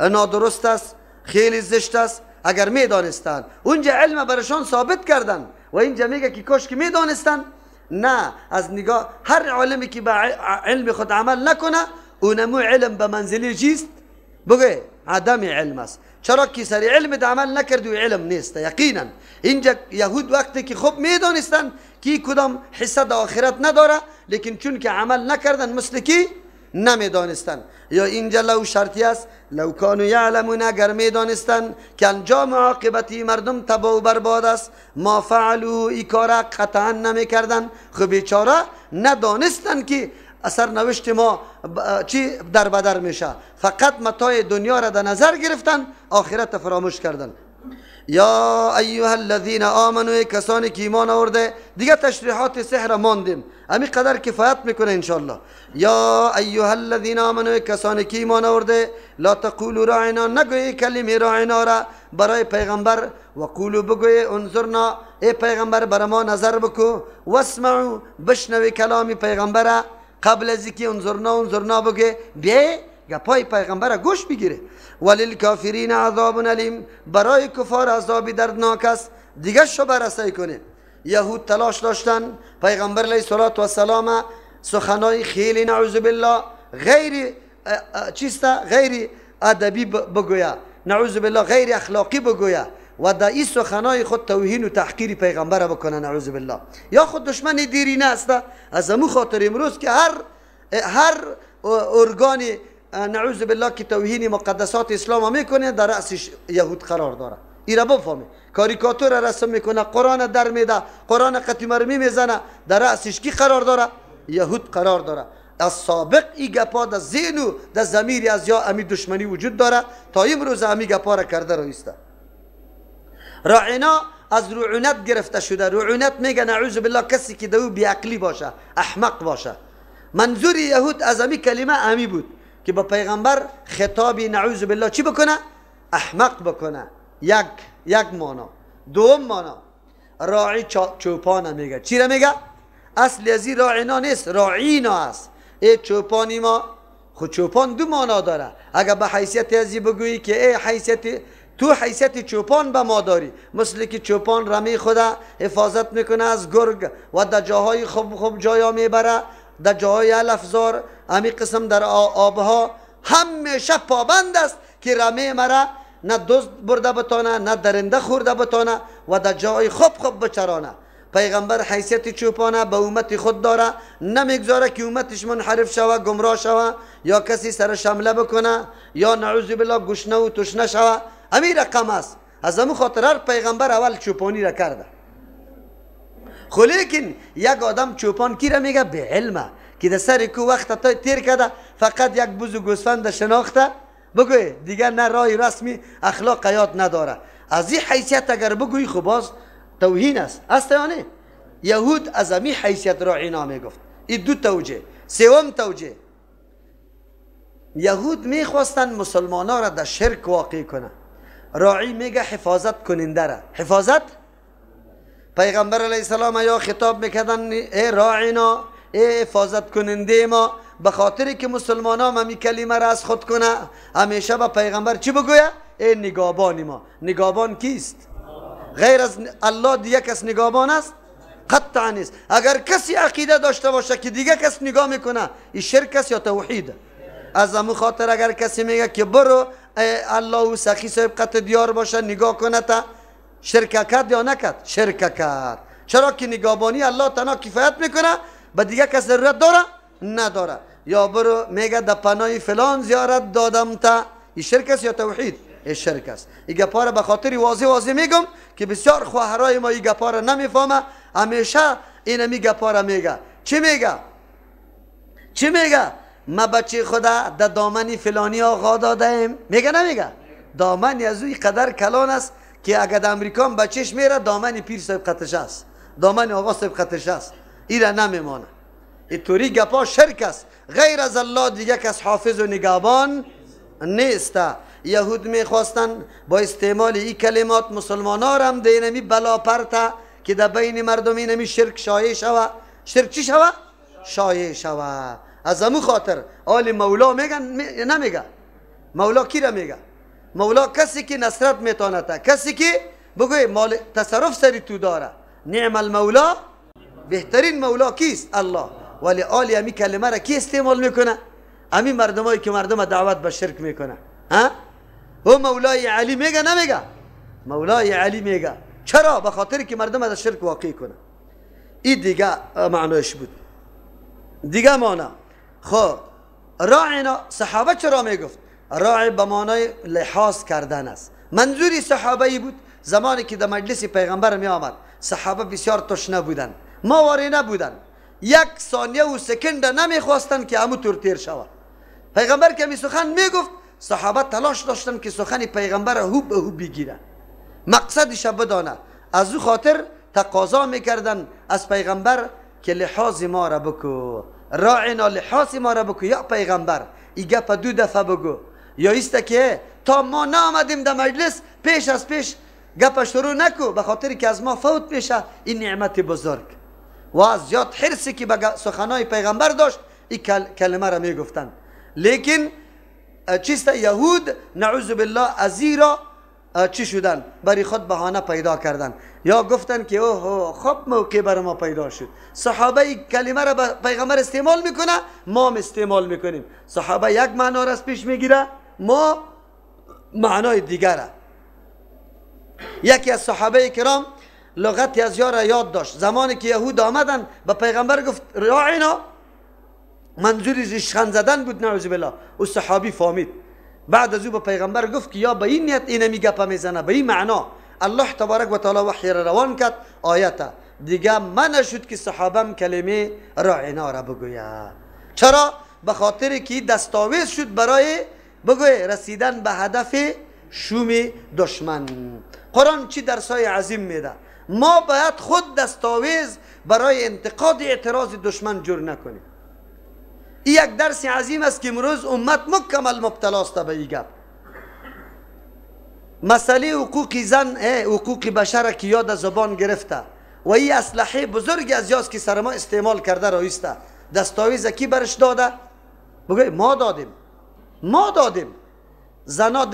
Speaker 1: نادرست است، خیلی زشت است. اگر میدانستن، اونجا علم برشان ثابت کردن و اینجا میگه که کاش که میدانستن. نه، از نگاه هر عالمی که به علم خود عمل نکنه اونمو علم به منزله چیست؟ بگه عدم علم است. چرا که سر علم عمل نکرد و علم نیست. یقینا اینجا یهود وقتی که خوب میدانستن که کدام حصه در آخرت نداره، لیکن چون که عمل نکردن مثل کی نمیدانستن. یا اینجا لو شرطی است، لو کانوا یعلمون، اگر میدانستن که انجام عاقبتی مردم تباه و برباد است، ما فعلوا، ای کار قطعا نمیکردن. خب بیچاره ندانستن که اثر نوشت ما چی در بدر میشه، فقط متاع دنیا را در نظر گرفتن، آخرت فراموش کردن. یا ایها الذین آمنوا، کسانی که ایمان آورده. دیگه تشریحات سحر ماندیم، همین قدر کفایت میکنه انشالله. یا ایها الذین آمنوا، کسانی که ایمان آورده، لا تقولوا راعنا، نگوی کلمه راعنا را برای پیغمبر، و قولوا بگوی انظرنا، ای پیغمبر بر ما نظر بکو، واسمعوا بشنوی کلامی پیغمبر. قبل از اینکه انظرنا انظرنا بگه، بیای گپای پیغمبر گوش بگیره. وللکافرین عذاب الیم، برای کفار عذابی دردناک است. دیگه شو برسای کنه. یهود تلاش داشتن پیغمبر علیه الصلاة والسلام سخنای خیلی نعوذ بالله غیر چیسته، غیر ادبی بگویا، نعوذ بالله غیر اخلاقی بگویا و در این سخنای خود توهین و تحقیر پیغمبر بکنه نعوذ بالله. یا خود دشمن دیرینه است. از امو خاطر امروز که هر ارگان نعوذ بالله که توهین مقدسات اسلام میکنه در رأسش یهود قرار داره. ایرا بفهمه، کاریکاتور رسم میکنه، قرآن در میده، قرآن قطی مرمی میزنه، در رأسش کی قرار داره؟ یهود قرار داره. از سابق ای گپا در ذهن و در ضمیر از یا امی دشمنی وجود داره تا امروز امی گپا را کرده رویسته. راعنا از رعونت گرفته شده. رعونت میگه نعوذ بالله کسی که دو بیعقلی باشه، احمق باشه. منظور یهود از امی کلمه امی بود که با پیغمبر خطابی نعوذ بالله چی بکنه؟ احمق بکنه. یک مانا. دوم مانا راعی چوپانه میگه. چی را میگه؟ اصل از این راعینا نیست، راعینا است. ای چوپانی ما، خود چوپان دو مانا داره. اگر به حیثیت ازی بگویی که ای حیثیت تو حیثیت چوپان به ما داری، مثل که چوپان رمی خدا حفاظت میکنه از گرگ و در جاهای خوب خوب جایا میبره، در جاهای علفزار، همی قسم در آبها همیشه پابند است که رمه مرا نه دزد برده بتانه نه درنده خورده بتانه و در جای خوب خوب بچرانه. پیغمبر حیثیت چوپانه به امت خود داره، نمیگذاره که امتش منحرف شوه، گمراه شوه، یا کسی سر شمله بکنه یا نعوذ بالله گشنه و تشنه شوه. امی رقم است. از همون خاطر هر پیغمبر اول چوپانی را کرده. خو لیکن یک آدم چوپان کی را میگه؟ به علمه که در سر کو وقت تا تیر کرده، فقط یک بز و گوسفند شناخته بگوی دیگه نه رای رسمی اخلاق یاد نداره. از این حیثیت اگر بگویی خب باز توهین است. است یا نه؟ یهود از امی حیثیت راعینا میگفت. این دو توجیه. سوم توجیه، یهود میخواستن مسلمان ها را در شرک واقع کنه. راعی میگه حفاظت کننده را. حفاظت پیغمبر علیه السلام یا خطاب میکردن ای راعینا، ای حفاظت کننده ما، به خاطر که مسلمان ها همی کلمه را از خود کنه همیشه به پیغمبر چی بگویه؟ ای نگابان ما. نگابان کیست؟ غیر از الله دیگه کس نگابان است؟ قطعا نیست. اگر کسی عقیده داشته باشه که دیگه کس نگاه میکنه، این شرک است یا توحید؟ از همون خاطر اگر کسی میگه که برو الله و سخی صاحب قطع دیار باشه نگاه کنه، تا شرک کرد یا نکرد؟ شرک کرد. چرا که نگابانی الله تنها کفایت میکنه، به دیگه کس ضرورت داره؟ نداره. یا برو میگه در پناه فلان زیارت دادم تا، این شرک است یا توحید؟ این شرک است. این گپا را به خاطر واضح واضح میگم که بسیار خواهرای ما این گپا را نمیفهمه، همیشه این می گپا را میگه. چی میگه؟ چی میگه؟ ما بچه خدا در دامنی فلانی آقا دادیم. میگه نمیگه؟ دامنی از اوی قدر کلان است که اگر در امریکا بچهش میره دامنی پیر صاحب قطش است، دامن آقا صاحب قطش است، این را نمیمانه. این طوری گپا شرک است. غیر از الله دیگه کس حافظ و نگهبان نیست. یهود میخواستن با استعمال این کلمات مسلمان ها را هم دینمی بلا پرته که در بین مردم اینمی شرک شایع شوه. شرک چی شوه؟ شایع شوه. از همون خاطر آل مولا میگن نمیگه؟ مولا کی را میگه؟ مولا کسی که نصرت میتونه، کسی که بگوی مال تصرف سری تو داره. نعم المولا، بهترین مولا کیست؟ الله. ولی آل امی کلمه را کی استعمال میکنه؟ امی مردمایی که مردم دعوت به شرک میکنه. ها؟ او مولای علی میگه نمیگه؟ مولای علی میگه. چرا؟ به خاطر که مردم از شرک واقع کنه. این دیگه معنایش بود. دیگه معنا خب راعینا صحابه چرا میگفت؟ راعی به معنای لحاظ کردن است. منظوری صحابه بود زمانی که در مجلس پیغمبر می آمد، صحابه بسیار تشنه بودن، ماواری نبودن، یک ثانیه و سکند نمیخواستن که همو تور تیر شود. پیغمبر که می سخن میگفت، صحابه تلاش داشتن که سخن پیغمبر هو به هو بگیرن. مقصدش بدانه. از او خاطر تقاضا میکردن از پیغمبر که لحاظ ما را بکو، راعنا لحاظ ما را بکو یا پیغمبر. ای گپ دو دفعه بگو، یا ایست که تا ما نآمدیم در مجلس پیش از پیش گپ شروع نکو، به خاطر که از ما فوت میشه این نعمت بزرگ. و از زیاد حرصی که به سخنای پیغمبر داشت این کلمه را میگفتن. لیکن چیست یهود نعوذ بالله از را چی شدن؟ برای خود بهانه پیدا کردن، یا گفتن که اوه خب موقع بر ما پیدا شد. صحابه این کلمه را به پیغمبر استعمال میکنه، ما هم استعمال میکنیم. صحابه یک معنا را از پیش میگیره، ما معنای دیگره. یکی از صحابه کرام لغتی از یار یاد داشت. زمانی که یهود آمدن به پیغمبر گفت راعنا، منظور ریشخند زدن بود نعوذ بالله. او صحابی فهمید. بعد از او به پیغمبر گفت که یا به این نیت اینمی گپ میزنه، به این معنا. الله تبارک و تعالی وحی را روان کرد آیت دیگه منع شد که صحابم کلمه راعنا را بگوید. چرا؟ به خاطر که دستاویز شد برای بگوی رسیدن به هدف شوم دشمن. قرآن چی درسای عظیم میده. ما باید خود دستاویز برای انتقاد اعتراض دشمن جور نکنیم. این یک درس عظیم است که امروز امت مکمل مبتلا است به این گپ. مسئله حقوق زن، حقوق بشر که یاد زبان گرفته و این اسلحه بزرگی از یاست که سر ما استعمال کرده رایسته. دستاویز کی برش داده؟ بگوی ما دادیم، ما دادیم. زنا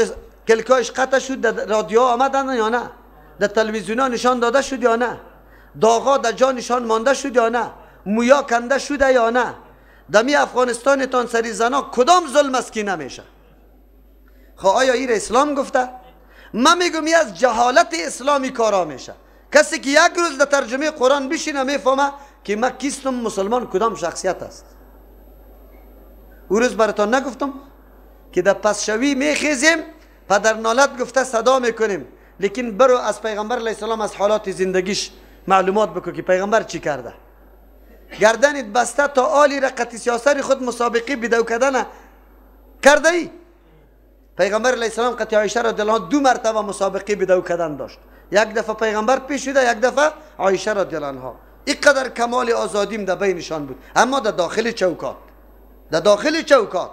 Speaker 1: کلکایش قطع شد، در رادیو آمدن یا نه؟ در تلویزیون نشان داده شد یا نه؟ داغا در جا نشان مانده شد یا نه؟ مویا کنده شده یا نه؟ دمی افغانستانتان سری زنا کدام ظلم است که نمیشه؟ خب آیا این اسلام گفته؟ من میگم از جهالت اسلامی کارا میشه. کسی که یک روز در ترجمه قرآن بشینه میفهمه که من کیستم، مسلمان کدام شخصیت است. او روز براتان نگفتم که در پسشوی میخیزیم پدر نالت گفته صدا میکنیم، لیکن برو از پیغمبر علیه السلام از حالات زندگیش معلومات بکن که پیغمبر چی کرده. گردنت بسته تا آلی رقتی سیاسر خود مسابقه بدو کردن کرده ای. پیغمبر علیه السلام قطع عایشه رضی الله عنها دو مرتبه مسابقه بدو کردن داشت. یک دفعه پیغمبر پیش شده، یک دفعه عایشه رضی الله عنها. اینقدر کمال آزادیم در بینشان بود، اما در داخل چوکات، در داخل چوکات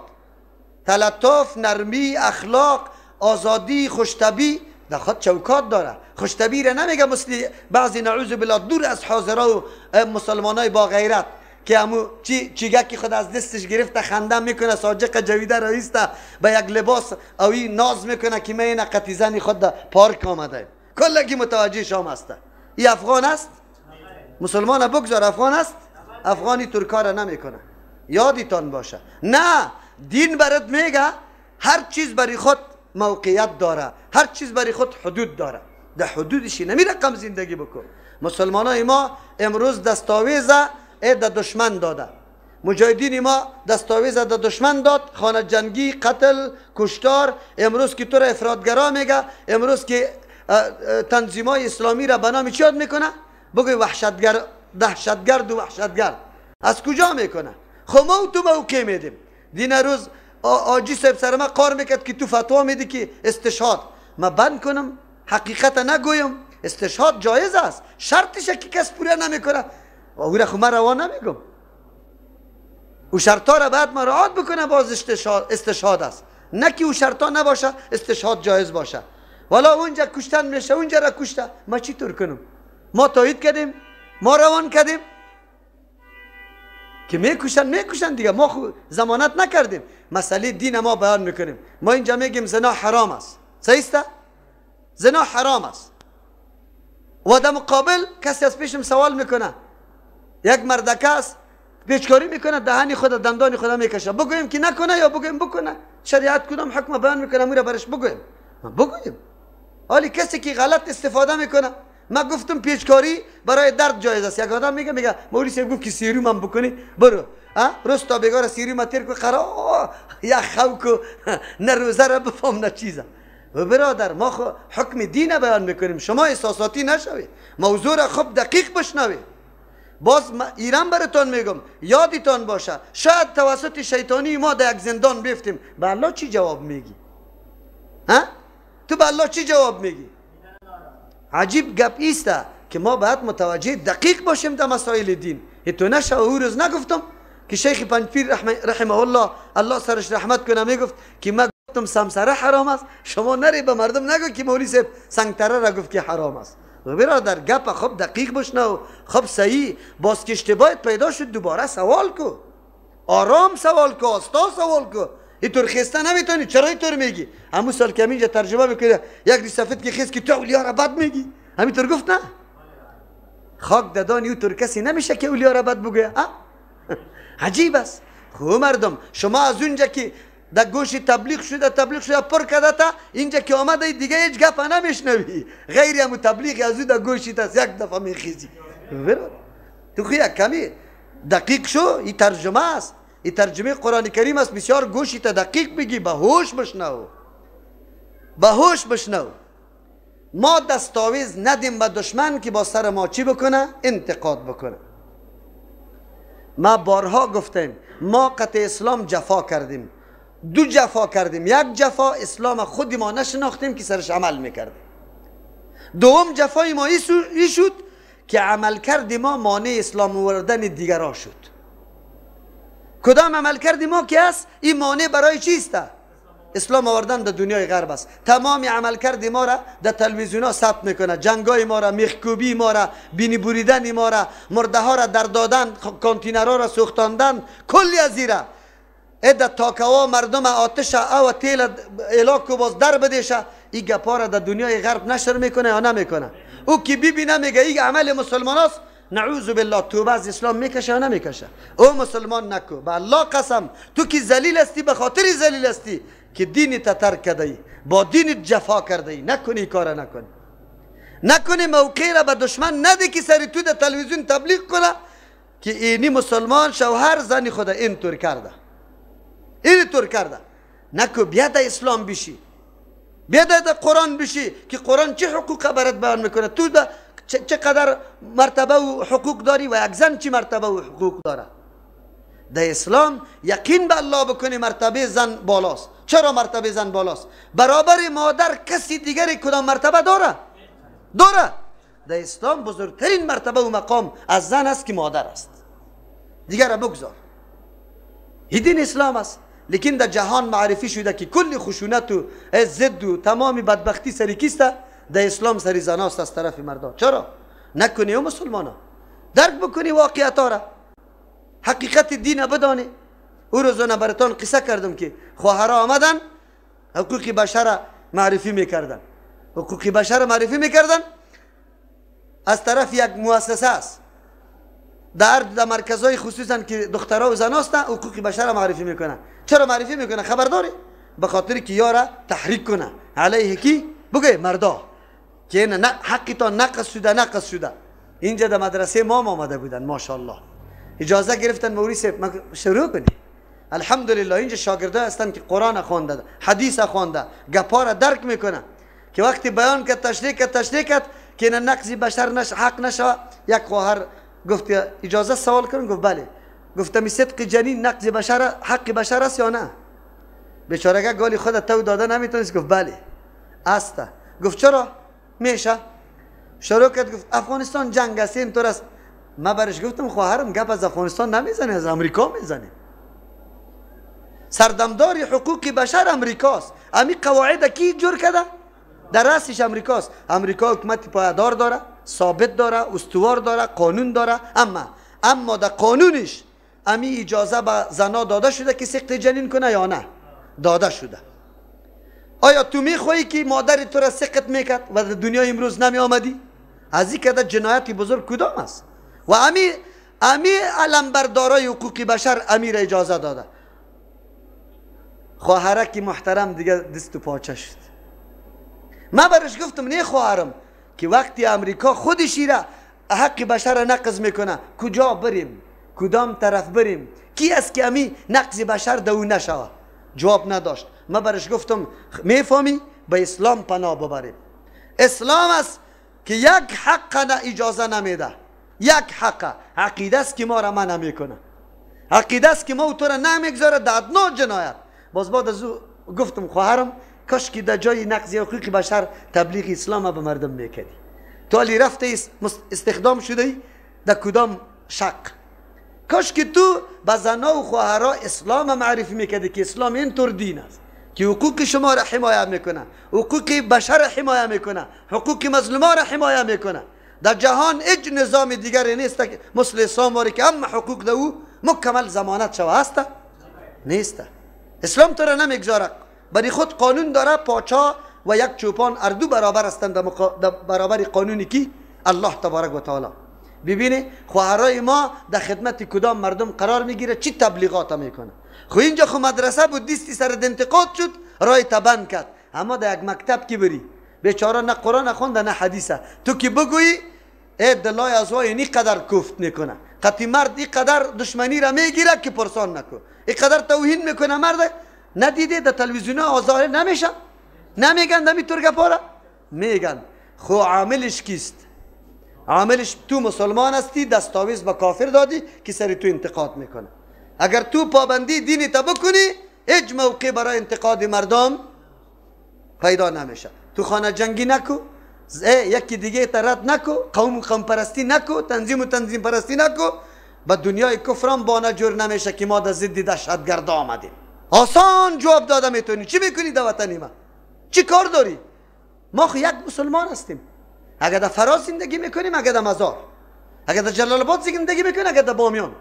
Speaker 1: تلطف، نرمی، اخلاق، آزادی، خوشتبی در خود چوکات داره. خوشتبی را نمیگه مثل بعضی نعوذ بالله دور از حاضرا و مسلمانای با غیرت که همو چیگه که خود از دستش گرفته خنده میکنه، ساجق جویده رئیسته به یک لباس اوی ناز میکنه که من این قطی زنی خود در پارک آمده. کلگی متوجه شام هسته. ای افغان است؟ مسلمان بگذار افغان است؟ افغانی ترکا را نمیکنه. یادتان باشه. نه، دین برات میگه هر چیز برای خود موقعیت داره، هر چیز برای خود حدود داره. در حدودش نمی رقم زندگی بکن. مسلمانای ما امروز دستاویز در دشمن داده. مجاهدین ما دستاویز در دشمن داد، خانه جنگی، قتل، کشتار. امروز که تو را افراطگرا میگه، امروز که تنظیمای اسلامی را به نام چی یاد میکنه؟ بگوی وحشتگر، دهشتگرد و وحشتگرد. از کجا میکنه؟ خب ما تو موقع میدیم. دین روز آجی صاحب سر ما قار میکرد که تو فتوا میدی که استشهاد. ما بند کنم، حقیقت نگویم. استشهاد جایز است، شرطش که کس پوره نمیکنه. و او را خب من روا نمیگم. او شرطا را بعد مراعات بکنه، باز استشهاد است. نه که او شرطا نباشه استشهاد جایز باشه. والا اونجا کشتن میشه، اونجا را کشته. ما چی طور کنم؟ ما تایید کردیم، ما روان کردیم که میکشن، میکشن دیگه. ما خو ضمانت نکردیم. مسئله دین ما بیان میکنیم. ما اینجا میگیم زنا حرام است، صحیح است؟ زنا حرام است. و در مقابل کسی از پیشم سوال میکنه، یک مردکه است پیچکاری میکنه، دهنی خود دندان خود میکشه، بگویم که نکنه یا بگویم بکنه؟ شریعت کدام حکم بیان میکنه میره برش بگویم؟ بگویم. حالی کسی که غلط استفاده میکنه، من گفتم پیچکاری برای درد جایز است، یک آدم میگه، میگه مولوی صاحب گفت که سیروم هم بکنی، برو روز تا بگار سیروم تیر کو قرا یا خو کو، نه روزه را بفهم نه چیزه. و برادر ما خو حکم دین بیان میکنیم، شما احساساتی نشوید، موضوع را خوب دقیق بشنوید. باز ایران براتون میگم یادتان باشه، شاید توسط شیطانی ما در یک زندان بیفتیم. به الله چی جواب میگی؟ ها؟ تو به الله چی جواب میگی؟ عجیب گپ ایسته که ما باید متوجه دقیق باشیم در مسائل دین. تو نشه او روز نگفتم که شیخ پنجپیر رحمه الله، الله سرش رحمت کنه، میگفت که ما گفتم سمسره حرام است، شما نری به مردم نگو که مولوی صاحب سنگتره را گفت که حرام است. برادر گپ خب دقیق بشنو، خب صحیح، باز که اشتباهت پیدا شد دوباره سوال کو، آرام سوال کو، آستا سوال کو. اینطور خسته نمیتونی، چرا اینطور میگی؟ همون سال که اینجا ترجمه میکنه یک ریش سفید که خست که تو اولیا را بد میگی، همینطور گفت نه؟ خاک ددان اینطور کسی نمیشه که اولیا را بد بگه. عجیب است. خب مردم شما از اونجا که در گوش تبلیغ شده تبلیغ شده پر کرده تا اینجا که آمده دیگه هیچ گپ نمیشنوی، غیر همون تبلیغ از او در گوشیت است، یک دفعه میخیزی. تو خو یک کمی دقیق شو، این ترجمه است، این ترجمه قرآن کریم است، بسیار گوشی تا دقیق بگی، به هوش بشنو، به هوش بشنو. ما دستاویز ندیم به دشمن که با سر ما چی بکنه؟ انتقاد بکنه. ما بارها گفتیم ما قطع اسلام جفا کردیم، دو جفا کردیم. یک جفا اسلام خود ما نشناختیم که سرش عمل میکردیم. دوم جفای ما ای شد که عمل کرد ما مانع اسلام آوردن دیگرها شد. کدام عمل کرد ما که است؟ این مانع برای چیست؟ اسلام آوردن در دنیای غرب است. تمام عمل کرد ما را در تلویزیون ها ثبت میکنه، جنگای ما را، میخکوبی ما را، بینی بریدن ما را، مرده ها را در دادن، کانتینرها را سوختاندن، کلی از ایره در تاکوا مردم آتش او تیل الاکو باز در بدیشه. این گپا را در دنیای غرب نشر میکنه یا نمیکنه؟ او که ببینه میگه این عمل مسلمان است، نعوذ بالله توبه از اسلام میکشه یا نمیکشه؟ او مسلمان نکو، به الله قسم تو که ذلیل هستی به خاطر ذلیل هستی که دین تا ترک کرده ای، با دین جفا کرده ای. نکنی کار نکنی، نکنی موقع را به دشمن نده که سری تو در تلویزیون تبلیغ کنه که اینی مسلمان شوهر زن خود اینطور کرده، اینطور کرده. نکو بیا در اسلام بشی، بیا در قرآن بشی که قرآن چه حقوق برات بیان میکنه، تو در چقدر مرتبه و حقوق داری و یک زن چی مرتبه و حقوق داره. در اسلام یقین به الله بکنی مرتبه زن بالاست. چرا مرتبه زن بالاست؟ برابر مادر کسی دیگری کدام مرتبه داره؟ داره. در اسلام بزرگترین مرتبه و مقام از زن است که مادر است، دیگر بگذار. دین اسلام است، لیکن در جهان معرفی شده که کل خشونت و ضد و تمام بدبختی سری کیست؟ در اسلام سری زناست از طرف مردان. چرا؟ نکنی و مسلمانا درک بکنی واقعیت را، حقیقت دین بدانی. او روزانه براتان قصه کردم که خواهرها آمدن حقوق بشر معرفی میکردن، حقوق بشر معرفی میکردن از طرف یک مؤسسه است در مرکزهای خصوصا که دخترها و زنها هستن حقوق بشر معرفی میکنن. چرا معرفی میکنن؟ خبر داری؟ به خاطر که یارا تحریک کنه علیه کی؟ بگه مردا که نه حقی تا نقص شده، نقص شده. اینجا در مدرسه ما آمده بودن ماشاءالله، اجازه گرفتن مولوی صاحب شروع کنی. الحمدلله اینجا شاگردان هستن که قرآن خوانده، حدیث خوانده، گپا را درک میکنه که وقتی بیان کرد تشریح کرد تشریح کرد که نه نقض بشر نش حق نشوه. یک خواهر گفت اجازه سوال کنم؟ گفت بله. گفتم صدق جنین نقض بشر حق بشر است یا نه؟ بیچارگه گالی خود تو داده نمیتونست. گفت بله است. گفت چرا میشه؟ شروع کرد گفت افغانستان جنگ است اینطور است. ما برش گفتم خواهرم گپ از افغانستان نمیزنه، از امریکا میزنه. سردمدار حقوق بشر امریکاست. امی قواعد کی جور کرده؟ در رأسش امریکاست. امریکا حکومت پایدار داره، ثابت داره، استوار داره، قانون داره، اما در قانونش امی اجازه به زنا داده شده که سقط جنین کنه یا نه؟ داده شده. آیا تو میخوایی که مادر تو را سقط میکرد و در دنیای امروز نمی آمدی؟ از این که جنایت بزرگ کدام است؟ و امی علمبردارای حقوق بشر امیر اجازه داده. خواهرک محترم دیگه دست و پاچه شد. من برش گفتم نه خواهرم که وقتی امریکا خودش را حق بشر را نقض میکنه کجا بریم؟ کدام طرف بریم؟ کی است که امی نقض بشر دو نشوه؟ جواب نداشت. من برش گفتم میفهمی؟ به اسلام پناه ببریم. اسلام است که یک حق نه اجازه نمیده، یک حق عقیده است که ما را منع میکنه، عقیده است که ما تو را نمیگذاره در ادنا جنایت. باز بعد از او گفتم خواهرم کاش که در جای نقض حقوق بشر تبلیغ اسلام به مردم میکردی. تو علی رفته استخدام شده ای در کدام شق؟ کاش که تو به زنا و خواهرا اسلام معرفی میکردی که اسلام اینطور دین است که حقوق شما را حمایت میکنه، حقوق بشر حمایت میکنه، حقوق مظلوما را حمایت میکنه. در جهان هیچ نظام دیگری نیست مثل اسلام واری که اما حقوق در او مکمل ضمانت شوه. هست؟ نیست. اسلام تو را نمیگذاره، برای خود قانون داره. پاچا و یک چوپان اردو برابر هستند در برابر قانونی کی؟ الله تبارک و تعالی. ببینی خواهرای ما در خدمت کدام مردم قرار میگیره، چی تبلیغات میکنه. خو اینجا خو مدرسه بود، دیستی سر انتقاد شد، رای تبند کرد. اما در یک مکتب کی بری بیچاره نه قرآن خونده نه حدیثه، تو که بگویی ای دلای از وای اینی قدر کوفت میکنه، قطی مرد این قدر دشمنی را میگیره که پرسان نکو، این قدر توهین میکنه مرد. ندیده در تلویزیون آزار نمیشه؟ نمیگن دمی ترگه پاره میگن. خو عاملش کیست؟ عاملش تو مسلمان هستی، دستاویز به کافر دادی که سر تو انتقاد میکنه. اگر تو پابندی دینی تا بکنی هیچ موقع برای انتقاد مردم پیدا نمیشه. تو خانه جنگی نکو، یکی دیگه ترد نکو، قوم و قوم پرستی نکو، تنظیم و تنظیم پرستی نکو، به دنیای کفرم بانه جور نمیشه که ما در ضد دهشتگرد آمدیم. آسان جواب داده میتونی. چی میکنی در وطنی ما؟ چی کار داری؟ ما خو یک مسلمان هستیم. اگر در فراز زندگی میکنیم، اگر در مزار، اگر در جلال آباد زندگی میکنیم، اگر در بامیان،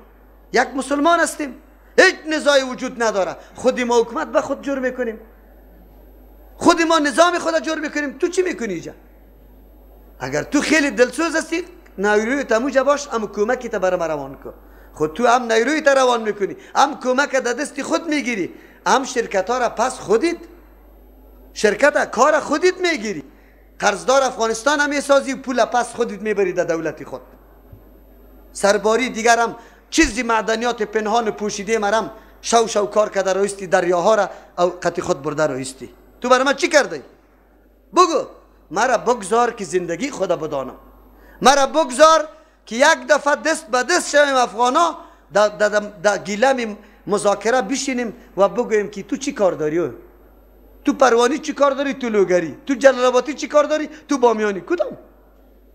Speaker 1: یک مسلمان هستیم. هیچ نزاعی وجود نداره. خودی ما حکومت به خود جور میکنیم، خودی ما نظام خود جور میکنیم. تو چی میکنی اینجا؟ اگر تو خیلی دلسوز هستی نیروی تموجه باش، ام کمکی تا برام روان کن. خود تو هم نیروی تا روان میکنی، هم کمک در دست خود میگیری، هم شرکت ها را پس خودت، شرکت کار خودت میگیری، قرضدار افغانستان هم میسازی، پول پس خودت میبری در دولت خود. سرباری دیگر هم چیزی معدنیات پنهان پوشیده مرم شو شو کار کرده رایستی، دریاها را او قطی خود برده رایستی. تو برای من چی کرده؟ بگو. مرا بگذار که زندگی خدا بدانم، مرا بگذار که یک دفعه دست به دست شویم افغانا، در گیلم مذاکره بشینیم و بگوییم که تو چی کار داری؟ تو پروانی چی کار داری؟ تو لوگری، تو جلال آبادی چی کار داری؟ تو بامیانی کدام؟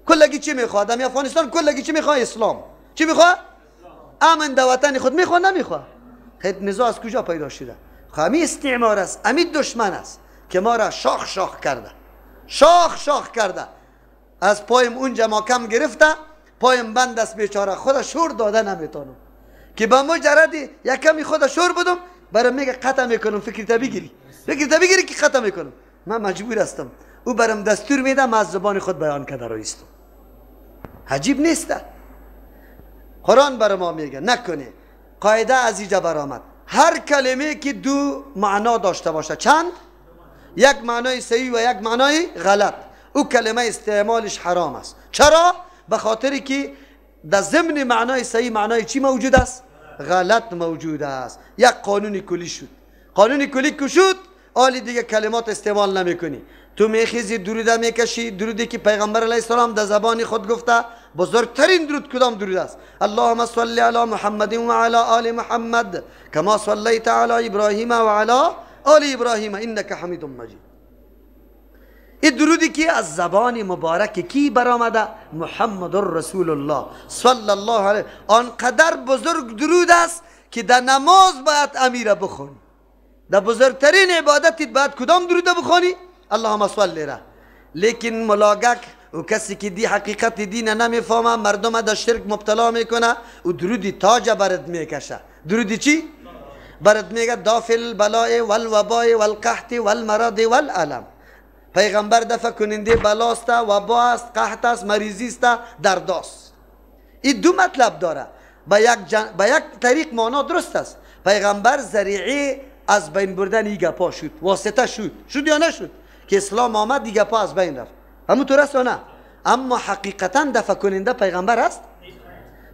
Speaker 1: کلگی چی میخواد؟ امی افغانستان کلگی چی میخواد؟ اسلام. چی میخواد؟ امن در وطن خود میخواد نمیخواد؟ خیلی نزاع از کجا پیدا شده؟ امی استعمار است، امی دشمن است که ما را شاخ شاخ کرده، شاخ شاخ کرده. از پایم اونجا ما کم گرفته، پایم بند است بیچاره، خود شور داده نمیتونم که به مجردی یکمی خود شور بدم برام میگه قطع میکنم. فکر تا بگیری، فکر تا بگیری که قطع میکنم. من مجبور هستم، او برام دستور میده، من از زبان خود بیان کرده رایستم. عجیب نیست؟ قرآن بر ما میگه نکنه. قاعده از اینجا برآمد، هر کلمه که دو معنا داشته باشه، چند؟ یک معنای صحیح و یک معنای غلط، او کلمه استعمالش حرام است. چرا؟ به خاطر که در ضمن معنای صحیح معنای چی موجود است؟ غلط موجود است. یک قانون کلی شد، قانون کلی که شد، آلی دیگه کلمات استعمال نمیکنی. تو میخیزی درود میکشی، درودی که پیغمبر علیه السلام در زبان خود گفته، بزرگترین درود کدام درود است؟ اللهم صل علی محمد و علی آل محمد کما صلیت علی ابراهیم و علی آل ابراهیم انک حمید مجید. این درودی که از زبان مبارک کی برآمده؟ محمد رسول الله صلی الله علیه. آنقدر بزرگ درود است که در نماز باید امیره بخونی. در بزرگترین عبادتت باید کدام درود بخونی؟ اللهم صل را. لیکن ملاگک و کسی که دی حقیقت دین نمیفهمه، مردم در شرک مبتلا میکنه، و درودی تاج برد میکشه. درودی چی؟ برد میگه دافع البلاء والوباء والقحط والمرض والالم. پیغمبر دفع کننده بلاست، وبا است، قحط است، مریضی است، درد است. این دو مطلب داره. با یک طریق معنا درست است. پیغمبر ذریعه از بین بردن این گپا شد، واسطه شد. شد یا نشد؟ که اسلام آمد این گپا از بین رفت. همونطور است یا نه؟ اما حقیقتا دفع کننده پیغمبر است.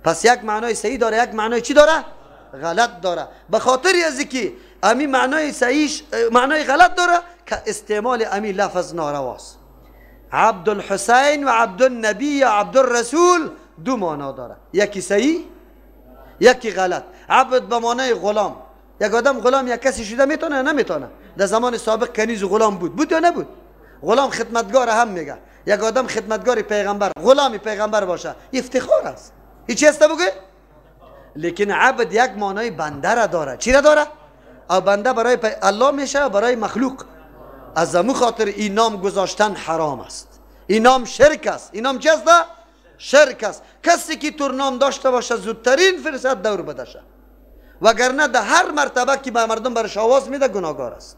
Speaker 1: پس یک معنای صحیح داره، یک معنای چی داره؟ غلط داره. به خاطر از که امی معنای صحیح معنای غلط داره که استعمال امی لفظ نارواست. عبدالحسین و عبدالنبی یا عبدالرسول دو معنا داره، یکی صحیح یکی غلط. عبد به معنای غلام، یک آدم غلام یک کسی شده میتونه یا نمیتونه؟ در زمان سابق کنیز غلام بود، بود یا نبود؟ غلام خدمتگار هم میگه. یک آدم خدمتگار پیغمبر، غلام پیغمبر باشه، افتخار است. هیچ است بگه؟ لیکن عبد یک معنای بنده را داره. چی را داره؟ او بنده برای الله میشه و برای مخلوق. از امو خاطر این نام گذاشتن حرام است. این نام شرک است. این نام چی است؟ شرک است. کسی که تور نام داشته باشه زودترین فرصت دور بدشه، وگرنه در هر مرتبه که به مردم برش آواز میده گناهگار است.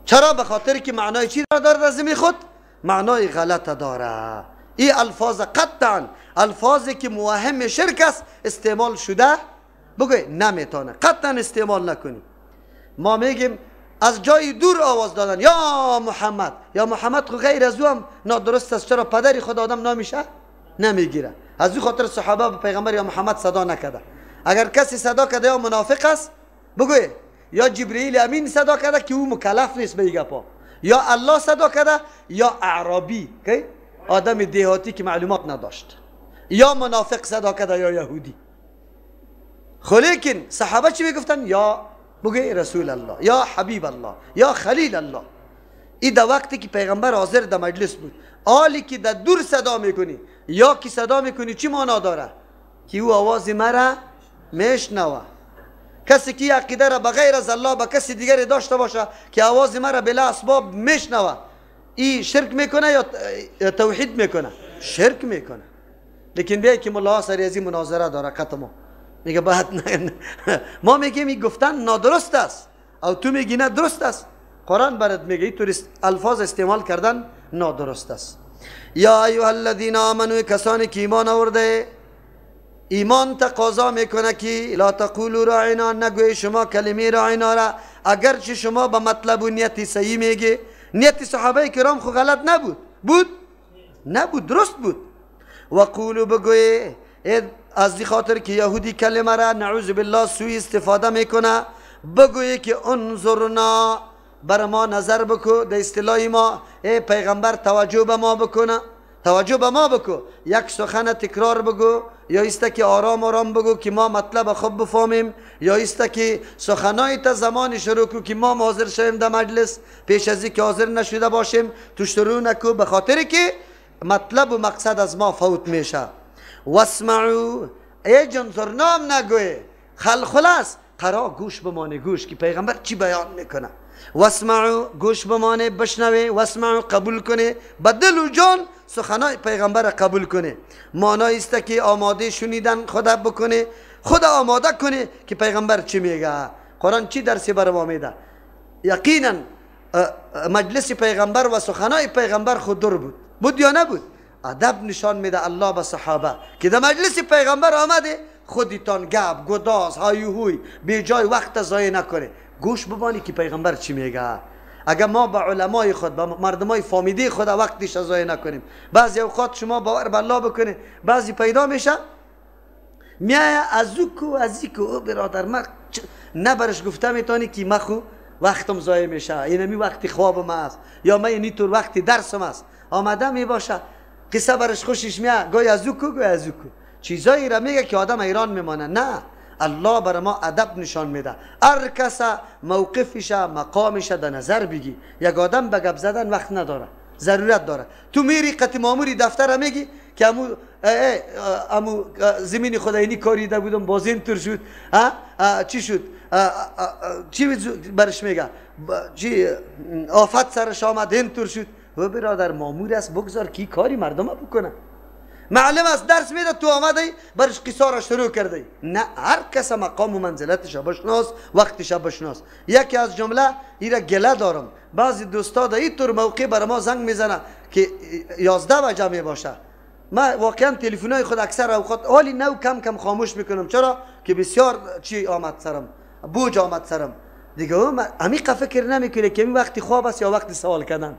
Speaker 1: چرا؟ به خاطر که معنای چی را داره؟ از خود معنای غلط داره. این الفاظ قطعا الفاظی که موهم شرک است استعمال شده بگوی نمیتونه، قطعا استعمال نکنی. ما میگیم از جای دور آواز دادن یا محمد، یا محمد خو غیر از او هم نادرست است. چرا؟ پدر خود آدم نامیشه نمیگیره. از او خاطر صحابه به پیغمبر یا محمد صدا نکرده. اگر کسی صدا کرده یا منافق است بگوی، یا جبرئیل امین صدا کرده که او مکلف نیست به این گپا، یا الله صدا کرده، یا اعرابی که آدم دهاتی که معلومات نداشت، یا منافق صدا کرده، یا یهودی. خو لیکن صحابه چی میگفتن؟ یا بگه رسول الله، یا حبیب الله، یا خلیل الله. این در وقتی که پیغمبر حاضر در مجلس بود. آلی که در دور صدا میکنی یا کی صدا میکنی چی معنا داره؟ که او آواز مرا میشنوه. کسی که عقیده را بغیر از الله به کسی دیگری داشته باشه که آواز مرا بلا اسباب میشنوه، این شرک میکنه یا توحید میکنه؟ شرک میکنه. لیکن بیای که ملا سری از این مناظره داره قطمو میگه باید ما میگیم این گفتن نادرست است، او تو میگی نه درست است. قرآن برات میگه این الفاظ استعمال کردن نادرست است. یا ایها الذین آمنوا، کسانی که ایمان آورده، ایمان تقاضا میکنه که لا تقولوا راعنا، نگوی شما کلمه راعنا را، اگرچه شما به مطلب و نیت صحیح میگی. نیت صحابه کرام خو غلط نبود، بود؟ نبود، درست بود. وقولوا بگوی، از دی خاطر که یهودی کلمه را نعوذ بالله سوی استفاده میکنه، بگوی که انظرنا، بر ما نظر بکو. در اصطلاح ما ای پیغمبر توجه به ما بکنه، توجه به ما بکو، یک سخن تکرار بگو، یا ایسته که آرام آرام بگو که ما مطلب خوب بفهمیم، یا ایسته که سخنای تا زمان شروع کو که ما حاضر شویم در مجلس، پیش از اینکه حاضر نشده باشیم تو شروع نکو، به خاطر که مطلب و مقصد از ما فوت میشه. واسمعوا، ای جنظرنام نگوی، خلخلاص قرا گوش بمانه، گوش که پیغمبر چی بیان میکنه. واسمعوا، گوش بمانه، بشنوه، واسمعوا قبول کنه، به دل و جان سخنای پیغمبر قبول کنه. معنای است که آماده شنیدن خدا بکنه، خدا آماده کنه که پیغمبر چی میگه. قرآن چی درسی بر ما میده؟ یقینا مجلس پیغمبر و سخنای پیغمبر خود در بود، بود یا نبود؟ ادب نشان میده الله به صحابه که در مجلس پیغمبر آمده خودتان گپ گداز های هوی بی جای وقت ضایع نکنه، گوش بمانی که پیغمبر چی میگه. اگر ما به علمای خود، به مردمای فامیده خود وقتش ضایع نکنیم، بعضی اوقات شما باور به الله بکنه، بعضی پیدا میشه میایه از او کو از ای کو، برادر من نه برش گفته میتونی که مخو وقتم ضایع میشه، اینمی وقتی خواب ما است، یا من اینی طور وقتی درسم است، آمده میباشه قصه برش خوشش میاد، گوی از او کو گوی از او کو، چیزایی را میگه که آدم ایران میمانه. نه، الله بر ما ادب نشان میده. هر کس موقفش مقامش در نظر بگی. یک آدم به گپ زدن وقت نداره، ضرورت داره. تو میری قطع ماموری دفتر میگی که امو زمین خداینی کاریده بودم باز اینطور شد، چی شد، چی برش میگه، چی آفت سرش آمد اینطور شد. و برادر مامور است، بگذار کی کاری مردم بکنه. معلم است درس میده، تو آمده برش قصه را شروع کرده. نه، هر کس مقام و منزلتش بشناس، وقتش بشناس. یکی از جمله ایرا گله دارم، بعضی دوستا در این طور موقع بر ما زنگ میزنه که 11 بجه میباشه. ما واقعا تلفن‌های خود اکثر اوقات حالی نو کم کم خاموش میکنم، چرا که بسیار چی آمد سرم، بوج آمد سرم دیگه. عمیق فکر نمیکنه که این وقتی خواب است یا وقتی سوال کردن.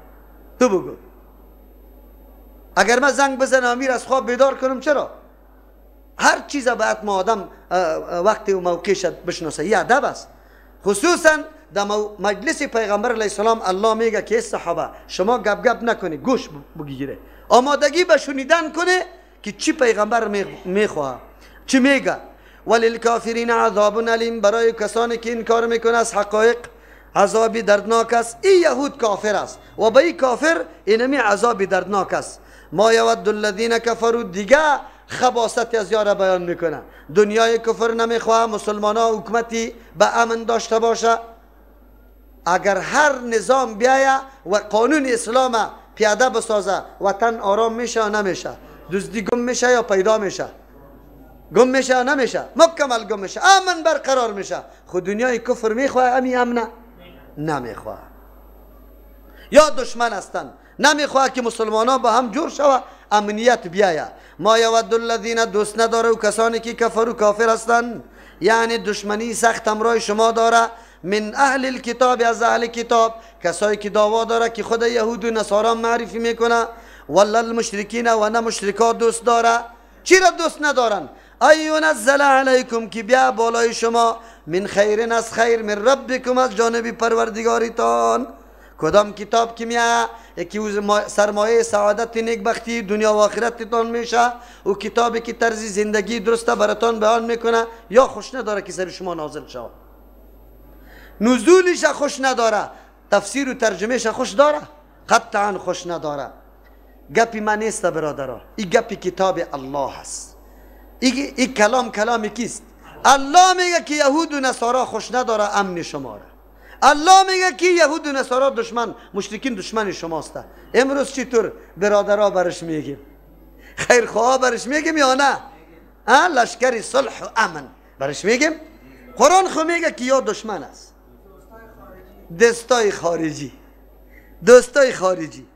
Speaker 1: تو بگو اگر من زنگ بزنم امیر از خواب بیدار کنم، چرا؟ هر چیز باید ما آدم وقتی و موقعش بشناسه. یه ادب است. خصوصا در مجلس پیغمبر علیه السلام الله میگه که صحابه شما گپ گپ نکنی، گوش بگیره، آمادگی به شنیدن کنه که چی پیغمبر میخواه، چی میگه. وللکافرین عذاب علیم، برای کسانی که انکار میکنه از حقایق عذاب دردناک است. ای یهود کافر است و به ای کافر اینمی عذاب دردناک است. ما یود الذین کفروا، دیگه خباست از یاره بیان میکنه. دنیای کفر نمیخواه مسلمان ها حکومتی به امن داشته باشه. اگر هر نظام بیایه و قانون اسلام پیاده بسازه، وطن آرام میشه یا نمیشه؟ دزدی گم میشه یا پیدا میشه؟ گم میشه یا نمیشه؟ مکمل گم میشه، امن برقرار میشه. خود دنیای کفر میخواه امی امنه؟ نمیخواه. یا دشمن هستن، نمیخواه که مسلمان ها با هم جور شوه، امنیت بیایه. ما یود الذین، دوست نداره و کسانی که کفرو کافر هستند، یعنی دشمنی سخت همراه شما داره. من اهل الکتاب، از اهل کتاب، کسایی که دعوا داره که خود یهود و نصارا معرفی میکنه. ولا المشرکین، و نه مشرکا دوست داره. چرا دوست ندارن؟ ای ینزل علیکم، که بیا بالای شما، من خیر، از خیر، من ربکم، از جانب پروردگاریتان. کدام کتاب که میه یکی سرمایه سعادت نیکبختی دنیا و آخرتتان میشه، و کتابی که طرز زندگی درسته براتان بیان میکنه، یا خوش نداره که سر شما نازل شود. نزولش خوش نداره، تفسیر و ترجمهش خوش داره؟ قطعا خوش نداره. گپی من نیست برادرها، این گپی کتاب الله هست. این کلام کلام کیست؟ الله میگه که یهود و نصارا خوش نداره امن شما را. الله میگه که یهود و نصارا دشمن، مشرکین دشمن شماست. امروز چطور برادرها برش میگیم؟ خیرخواه برش میگیم یا نه؟ لشکر صلح و امن برش میگیم؟ قرآن خو میگه که یا دشمن است. دستای خارجی، دوستای خارجی.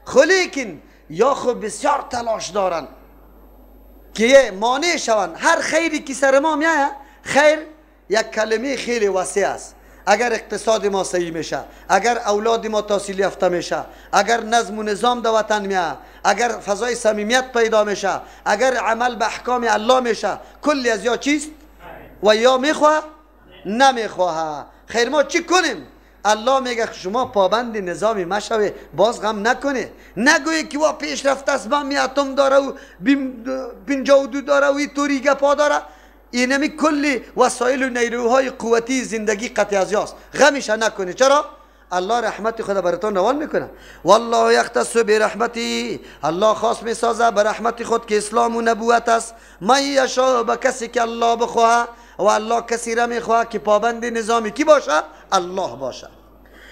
Speaker 1: خو لیکن یا خو بسیار تلاش دارن که مانع شوند هر خیری که سر ما میایه. خیر یک کلمه خیلی وسیع است. اگر اقتصاد ما صحیح میشه، اگر اولاد ما تحصیل یافته میشه، اگر نظم و نظام در وطن میاد، اگر فضای صمیمیت پیدا میشه، اگر عمل به احکام الله میشه، کلی از یا چیست و یا میخواه نمیخواه. خیر ما چی کنیم؟ الله میگه شما پابند نظامی مشوی، باز غم نکنه، نگویی که وا پیشرفت است، با اتم داره و 52 داره و اینطوری گپا داره. اینمی کلی وسایل و نیروهای قوتی زندگی قطع از یاست، غمش نکنه. چرا؟ الله رحمت خدا براتون روان میکنه. والله یختص برحمتی، الله خاص میسازه به رحمت خود که اسلام و نبوت است. من یشاء، به کسی که الله بخواه، و الله کسی را میخواه که پابند نظامی کی باشه؟ الله باشه.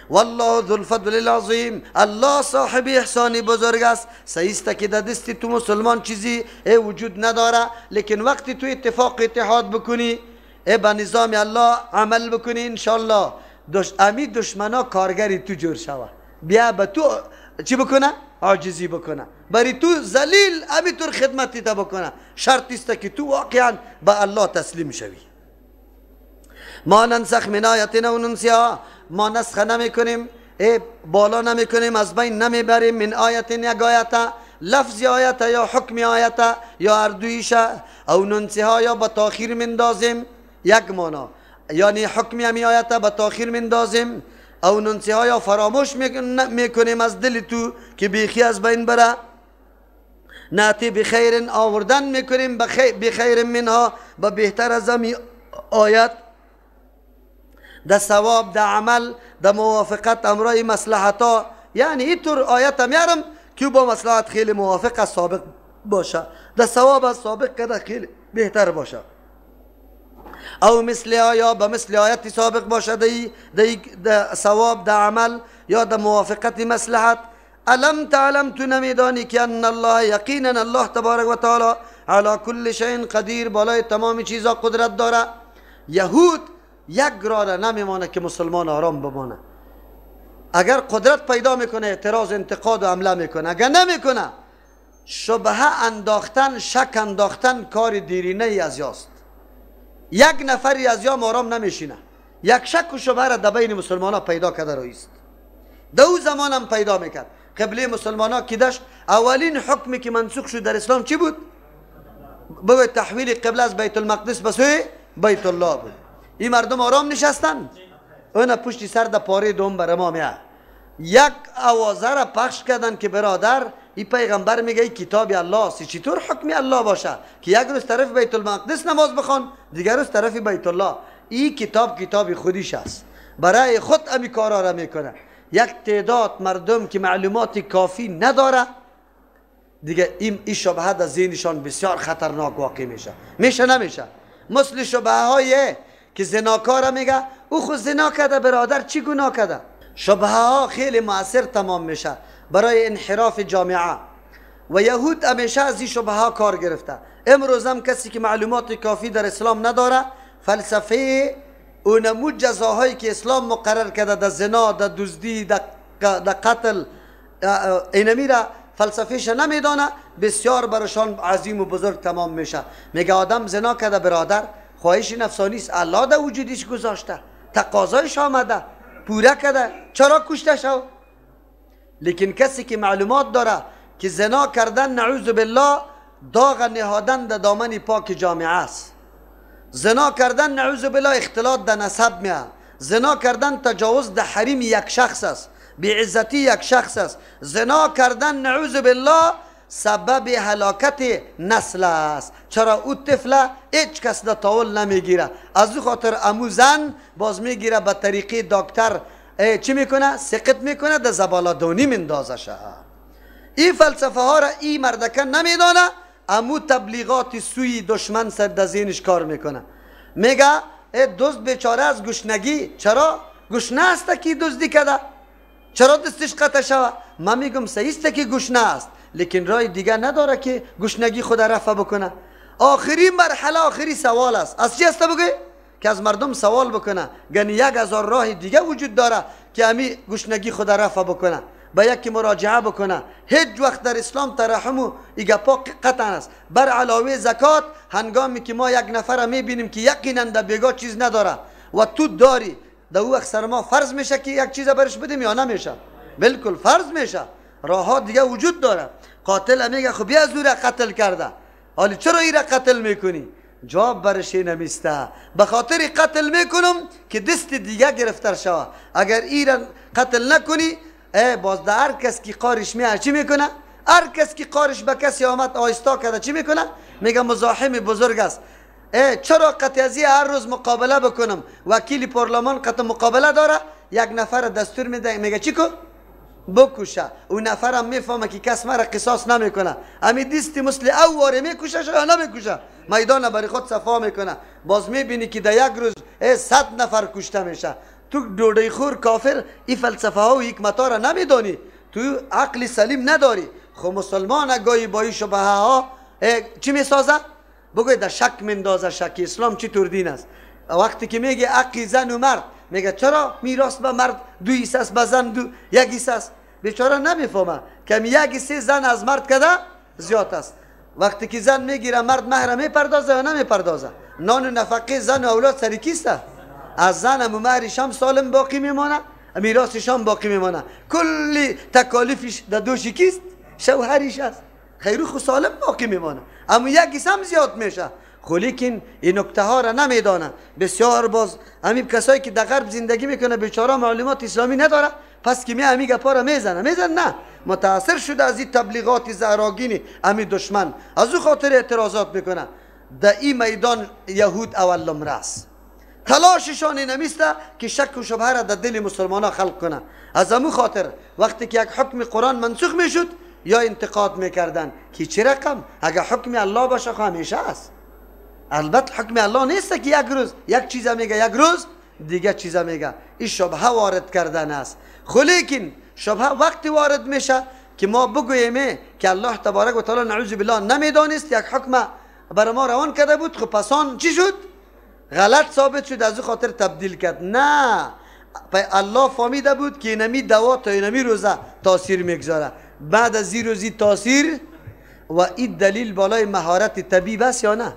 Speaker 1: والله ذو الفضل العظیم، الله صاحب احسان بزرگ است. صحیح است که در دست تو مسلمان چیزی وجود نداره، لیکن وقتی تو اتفاق اتحاد بکنی، به نظام الله عمل بکنی، انشالله امی دشمنا کارگری تو جور شوه، بیا به تو چی بکنه؟ عاجزی بکنه، بری تو ذلیل امی طور خدمتی تا بکنه. شرط است که تو واقعا به الله تسلیم شوی. ما ننسخ من آیت او ننسیها، ما نسخ نمی کنیم، بالا نمی کنیم، از بین نمی بریم. من آیت، یک آیت، لفظ آیت یا حکم آیت یا اردویش، او ننسیها یا به تاخیر مندازیم. یک معنا یعنی حکم همی آیت به تاخیر مندازیم، او ننسیها یا فراموش میکنیم از دل تو که بیخی از بین بره. ناتی بخیر، آوردن میکنیم بخیر منها، به بهتر از همی آیت، در ثواب، در عمل، در موافقت امرای مصلحت ها. یعنی اینطور آیت میارم که با مصلحت خیلی موافق از سابق باشه، در ثواب از سابق کده خیلی بهتر باشه. او مثل آیا به مثل آیت سابق باشه، در ثواب، در عمل یا در موافقت مصلحت. الم تعلم، تو نمیدانی که ان الله، یقینا الله تبارک و تعالی علی کل شیء قدیر، بالای تمام چیزا قدرت داره. یهود یک راه نمیمانه که مسلمان آرام بمانه. اگر قدرت پیدا میکنه اعتراض، انتقاد و حمله میکنه، اگر نمیکنه شبهه انداختن، شک انداختن کار دیرینه ای از یاست. یک نفری از یا آرام نمیشینه، یک شک و شبهه را در بین مسلمان ها پیدا کرده رویست. در او زمان هم پیدا میکرد. قبله مسلمان ها که داشت، اولین حکمی که منسوخ شد در اسلام چی بود؟ بگوی تحویل قبله از بیت المقدس به سوی بیت الله بود. این مردم آرام نشستن، اون پشت سر در پاره دوم بر ما میاد. یک آوازه را پخش کردن که برادر، این پیغمبر میگه این کتاب الله است، چطور حکم الله باشه که یک روز طرف بیت المقدس نماز بخوان، دیگر روز طرف بیت الله؟ این کتاب کتاب خودیش است. برای خود امی کارا را میکنه. یک تعداد مردم که معلومات کافی نداره دیگه، این شبهه در ذهنشان بسیار خطرناک واقع میشه. میشه نمیشه؟ مثل شبهه های که زناکار میگه او خود زنا کرده، برادر چی گناه کرده؟ شبهه ها خیلی مؤثر تمام میشه برای انحراف جامعه و یهود همیشه از این شبهه ها کار گرفته. امروز هم کسی که معلومات کافی در اسلام نداره، فلسفه اونمو جزاهایی که اسلام مقرر کرده در زنا، در دزدی، در قتل، اینمی را فلسفهش نمیدانه، بسیار برشان عظیم و بزرگ تمام میشه. میگه آدم زنا کرده برادر، خواهش نفسانی است، الله در وجودش گذاشته، تقاضایش آمده، پوره کرده، چرا کشته شو؟ لیکن کسی که معلومات داره که زنا کردن نعوذ بالله داغ نهادن در دامن پاک جامعه است، زنا کردن نعوذ بالله اختلاط در نسب میه، زنا کردن تجاوز در حریم یک شخص است، بیعزتی یک شخص است، زنا کردن نعوذ بالله سبب هلاکت نسل است. چرا او طفل هیچ کس در تاول نمیگیره، از او خاطر امو زن باز میگیره به طریقه دکتر چی میکنه؟ سقط میکنه، در زباله‌دانی مندازشه. این فلسفه ها را این مردکه نمیدانه، امو تبلیغات سوی دشمن سر در ذهنش کار میکنه. میگه ای دزد بیچاره از گشنگی، چرا گشنه است که دزدی کرده؟ چرا دستش قطع شوه؟ من میگم صحیح است که گشنه است، لیکن راه دیگه نداره که گشنگی خود رفع بکنه. آخری مرحله، آخری سوال است. از چی است بگه؟ که از مردم سوال بکنه. یعنی 1000 راه دیگه وجود داره که امی گشنگی خود رفع بکنه، با یکی مراجعه بکنه. هیچ وقت در اسلام ترحم و ایگپا قطعا است. بر علاوه زکات، هنگامی که ما یک نفر میبینیم که یقینا در بیگاه چیز نداره و تو داری، در او وقت سر ما فرض میشه که یک چیز برش بدیم یا نمیشه؟ بالکل فرض میشه. راه ها دیگه وجود داره. قاتل میگه خب بیا زور قتل کرده، حالی چرا ایره قتل میکنی؟ جواب برش نمیسته، به خاطر قتل میکنم که دست دیگه گرفتار شوه. اگر ایره قتل نکنی، باز ده هر کس که قارش میه چی میکنه؟ هر کس که قارش به کسی آمد آیستا کرده چی میکنه؟ میگه مزاحم بزرگ است. چرا قطعی هر روز مقابله بکنم؟ وکیل پارلمان قطع مقابله داره، یک نفر دستور میده میگه چی کو؟ بکشه. اون نفرم میفهمه که کس مرا قصاص نمیکنه، امی دیستی مثل او واره میکشه یا نمیکشه، میدان برای خود صفا میکنه. باز میبینی که در یک روز 100 نفر کشته میشه. تو ډوډۍ خور کافر این فلسفه ها و حکمت ها را نمیدانی، تو عقل سلیم نداری. خب مسلمان گاهی با این شبهه ها چی میسازه؟ بگوی در شک مندازه. شک اسلام چطور دین است؟ وقتی که میگه عقل زن و مرد، میگه چرا میراث به مرد دو حصه است، به زن دو یک حصه است؟ بیچاره نمیفهمه که یک حصه زن از مرد کده زیاد است. وقتی که زن میگیره مرد مهر میپردازه یا نمیپردازه؟ نان و نفقه زن و اولاد سر کیسته؟ از زن هم مهرش هم سالم باقی میمانه، میراثش هم باقی میمانه، کلی تکالیفش در دوش کیست؟ شوهرش است. خیرو خو سالم باقی میمانه، اما یک حصه هم زیاد میشه. خو لیکن این نکته ها را نمیدانه. بسیار باز همین کسایی که در غرب زندگی میکنه بیچاره معلومات اسلامی نداره، پس که می همی گپا را میزنه نه، متاثر شده از این تبلیغات زهراگین امی دشمن، از او خاطر اعتراضات میکنه. در این میدان یهود اول نمره است. تلاششان نمیسته که شک و شبهه را در دل مسلمان ها خلق کنه. از امو خاطر وقتی که یک حکم قرآن منسوخ میشد یا انتقاد میکردن که چه رقم، اگر حکم الله باشه خو همیشه است. البته حکم الله نیست که یک روز یک چیز میگه، یک روز دیگه چیز میگه. این شبهه وارد کردن است. خو لیکن شبهه وقتی وارد میشه که ما بگوییم که الله تبارک و تعالی نعوذ بالله نمیدانست، یک حکم بر ما روان کرده بود، خب پسان چی شد؟ غلط ثابت شد، از او خاطر تبدیل کرد. نه، الله فهمیده بود که اینمی دوا تا اینمی روزه تاثیر میگذاره، بعد از این روزی تاثیر. و این دلیل بالای مهارت طبیب است یا نه؟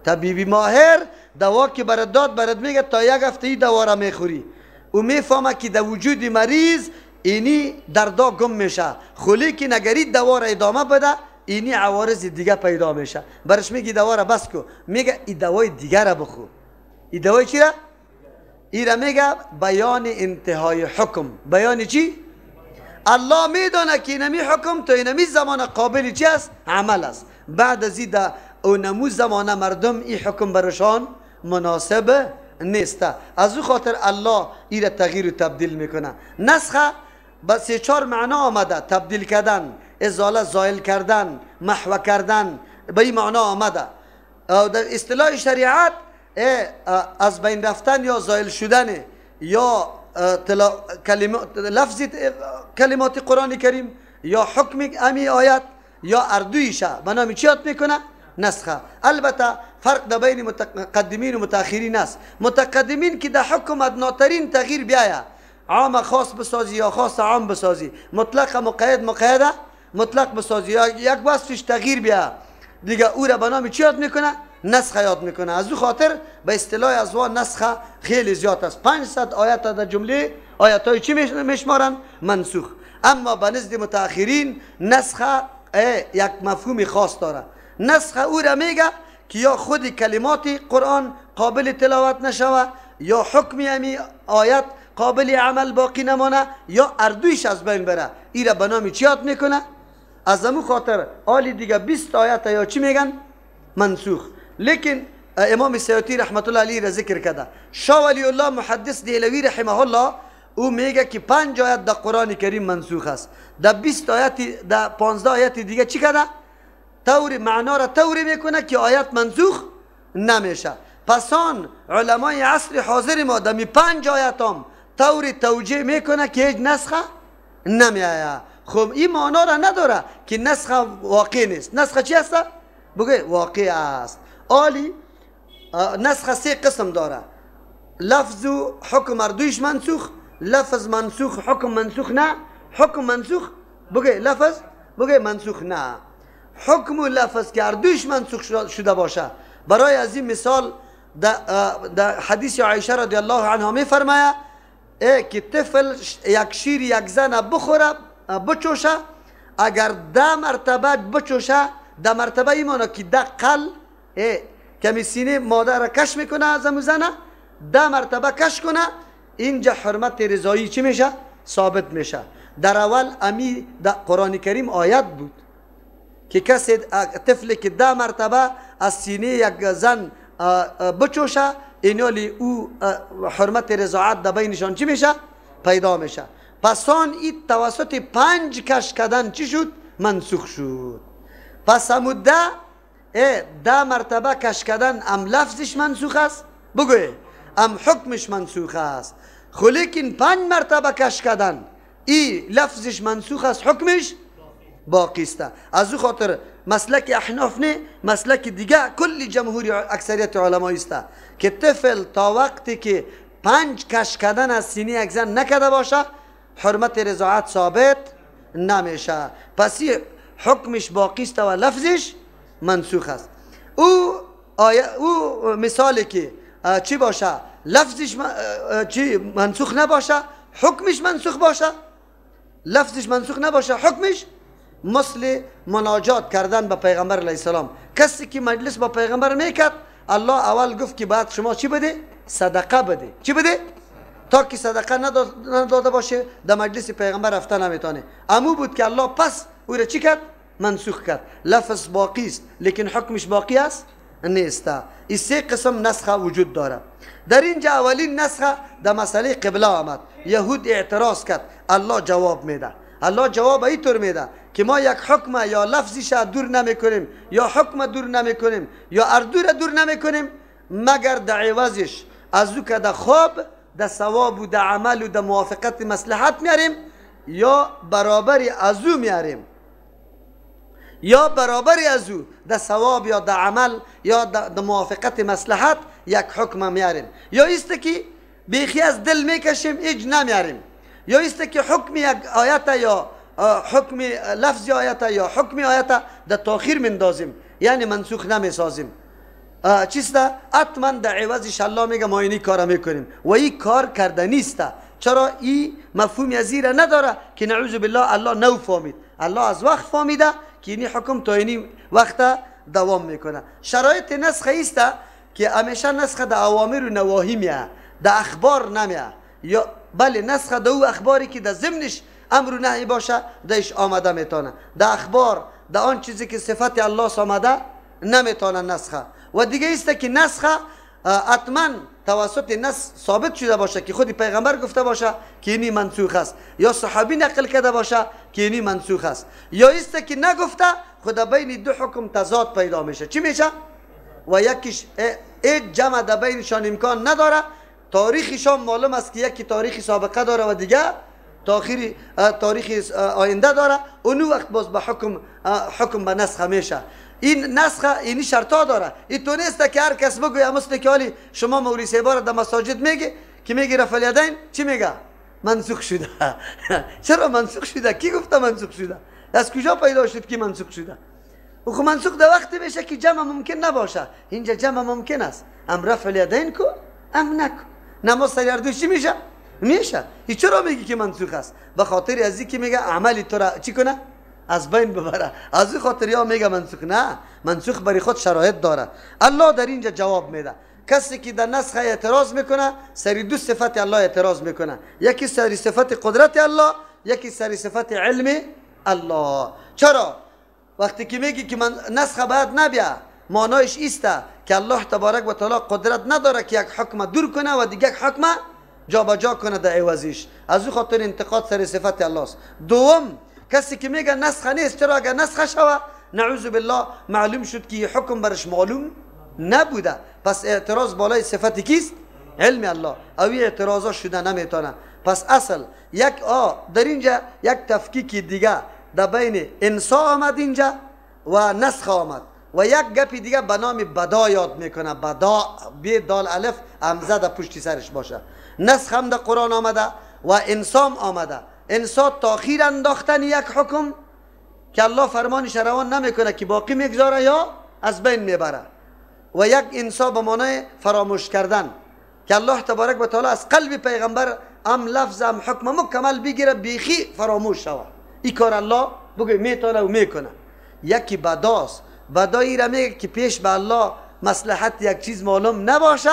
Speaker 1: طبیبی ماهر دوا که برات داد، برات میگه تا یک هفته این دوا را میخوری، او میفهمه که در وجود مریض اینی دردا گم میشه. خو لیکن اگر این دوا را ادامه بده، اینی عوارض دیگه پیدا میشه. برش میگی دوا را بس کو، میگه این دوای دیگه را بخور. این دوای چی را؟ این را میگه بیان انتهای حکم. بیان چی؟ الله میدانه که اینمی حکم تا اینمی زمان قابل چی است؟ عمل است. بعد از این اونمو زمانه مردم این حکم برشان مناسب نیست. از او خاطر الله ایره تغییر و تبدیل میکنه. نسخه با سه چهار معنا آمده، تبدیل کردن، ازاله زایل کردن، محو کردن، به این معنا آمده. در اصطلاح شریعت از بین رفتن یا زایل شدن یا لفظ کلمات قرآن کریم یا حکم امی آیت یا اردویشه به نام چی یاد میکنه؟ نسخه. البته فرق در بین متقدمین و متأخرین است. متقدمین که در حکم ادناترین تغییر بیاید، عام خاص بسازی یا خاص عام بسازی، مطلق مقید مقیده مطلق بسازی، یا یک وصفش تغییر بیاید، دیگه او را به نام چی یاد میکنه؟ نسخه یاد میکنه. از او خاطر به اصطلاح از وا نسخه خیلی زیاد است. 500 آیت در جمله آیت های چی میشمارن؟ منسوخ. اما به نزد متأخرین نسخه یک مفهوم خاص داره. نسخه او را میگه که یا خود کلمات قرآن قابل تلاوت نشوه، یا حکم امی آیت قابل عمل باقی نمانه، یا اردویش از بین بره. ای را به نام چی یاد میکنه؟ از امو خاطر آلی دیگه 20 آیت یا چی میگن؟ منسوخ. لیکن امام سیوطی رحمت الله علیه را ذکر کرده. شاه ولی الله محدث دهلوی رحمه الله او میگه که 5 آیت در قرآن کریم منسوخ است. در 20 آیت، در 15 آیت دیگه چی کرده؟ طور معنا را طوری میکنه که آیت منسوخ نمیشه. پس آن علمای عصر حاضر ما در 5 آیت هم طور توجیه میکنه که هیچ نسخه نمیآید. خب این معنا را نداره که نسخه واقع نیست. نسخه چی است؟ بگه واقع است. آلی نسخه سه قسم داره: لفظ و حکم اردویش منسوخ، لفظ منسوخ حکم منسوخ نه، حکم منسوخ بگه لفظ بگه منسوخ نه، حکم و لفظ که اردویش منسوخ شده باشه. برای از این مثال در حدیث عایشه رضی الله عنها میفرمایه که طفل یک شیر یک زن بخوره بچوشه، اگر 10 مرتبه بچوشه، 10 مرتبه ایمانا که 10 قل کمی سینه مادر را کش میکنه از امو زنه، 10 مرتبه کش کنه، اینجا حرمت رضایی چی میشه؟ ثابت میشه. در اول امی در قرآن کریم آیت بود که کسی طفلی که 10 مرتبه از سینه یک زن بچوشه، اینالی او حرمت رضاعت در بینشان چی میشه؟ پیدا میشه. پس آن این توسط 5 کش کردن چی شد؟ منسوخ شد. پس همو 10 مرتبه کش کردن ام لفظش منسوخ است بگوی، ام حکمش منسوخ است. خو لیکن 5 مرتبه کش کردن ای لفظش منسوخ است، حکمش باقی است. از او خاطر مسلک احناف نه، مسلک دیگه کل جمهور اکثریت علمای است که طفل تا وقتی که 5 کش کردن از سینه یک زن نکرده باشه، حرمت رضاعت ثابت نمیشه. پس حکمش باقی است و لفظش منسوخ است. او او مثالی که چی باشه؟ لفظش چی منسوخ نباشه، حکمش منسوخ باشه، لفظش منسوخ نباشه، حکمش مثل مناجات کردن به پیغمبر علیه السلام. کسی که مجلس با پیغمبر میکرد، الله اول گفت که بعد شما چی بده؟ صدقه بده. چی بده؟ تا که صدقه نداده باشه در مجلس پیغمبر رفته نمیتونه. امو بود که الله پس او را چی کرد؟ منسوخ کرد. لفظ باقی است لیکن حکمش باقی است نیست. این سه قسم نسخه وجود داره. در اینجا اولین نسخه در مسئله قبله آمد. یهود اعتراض کرد، الله جواب میده. الله جواب اینطور میده که ما یک حکم یا لفظش دور نمیکنیم، یا حکم دور نمیکنیم، یا اردو را دور نمیکنیم، مگر در عوضش از او که در خواب، در ثواب و در عمل و در موافقت مصلحت میاریم، یا برابر از او میاریم، یا برابر از او در ثواب یا در عمل یا در موافقت مصلحت یک حکم میاریم، یا ایست که بیخی از دل میکشیم هیچ نمیاریم، یا ایست که حکم یک آیت یا حکم لفظ آیت یا حکم آیت در تاخیر مندازیم، یعنی منسوخ نمیسازیم. چیست؟ اتمن در عوضش الله میگه ما اینی کار میکنیم و این کار کرده نیست. چرا؟ این مفهوم از این نداره که نعوذ بالله الله نو فهمید. الله از وقت فهمیده که اینی حکم تا اینی وقت دوام میکنه. شرایط نسخه ایست که همیشه نسخه در اوامر و نواهی میه، در اخبار نمیه، یا بله نسخه در او اخباری که در ضمنش امر و نهی باشه درش آمده میتونه. در اخبار، در آن چیزی که صفت الله آمده نمیتونه نسخه. و دیگه ایست که نسخه اتمن توسط نص ثابت شده باشه که خود پیغمبر گفته باشه که اینی منسوخ است، یا صحابی نقل کرده باشه که اینی منسوخ است، یا است که نگفته خود بین دو حکم تضاد پیدا میشه. چی میشه؟ و یکیش جمع در بینشان امکان نداره، تاریخشان معلوم است که یکی تاریخ سابقه داره و دیگه تاریخ آینده داره. اونو وقت باز به حکم به نسخ میشه. این نسخ اینی شرطا داره. این تو نیست که هر کس بگوید مثل که حالی شما مولوی صاحب در مساجد میگه که میگه رفع الیدین چی میگه؟ منسوخ شده. چرا منسوخ شده؟ کی گفته منسوخ شده؟ از کجا پیدا شد که منسوخ شده؟ و خب منسوخ در وقتی میشه که جمع ممکن نباشه. اینجا جمع ممکن است، ام رفع الیدین کو ام نکو. نماز سر هر دو چی میشه؟ میشه. چرا میگی که منسوخ است؟ به خاطر از اینکه میگه عملی تو را چی کنه؟ از بین ببره. از این خاطر یا میگه منسوخ. نه، منسوخ برای خود شرایط داره. الله در اینجا جواب میده. کسی که در نسخ اعتراض میکنه سری دو صفت الله اعتراض میکنه، یکی سری صفت قدرت الله، یکی سری صفت علم الله. چرا؟ وقتی که میگی که من نسخ باید نبیا، معنایش ایسته که الله تبارک و تعالی قدرت نداره که یک حکم دور کنه و دیگه یک حکم جابجا کنه در عوضیش. از او خاطر انتقاد سر صفت الله است. دوم، کسی که میگه نسخ نیست، چرا اگر نسخ شوه نعوذ بالله معلوم شد که حکم برش معلوم نبوده، پس اعتراض بالای صفت کیست؟ علم الله. او اعتراضا شده نمیتونه. پس اصل یک در اینجا یک تفکیک دیگه در بین انسا آمد اینجا و نسخ آمد، و یک گپی دیگه به نام بدا یاد میکنه. بدا بی دال الف همزه در پشتی سرش باشه. نسخ هم در قرآن آمده و انسام آمده. انسا تاخیر انداختن یک حکم که الله فرمانش روان نمیکنه که باقی میگذاره یا از بین میبره، و یک انسا به معنای فراموش کردن که الله تبارک و تعالی از قلب پیغمبر ام لفظ ام حکم مکمل بگیره، بیخی فراموش شوه. این کار الله بگه میتونه و میکنه. یکی بداست. بدایی را میگه که پیش به الله مصلحت یک چیز معلوم نباشه،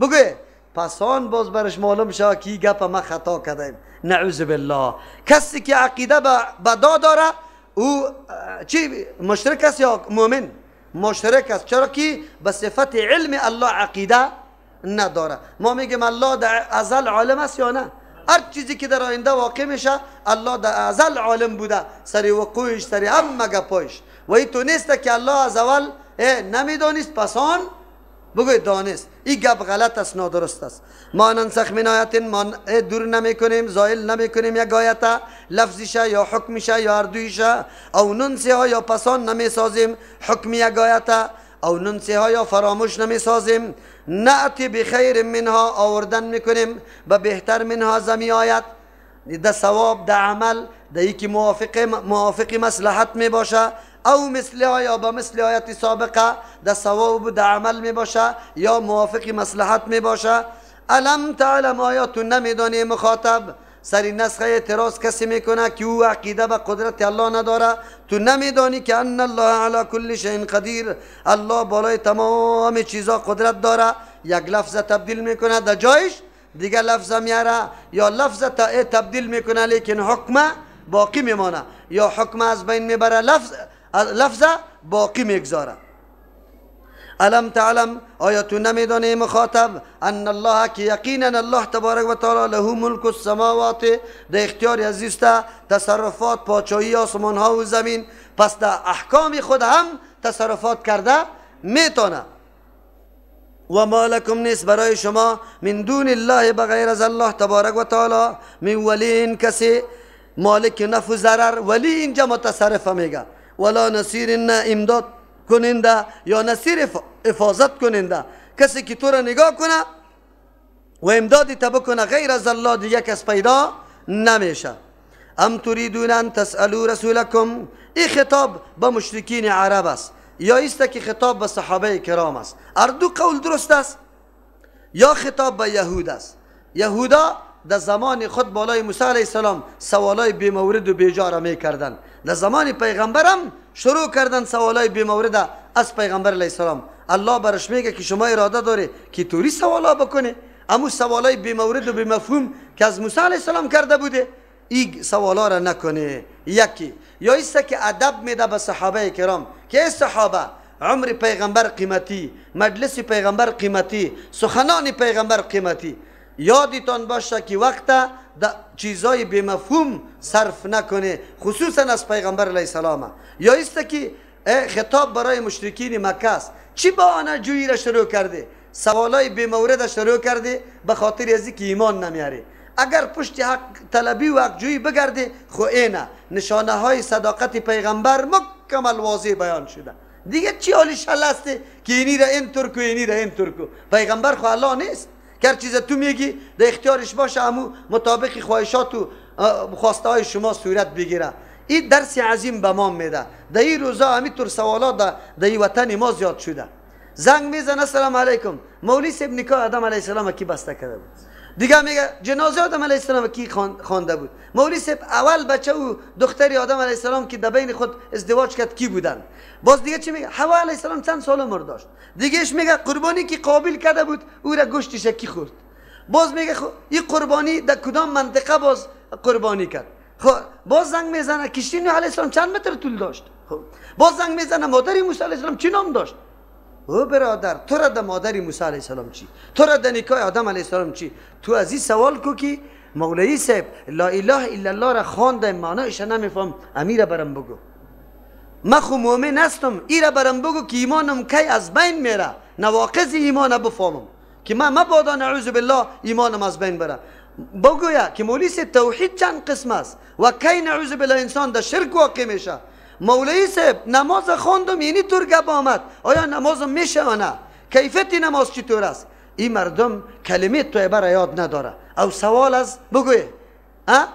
Speaker 1: بگه پسان باز برش معلوم شوه که این گپ ما خطا کردیم. نعوذ بالله. کسی که عقیده به بدا داره او چی مشرک است یا مؤمن؟ مشرک است. چرا که به صفت علم الله عقیده نداره. ما میگیم الله در ازل عالم است یا نه؟ هر چیزی که در آینده واقع میشه الله در ازل عالم بوده، سر وقوعش، سر همه گپایش. و این تو نیست که الله از اول نمیدانست پسان بگوی دانست. این گپ غلط است، نادرست است. ما ننسخ من آیت، ما دور نمیکنیم، زائل نمیکنیم یک آیت، لفظیشه یا حکمشه یا هر دویشه، او ننسیها یا پسان نمیسازیم حکم یک آیت، او ننسیها یا فراموش نمیسازیم. نأتی بخیر منها، آوردن میکنیم به بهتر منها زمی آیت، ده ثواب، ده عمل، ده یکی موافق مصلحت میباشه، او مثلها یا با مثل آیت سابقه، ده ثواب ده عمل می باشه یا موافق مصلحت می باشه. الم تعلم، آیا تو نمیدانی مخاطب؟ سری نسخه اعتراض کسی میکنه که او عقیده به قدرت الله نداره. تو نمیدانی که ان الله علی کل شیء قدیر، الله بالای تمام چیزا قدرت داره. یک لفظ تبدیل میکنه در جایش دیگه لفظ میاره، یا لفظ تبدیل میکنه لیکن حکم باقی میمانه، یا حکم از بین میبره لفظ باقی میگذاره. الم تعلم، آیا تو نمیدانی مخاطب؟ ان الله، که یقینا الله تبارک و تعالی له ملک السماوات، در اختیار عزیز تصرفات پادشاهی آسمان ها و زمین، پس در احکام خود هم تصرفات کرده میتونه. و ما لکم، نیست برای شما من دون الله، بغیر از الله تبارک و تعالی، من ولی، کسی مالک نفع و ضرر. ولی اینجا متصرف میگه، ولا نصیر، نه امداد کننده یا نصیر حفاظت کننده، کسی که تو را نگاه کنه و امدادی تا بکنه غیر از الله دیگه کس پیدا نمیشه. ام تريدون ان تسألوا رسولکم، این خطاب به مشرکین عرب است یا ایست که خطاب به صحابه کرام است. هر دو قول درست است. یا خطاب به یهود است. یهودا در زمان خود بالای موسی علیه السلام سوالای بی‌مورد و بیجا را میکردن. در زمان پیغمبرم شروع کردن سوالای بی‌مورد از پیغمبر علیه السلام. الله برش میگه که شما اراده داره که توری سوالا بکنه، امو سوالای بی‌مورد و بی‌مفهوم که از موسی علیه السلام کرده بوده این سوالا را نکنه. یکی یا ایست که ادب میده به صحابه کرام که ای صحابه عمر پیغمبر قیمتی، مجلس پیغمبر قیمتی، سخنان پیغمبر قیمتی. یادتان باشه که وقت در چیزای بی مفهوم صرف نکنه، خصوصا از پیغمبر علیه السلام. یا است که خطاب برای مشرکین مکه است، چی بهانه جویی را شروع کرده، سوالای بی مورد شروع کرده به خاطر از که ایمان نمیاره. اگر پشت حق طلبی و حق جویی بگرده، خو اینه نشانه های صداقت پیغمبر مکمل واضح بیان شده. دیگه چی حالی شل است که اینی را این ترکو اینی را این ترکو. پیغمبر خو الله نیست که هر چیز تو میگی در اختیارش باشه، امو مطابق خواهشات و خواسته های شما صورت بگیره. این درس عظیم به ما میده. در این روزا همینطور سوالات در این وطن ما زیاد شده. زنگ میزنه السلام علیکم، مولوی صاحب نکاح آدم علیه السلام کی بسته کرده بود؟ دیگه میگه جنازه آدم علیه السلام کی خوانده بود؟ مولوی صاحب اول بچه و دختری آدم علیه السلام که در بین خود ازدواج کرد کی بودن؟ باز دیگه چی میگه؟ حوا علیه السلام چند سال عمر داشت؟ دیگهش میگه قربانی که قابل کرده بود او را گوشتش کی خورد؟ باز میگه این قربانی در کدام منطقه باز قربانی کرد؟ خب باز زنگ میزنه کشتی نوح علیه السلام چند متر طول داشت؟ خب باز زنگ میزنه مادر موسی علیه السلام چی نام داشت؟ او برادر تو را در مادر موسی علیه السلام چی؟ تو را در نکاح آدم علیه السلام چی؟ تو از این سوال کو که مولوی صاحب لا اله الا الله را خواندم معنایش نمیفهم، امیر برم بگو. من خو مؤمن هستم، ایره برم بگو که ایمانم کی از بین میره، نواقض ایمان بفهمم که من مبادا نعوذ بالله ایمانم از بین بره. بگویا که مولوی صاحب توحید چند قسم است و کی نعوذ بالله انسان در شرک واقع میشه. مولوی صاحب نماز خواندم یعنی طور گپ آمد، آیا نمازم میشه یا نه؟ کیفیت نماز چطور است؟ این مردم کلمه طیبه را یاد نداره. او سوال از بگوی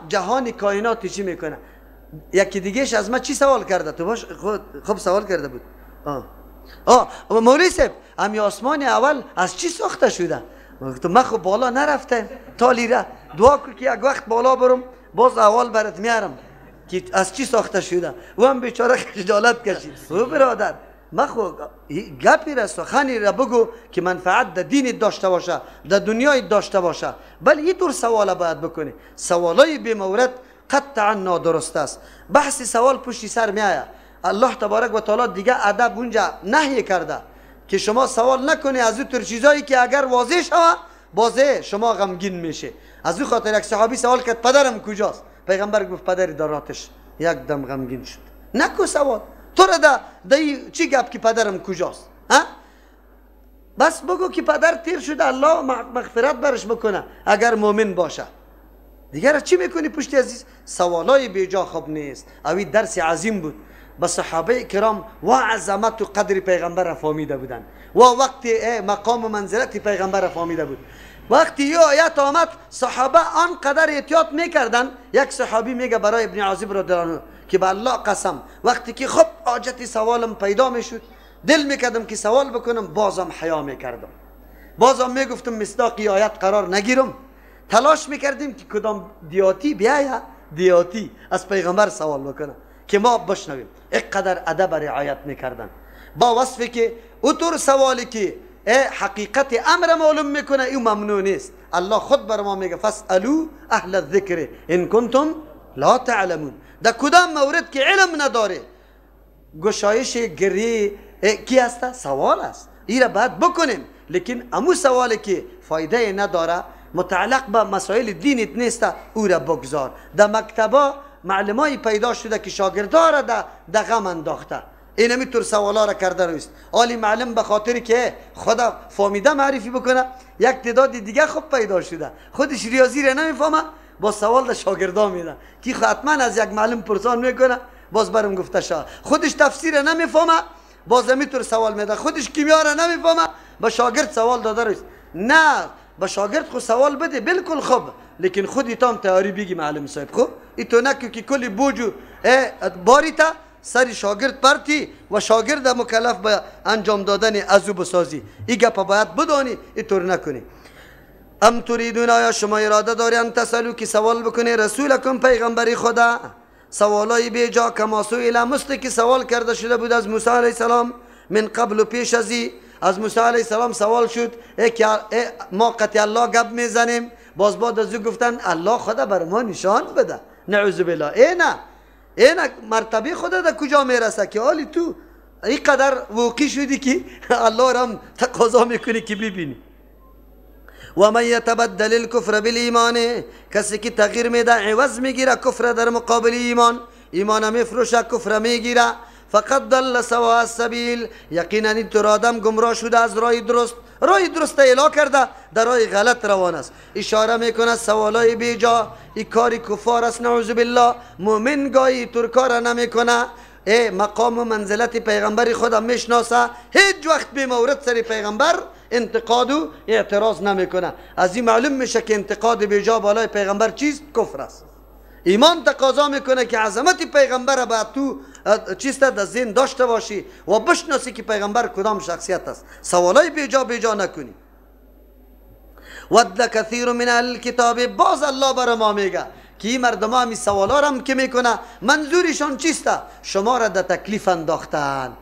Speaker 1: جهان کائنات چی میکنه؟ یکی دیگهش از ما چی سوال کرده؟ تو باش خوب سوال کرده بود. مولوی صاحب امی آسمان اول از چی ساخته شده؟ گفتم من خب بالا نرفتم تا لیره، دعا کن که یک وقت بالا برم باز اول برات میارم که از چی ساخته شده. او هم بیچاره خجالت کشید. او برادر من خو گپی را سخنی را بگو که منفعت در دین داشته باشه، در دنیای داشته باشه. بل یه طور سوال باید بکنی. سوالای بی مورد قطعا نادرست است. بحث سوال پشتی سر میآید. الله تبارک و تعالی دیگه ادب اونجا نهی کرده که شما سوال نکنی از اون طور چیزایی که اگر واضح شوه بازه شما غمگین میشه. از او خاطر یک صحابی سوال کرد پدرم کجاست؟ پیغمبر گفت پدری در آتش. یک دم غمگین شد. نکو سوال تو را ده چی گپ که پدرم کجاست؟ ها؟ بس بگو که پدر تیر شده، الله مغفرت برش بکنه اگر مؤمن باشه. دیگر چی میکنی پشت عزیز؟ سوالای بیجا خوب نیست. اوی درس عظیم بود. به صحابه کرام و عظمت و قدر پیغمبر را فهمیده بودن و وقتی مقام و منزلت پیغمبر را فهمیده بود. وقتی یه آیت آمد صحابه آنقدر احتیاط میکردن. یک صحابی میگه برای ابن عازب را دلانو که به الله قسم وقتی که خب حاجت سوالم پیدا میشد دل میکردم که سوال بکنم، بازم حیا میکردم، بازم میگفتم مصداق آیت قرار نگیرم. تلاش میکردیم که کدام دیاتی بیاید دیاتی از پیغمبر سوال بکنه که ما بشنویم. اینقدر ادب رعایت میکردن با وصفی که اوتور سوالی که حقیقت امر معلوم میکنه او ممنوع نیست. الله خود بر ما میگه فاسالو اهل الذکر ان کنتم لا تعلمون. در کدام مورد که علم نداره گشایش گری کی هست؟ سوال است. این را باید بکنیم، لیکن امو سوالی که فایده نداره متعلق به مسائل دینت نیست او را بگذار. در مکتبا معلمای پیدا شده که شاگردا را در غم انداخته، این همیطور سوالا را کرده رویست. آلی معلم به خاطر که خدا فهمیده معرفی بکنه یک تعداد دیگه خوب پیدا شده خودش ریاضی را نمیفهمه با سوال در شاگردا میده که حتما از یک معلم پرسان میکنه باز برم گفته شا. خودش تفسیر نمیفهمه باز همیطور سوال میده، خودش کیمیا را نمیفهمه با شاگرد سوال داده رویست. نه با شاگرد خو سوال بده بالکل خوب، لیکن خودی تام تیاری بگی معلم صاحب خوب ایتو نکو که کلی بوجو باریتا سر شاگرد پرتی و شاگرد مکلف به انجام دادن از او بسازی. ای گپ باید بدانی، اینطور نکنی. ام تریدون آیا شما اراده داری ان تسالو که سوال بکنی رسولکم پیغمبری خدا سوالای بیجا کما سئل مثل که سوال کرده شده بود از موسی علیه السلام من قبل و پیش از موسی علیه السلام سوال شد که ما قطع الله گپ میزنیم، باز بعد از او گفتن الله خدا بر ما نشان بده نعوذ بالله. ای نه این مرتبه خدا در کجا میرسه که آلی تو اینقدر واقع شدی که الله را هم تقاضا میکنی که ببینی. و من یتبدل الکفر بالایمان، کسی که تغییر میده، عوض میگیره کفر در مقابل ایمان، ایمان میفروشه کفر میگیره، فقد ضل سواء السبیل، یقینا این طور آدم گمراه شده از راه درست، راه درست اعلا کرده در راه غلط روان است. اشاره میکنه سوالای بیجا، این کار کفار است نعوذ بالله. مؤمن گاهی طور کار نمیکنه، ای مقام و منزلت پیغمبر خودم میشناسه، هیچ وقت به مورد سر پیغمبر انتقاد و اعتراض نمیکنه. از این معلوم میشه که انتقاد بیجا بالای پیغمبر چیست؟ کفر است. ایمان تقاضا میکنه که عظمت پیغمبر باید تو چیست در ذهن داشته باشی و بشناسی که پیغمبر کدام شخصیت است. سوالای بیجا بیجا نکنی. ود کثیر من الکتاب، باز الله بر ما میگه که این مردم ها سوالا را هم که میکنه منظورشان چیست؟ شما را در تکلیف انداختن.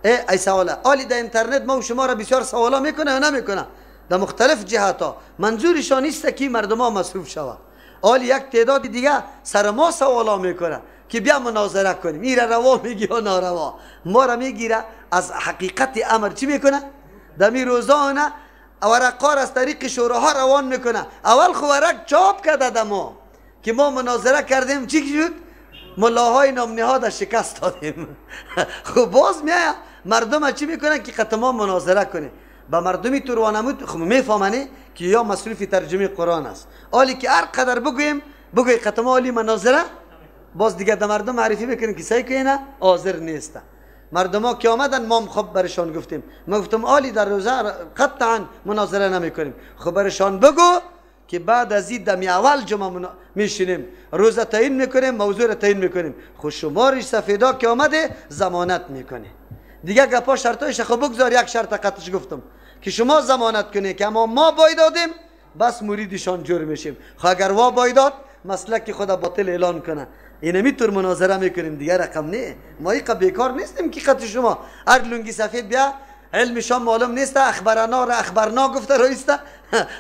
Speaker 1: ای سوالا آلی در اینترنت ما و شما را بسیار سوالا میکنه یا نمیکنه در مختلف جهت ها، منظورشان نیست که مردم ها مصروف شود. آلی یک تعداد دیگه سر ما سوالا میکنه که بیا مناظره کنیم، میره روا میگی یا ناروا، ما را میگیره از حقیقت امر چی میکنه؟ دمی روزانه ورقا را از طریق شوراها روان میکنه. اول خو ورق چاپ کرده دما که ما مناظره کردیم، چی شد؟ ملاهای نامنهاد شکست دادیم. خب باز میایه مردم چی میکنن که قط ما مناظره کنه با مردمی تروانمود. خب میفهمنه که یا مصروف ترجمه قرآن است. آلی که هر قدر بگوییم بگوی قط ما آلی مناظره، باز دیگه در مردم معرفی میکنیم که سعی کنه حاضر نیست. مردم ها که آمدن ما خب برشان گفتیم، ما گفتم آلی در روزه قطعا مناظره نمیکنیم. خب برشان بگو که بعد از این دمی اول جمعه میشینیم، روزه تعیین میکنیم، موضوع را تعیین میکنیم. خب شمارش سفیدا که آمده ضمانت میکنه دیگه. گپا شرطایش خب بگذار، یک شرط قطعش گفتم که شما ضمانت کنه که اما ما بای دادیم بس مریدشان جور میشیم. خب اگر وا بای داد مسلک خود باطل اعلان کنه. اینمی طور مناظره میکنیم دیگه، رقم نه. ما ایقا بیکار نیستیم که قطع شما هر لنگی سفید بیا علمشان معلوم نیست، اخبرنا را اخبرنا گفته رئیسته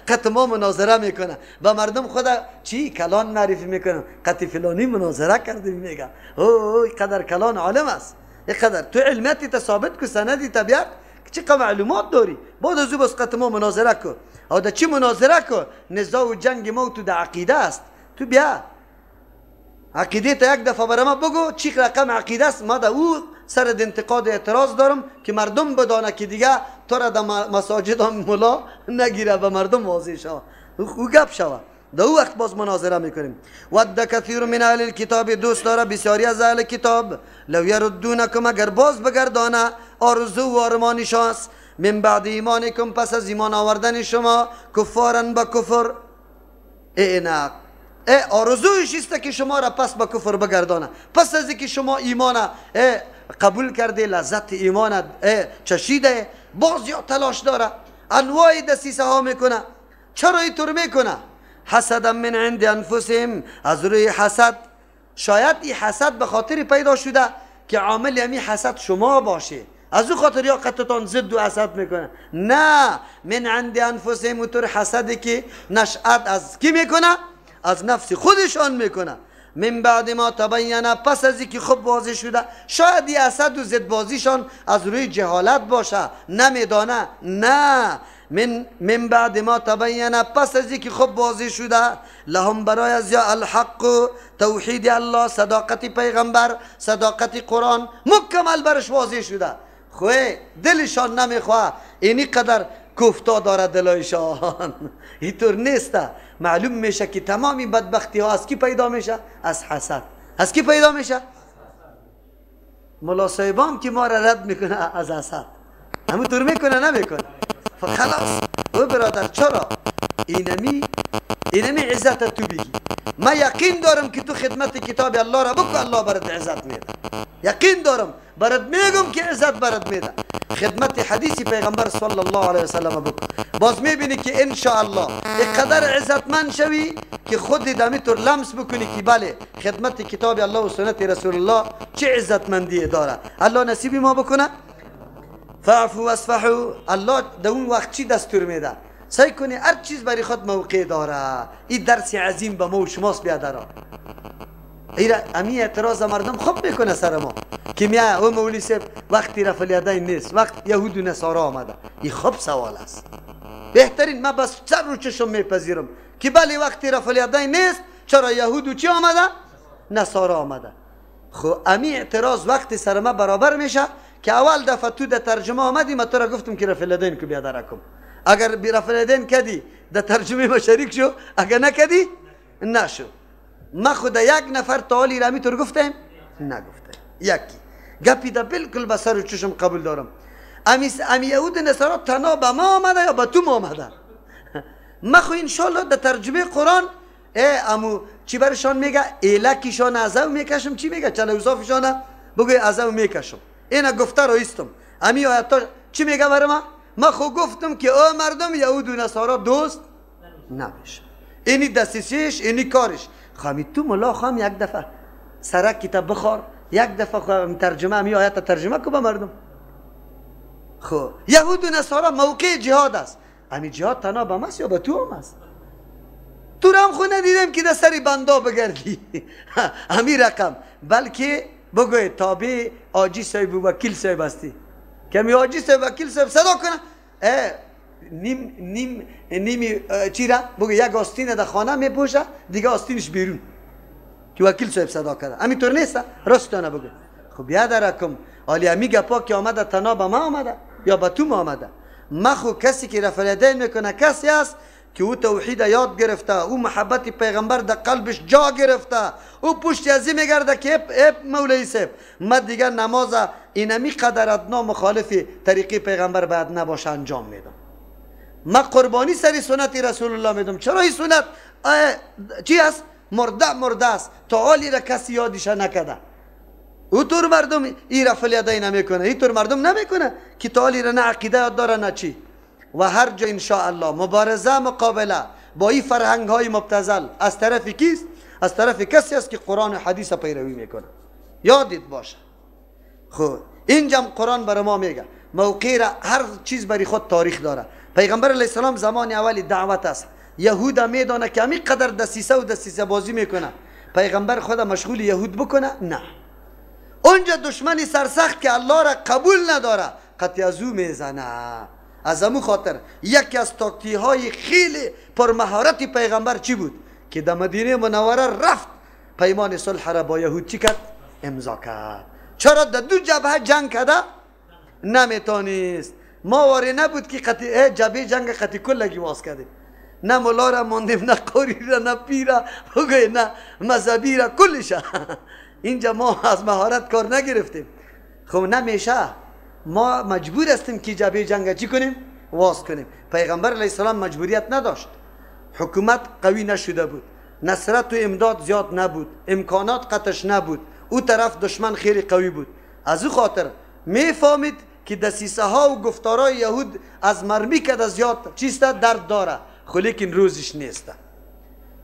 Speaker 1: قطع ما مناظره میکنه با مردم. خود چی کلان معرفی میکنه، قطع فلانی مناظره کردیم، میگه او قدر کلان عالم است، قدر تو علمیتی تا ثابت کو، سندی تا بیار چه معلومات داری، بعد از او بس قطع ما مناظره کو. او دا چی مناظره کو؟ نزاع و جنگ ما تو در عقیده است. تو بیا عقیده تا یک دفعه برای ما بگو چی رقم عقیده است، ما در او سر انتقاد اعتراض دارم که مردم بدانه که دیگه تو را در مساجد هم ملا نگیره، به مردم واضح شوه، او گپ شوه. در او وقت باز مناظره میکنیم. ود کثیر من اهل الکتاب، دوست داره بسیاری از اهل کتاب، لو یردونکم، اگر باز بگردانه آرزو و آرمانشان است، من بعد ایمانکم، پس از ایمان آوردن شما، کفارن به کفر. ای نه، آرزویش است که شما را پس به کفر بگردانه، پس از اینکه شما ایمان قبول کرده، لذت ایمان چشیده، باز یا تلاش داره، انواع دسیسه ها میکنه. چرا اینطور میکنه؟ حسدا من عند انفسهم، از روی حسد. شاید این حسد به خاطر پیدا شده که عامل همی حسد شما باشه، از او خاطر یا قطعتان ضد و حسد میکنه. نه، من عند انفسهم، طور حسدی که نشأت از کی میکنه؟ از نفس خودشان میکنه. من بعد ما تبین، پس از اینکه خوب واضح شده. شاید این حسد و ضد بازیشان از روی جهالت باشه، نمیدانه. نه، من بعد ما تبین، پس از اینکه خوب واضح شده، لهم برای از یا الحق، توحید الله، صداقت پیغمبر، صداقت قرآن مکمل برش واضح شده. خو دلشان نمیخواه، اینی قدر کوفتا داره دلایشان. اینطور نیست. معلوم میشه که تمامی بدبختی ها از کی پیدا میشه؟ از حسد. از کی پیدا میشه؟ ملا صاحبام که ما را رد میکنه از حسد، همونطور میکنه نمیکنه؟ خلاص او برادر، چرا اینمی عزت تو بگی؟ ما یقین دارم که تو خدمت کتاب الله را بکن، الله برات عزت میده. یقین دارم، برات میگم که عزت برات میده. خدمت حدیث پیغمبر صلی الله علیه وسلم بکن، باز میبینی که ان شاء الله اینقدر عزتمند شوی که خود دمی تو لمس بکنی که بله خدمت کتاب الله و سنت رسول الله چه عزتمندی داره. الله نصیبی ما بکنه. فاعفوا واصفحوا. الله در اون وقت چی دستور میده؟ سعی کنی هر چیز برای خود موقع داره. این درس عظیم به ما و شماست بیادرا. امی اعتراض مردم خوب میکنه سر ما که میا او مولوی صاحب وقتی رفع الیدین نیست، وقت یهود و نصارا آمده. این خوب سوال است، بهترین. من بس سر رو چشم میپذیرم که بله وقتی رفع الیدین نیست، چرا یهود و چی آمده؟ نصارا آمده. خب امی اعتراض وقتی سر ما برابر میشه که اول دفعه تو در ترجمه آمدی، ما تو را گفتم که رفع الیدین کو بیا درکم. اگر رفع الیدین کدی در ترجمه ما شریک شو، اگر نکدی نشو. ما خود یک نفر تعالی را می تو گفتم نگفتم. یکی گپی دا بالکل به سر و چشم قبول دارم. امی یهود نصارا تنها به ما آمده یا به تو ما آمده؟ ما خو انشالله در ترجمه قرآن امو چی برشان میگه؟ ایلکیشان ازو میکشم، چی میگه؟ چلوزافشان بگوی ازو میکشم. اینا گفته رو ایستم. امی آیتا چی میگه برای ما؟ ما خو گفتم که او مردم یهود و نصارا دوست نمیشه. اینی دستیسیش، اینی کارش. خواهمی تو ملا خواهم یک دفعه سرک کتاب بخور، یک دفعه خواهم ترجمه امی آیت ترجمه کو به مردم. خب یهود و نصارا موقع جهاد است. امی جهاد تنها به ماست یا به تو هم است؟ تو را هم خود ندیدم که در سری بندا بگردی امی رقم، بلکه بگوی تابع آجی صاحب و وکیل صاحب هستی که امی آجی صاحب وکیل صاحب صدا کنه نیم نیم نیمی چی را بگو یک آستین در خانه میپوشه دیگه آستینش بیرون که وکیل صاحب صدا کرده. امی طور نیست؟ راستانه بگو. خب یاد رقم حالی امی گپا که آمده تنها به ما آمده یا به تو ما آمده؟ ما خو کسی که رفع الیدین میکنه کسی است که او توحید یاد گرفته، او محبت پیغمبر در قلبش جا گرفته، او پشت ازی میگرده که اپ مولوی صاحب ما دیگه نماز اینمی قدر ادنا مخالف طریقی پیغمبر باید نباشه انجام میدم. ما قربانی سری سنت رسول الله میدم. چرا این سنت چی است؟ مرده مرده است، تا حالی را کسی یادش نکرده. او طور مردم این رفع الیدین نمیکنه، این طور مردم نمیکنه که تا حالی را نه عقیده یاد داره نه چی. و هر جا انشاءالله مبارزه مقابله با این فرهنگ های مبتذل از طرف کیست؟ از طرف کسی است که قرآن و حدیث پیروی میکنه. یادت باشه. خب اینجا قرآن برای ما میگه موقع را هر چیز برای خود تاریخ داره. پیغمبر علیه السلام زمان اول دعوت است، یهود میدانه که همی قدر دسیسه و دسیسه بازی میکنه، پیغمبر خود مشغول یهود بکنه؟ نه. اونجا دشمنی سرسخت که الله را قبول نداره قطع از او میزنه. از امو خاطر یکی از تاکتی های خیلی پرمهارت پیغمبر چی بود؟ که در مدینه منوره رفت پیمان صلح را با یهود چی کرد؟ امضا کرد. چرا در دو جبهه جنگ کرده؟ نمیتونست. ما واری نبود که قطع جبهه جنگ قطع کلگی واز کردیم، نه ملا را ماندیم، نه قاری را، نه پیرا، نه مذهبی را، کلش. اینجا ما از مهارت کار نگرفتیم. خب نمیشه، ما مجبور هستیم که جبهه جنگ چی کنیم؟ واز کنیم. پیغمبر علیه السلام مجبوریت نداشت، حکومت قوی نشده بود، نصرت و امداد زیاد نبود، امکانات قطش نبود، او طرف دشمن خیلی قوی بود. از او خاطر میفهمید که دسیسه ها و گفتارای یهود از مرمی کده زیاد چیست؟ درد داره، خو لیکن روزش نیست.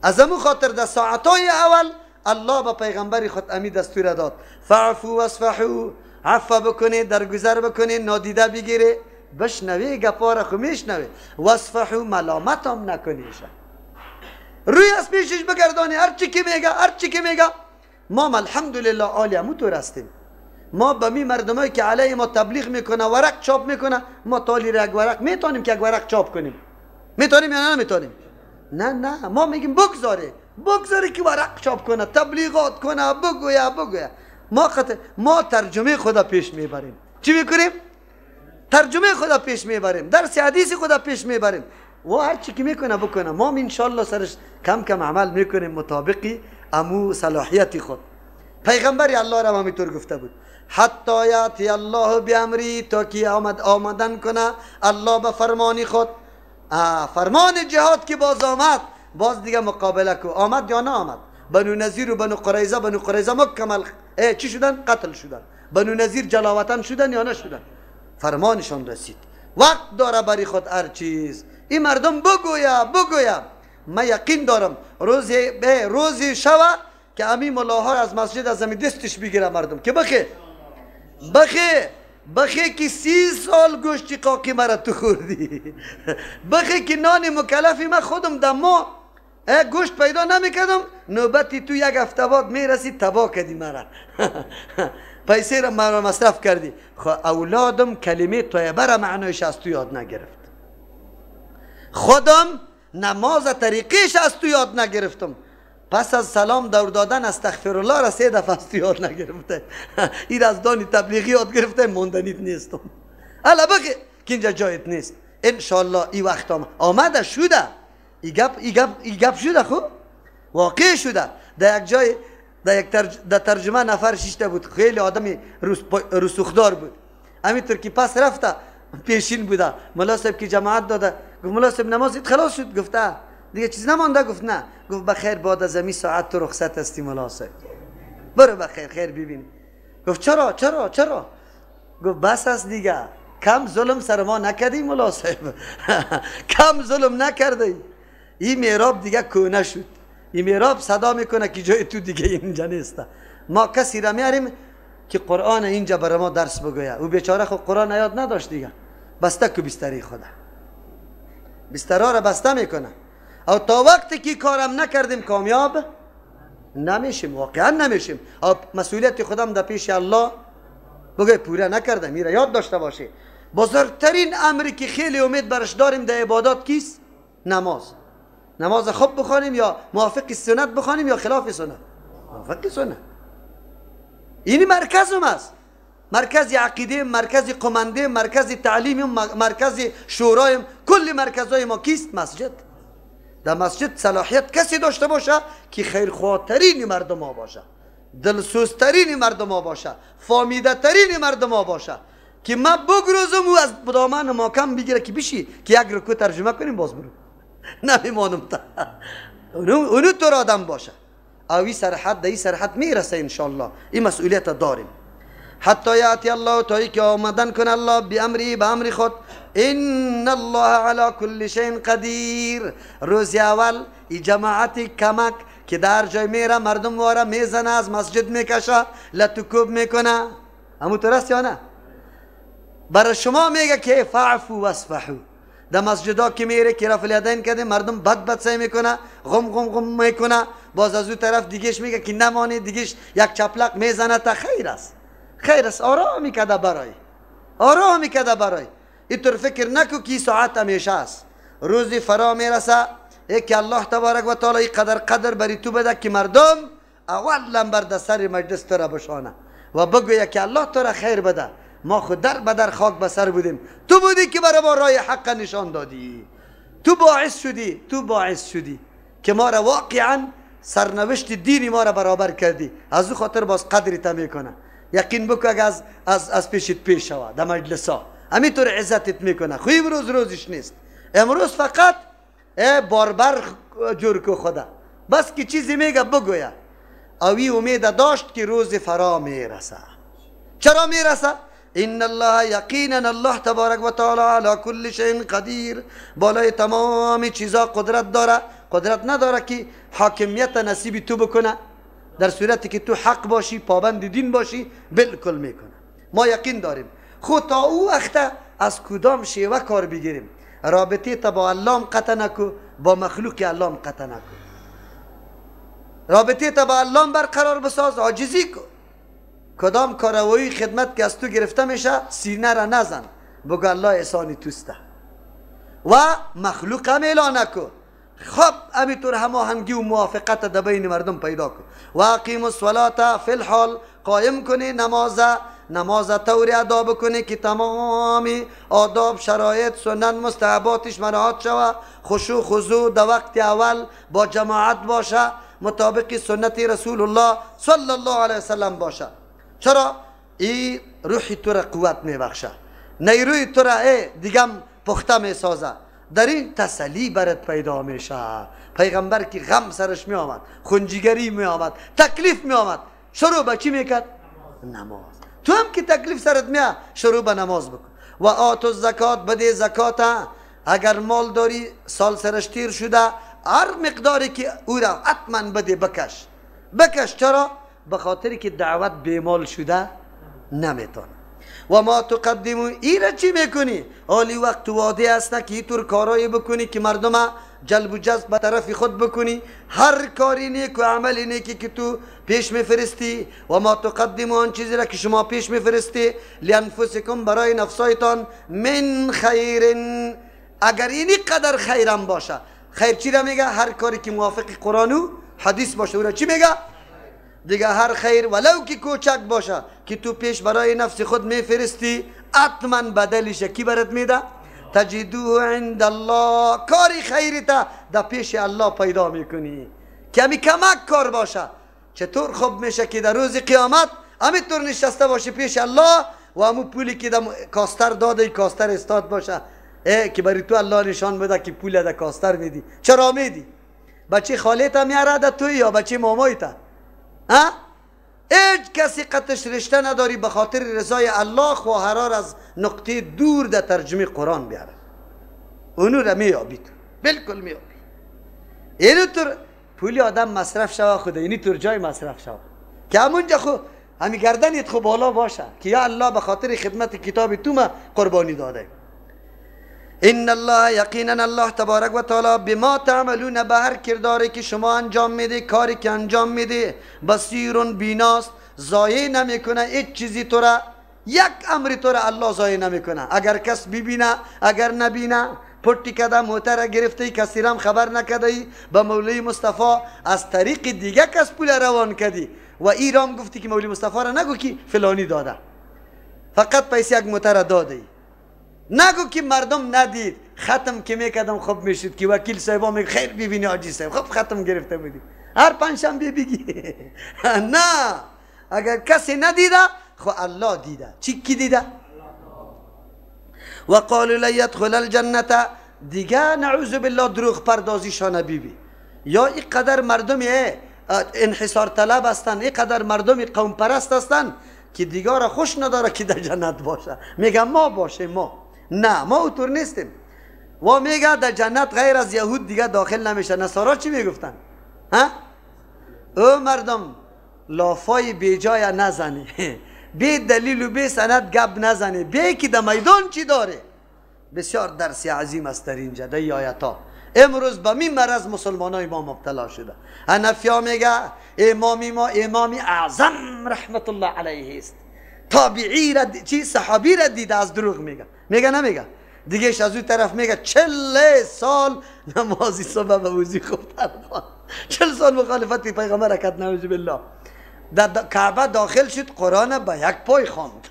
Speaker 1: از امو خاطر در ساعتهای اول الله به پیغمبر خود امی دستور داد فعفو واصفحوا، عفو بکنه، درگذر بکنه، نادیده بگیره، بشنوی گپا را خو میشنوی، واصفحوا ملامت هم نکنیشه، روی از پیشش بگردانی، هر چی که میگه، هر چی که میگه. ما الحمدلله عالی همو طور هستیم. ما به می مردمایی که علیه ما تبلیغ میکنه، ورق چاپ میکنه، ما تالی را یک ورق میتونیم که یک ورق چاپ کنیم؟ میتونیم یا نه نمیتونیم؟ نه نه، ما میگیم بگذاره، بگذاره که ورق چاپ کنه، تبلیغات کنه، بگویا بگویا. ما ترجمه خدا پیش میبریم. چی میکنیم؟ ترجمه خدا پیش میبریم، درس حدیث خدا پیش میبریم و هر چی که میکنه بکنه. ما انشالله سرش کم کم عمل میکنیم مطابقی امو صلاحیت خود. پیغمبر الله را همینطور گفته بود حتی یاتی الله بامری، تا که آمد آمدن کنه الله به فرمانی خود. فرمان جهاد که باز آمد، باز دیگه مقابله کو. آمد یا نه آمد؟ بنو نظیر و بنو قریظه، بنو قریظه مکمل چی شدن؟ قتل شدن. بنو نظیر جلاوطن شدن یا نشدن؟ فرمانشان رسید. وقت داره برای خود هر چیز. این مردم بگویا بگویا، من یقین دارم روزی شوه که امی ملاها از مسجد از امی دستش بگیره مردم که بخی بخی بخی که 30 سال گوشت قاقی مرا تو خوردی، بخی که نان مکلفی من خودم دمو گوشت پیدا نمیکردم، نوبتی تو یک هفته بعد میرسی تبا کردی مرا. پیسه را مرا مصرف کردی. خب اولادم کلمه طیبه را معنایش از تو یاد نگرفت، خودم نماز طریقیش از تو یاد نگرفتم. پس از سلام دور دادن استغفر الله را 3 دفعه از تو یاد نگرفته. این از دانی تبلیغی یاد گرفته، موندنیت نیستم. الا بگی که اینجا جایت نیست. انشالله این وقت آمده شده، ای گپ شده، خب واقع شده. در یک جای در یک در ترجمه نفر شیشته بود، خیلی آدمی رسوخدار بود. همینطور که پس رفته پیشین بوده، ملا صاحب که جماعت داده، گفت ملا صاحب نمازت خلاص شد؟ گفته دیگه چیز نمانده؟ گفت نه. گفت بخیر بعد از امی ساعت تو رخصت هستی ملا صاحب، برو بخیر خیر ببین. گفت چرا چرا چرا؟ گفت بس است دیگه، کم ظلم سر ما نکردی ملا صاحب. کم ظلم نکردی. این میراب دیگه کونه شد، این میراب صدا میکنه که جای تو دیگه اینجا نیست. ما کسی را میاریم که قرآن اینجا برای ما درس بگویه. او بیچاره خو قرآن یاد نداشت دیگه، بسته کو بستری خدا، بسترها را بسته میکنه. او تا وقتی که کارم نکردیم کامیاب نمیشیم، واقعا نمیشیم. او مسئولیت خودم در پیش الله بگه پوره نکردم. میره یاد داشته باشی بزرگترین امری که خیلی امید برش داریم در عبادات کیست؟ نماز. نماز خوب بخوانیم یا موافق سنت بخوانیم یا خلاف سنت؟ موافق سنت. این مرکزم است، مرکز عقیده، مرکز قمنده، مرکز تعلیم، مرکز شورایم، کل مرکزهای ما کیست؟ مسجد. در مسجد صلاحیت کسی داشته باشه که خیرخواهترین مردم ها باشه، دلسوزترین مردم ها باشه، فامیده ترین مردم ها باشه، که ما بگروزم و از دامن ما کم بگیره که بشی که یک رکوع ترجمه کنیم باز برو نمیمانم تا اونو تو آدم باشه. اوی سرحد در این سرحد میرسه انشالله. این مسئولیت داریم. حتی یاتی الله، تا که آمدن کن الله بامری، به امر خود. ان الله علی کل شیء قدیر. روز اول ای جماعت کمک که در جای میره مردم واره میزنه، از مسجد میکشه، لتکوب میکنه، همون تو راست یا نه؟ برای شما میگه که فعفو واصفحو. در مسجدا که میره که رفع الیدین کرده مردم بد بد سعی میکنه، غم غم غم میکنه، باز از او طرف دیگهش میگه که نمانه، دیگهش یک چپلق میزنه تا خیر است، خیر است. آرامی کده برای، آرامی کده برای. اینطور فکر نکو که ساعت همیشه است. روزی فرا میرسه که الله تبارک و تعالی قدر قدر بری تو بده که مردم اول نمبر در سر مجلس تو را بشانه و بگویه که الله تو را خیر بده، ما خود در بدر خاک به سر بودیم، تو بودی که برای ما راه حق نشان دادی، تو باعث شدی، تو باعث شدی که ما را واقعا سرنوشت دینی ما را برابر کردی. از او خاطر باز قدری تا میکنه. یقین بکن اگه از پیشت پیش شوه در مجلس ها همینطور عزتت میکنه. خو امروز روزش نیست، امروز فقط باربر جور کو خدا، بس که چیزی میگه بگویه. اوی امید داشت که روز فرا میرسه. چرا میرسه؟ ان الله یقینا الله تبارک و تعالی علی کل شیء قدیر، بالای تمام چیزا قدرت داره. قدرت نداره که حاکمیت نصیب تو بکنه، در صورتی که تو حق باشی، پابند دین باشی، بالکل میکنه. ما یقین داریم. خود تا او وقت از کدام شیوه کار بگیریم؟ رابطه تا با الله قطع نکو، با مخلوق الله قطع نکو. رابطه تا با الله برقرار بساز، عاجزی کو. کدام کاروایی خدمت که از تو گرفته میشه سینه را نزن، بگو الله احسانی توسته. و مخلوق هم اعلان نکو. خب همینطور هماهنگی و موافقت در بین مردم پیدا کن. و اقیم الصلاة فی الحال، قایم کنی نماز، نماز طوری ادا بکنی که تمام آداب، شرایط، سنن، مستحباتش مراعات شوه، خشوع خضوع در وقت اول با جماعت باشه، مطابق سنت رسول الله صلی الله علیه وسلم باشه. چرا؟ ای روحی تو را قوت میبخشه، نیروی تو را دیگم پخته میسازه، در این تسلی برات پیدا میشه. پیغمبر که غم سرش می آمد، خونجیگری می آمد، تکلیف می آمد، شروع به چی میکرد؟ نماز. تو هم که تکلیف سرت میاد شروع به نماز بکن. و آتو الزکات، بده زکات. اگر مال داری سال سرش تیر شده، هر مقداری که او را حتما بده، بکش بکش. چرا؟ به خاطری که دعوت بیمال شده نمیتونه. و ما تقدمو، ای را چی میکنی؟ حالی وقت واده است که اینطور کارایی بکنی که مردم جلب و جذب به طرف خود بکنی. هر کاری نیک و عمل نیکی که تو پیش میفرستی، و ما تقدموا، آن چیزی را که شما پیش میفرستی، لانفسکم، برای نفسایتان، من خیر، اگر اینی قدر خیرم باشه. خیر چی را میگه؟ هر کاری که موافق قرآن و حدیث باشه او را چی میگه؟ دیگه هر خیر ولو که کوچک باشه که تو پیش برای نفس خود میفرستی، حتما بدلش کی برات میده؟ تجدوه عند الله، کاری خیری تا در پیش الله پیدا میکنی که همی کمک کار باشه. چطور خوب میشه که در روز قیامت همینطور نشسته باشه پیش الله و همون پولی که در کاستر داده کاستر استاد باشه، که برای تو الله نشان بده که پول در کاستر میدی. چرا میدی؟ بچه خاله تا میاره در توی یا بچه مامای تا؟ ها؟ هیچ کسی قطش رشته نداری، به خاطر رضای الله خواهرار از نقطه دور در ترجمه قرآن بیاره، اونو را میابی تو، بالکل میابی. اینو طور پولی آدم مصرف شوه خود اینی طور جای مصرف شوه که همونجا خو همی گردنیت خو بالا باشه که یا الله به خاطر خدمت کتاب تو ما قربانی داده. ان الله، یقینا الله تبارک و تعالی، بما تعملون، به هر کرداری که شما انجام میده، کاری که انجام میده، بصیر، بیناست، ضایع نمیکنه هیچ چیزی تو را، یک امر تو را الله ضایع نمیکنه. اگر کس ببینه اگر نبینه، پتی کده موتر گرفته کسی رام خبر نکده ای، به مولوی مصطفی از طریق دیگه کس پول روان کدی و ای رام گفتی که مولوی مصطفی را نگو که فلانی داده، فقط پیسه یک موتر داده، نگو که مردم ندید. ختم که میکردم خوب میشد که وکیل صاحبا میگه خیر ببینی حاجی صاحب، خب ختم گرفته بودی، هر پنجشنبه بگی. نه، اگر کسی ندیده خو الله دیده. چی کی دیده؟ و قالوا لن يدخل الجنه، دیگه نعوذ بالله دروغ پردازیشان بیبی. یا اینقدر مردم انحصار طلب هستند، اینقدر مردم قوم پرست هستند که دیگه را خوش نداره که در جنت باشه، میگه ما باشه ما. نه، ما اوتور نیستیم. و میگه در جنت غیر از یهود دیگه داخل نمیشه. نصارا چی میگفتن؟ ها؟ او مردم لافای بی جای نزنی، بی دلیل و بی سند گپ نزنی، بی که در میدان چی داره. بسیار درس عظیم است در اینجا در آیت ها. امروز به می مرض مسلمانای ما مبتلا شده. حنفیا میگه امامی ما امامی اعظم رحمت الله علیه است، تابعی را چی صحابی را دیده از دروغ میگه، میگه نمیگه دیگهش از اون طرف میگه 40 سال نمازی صبح به وضوی خوب خواند، 40 سال مخالفت پیغمبر کرد، نعوذ بالله. در کعبه داخل شد قرآن به یک پای خواند.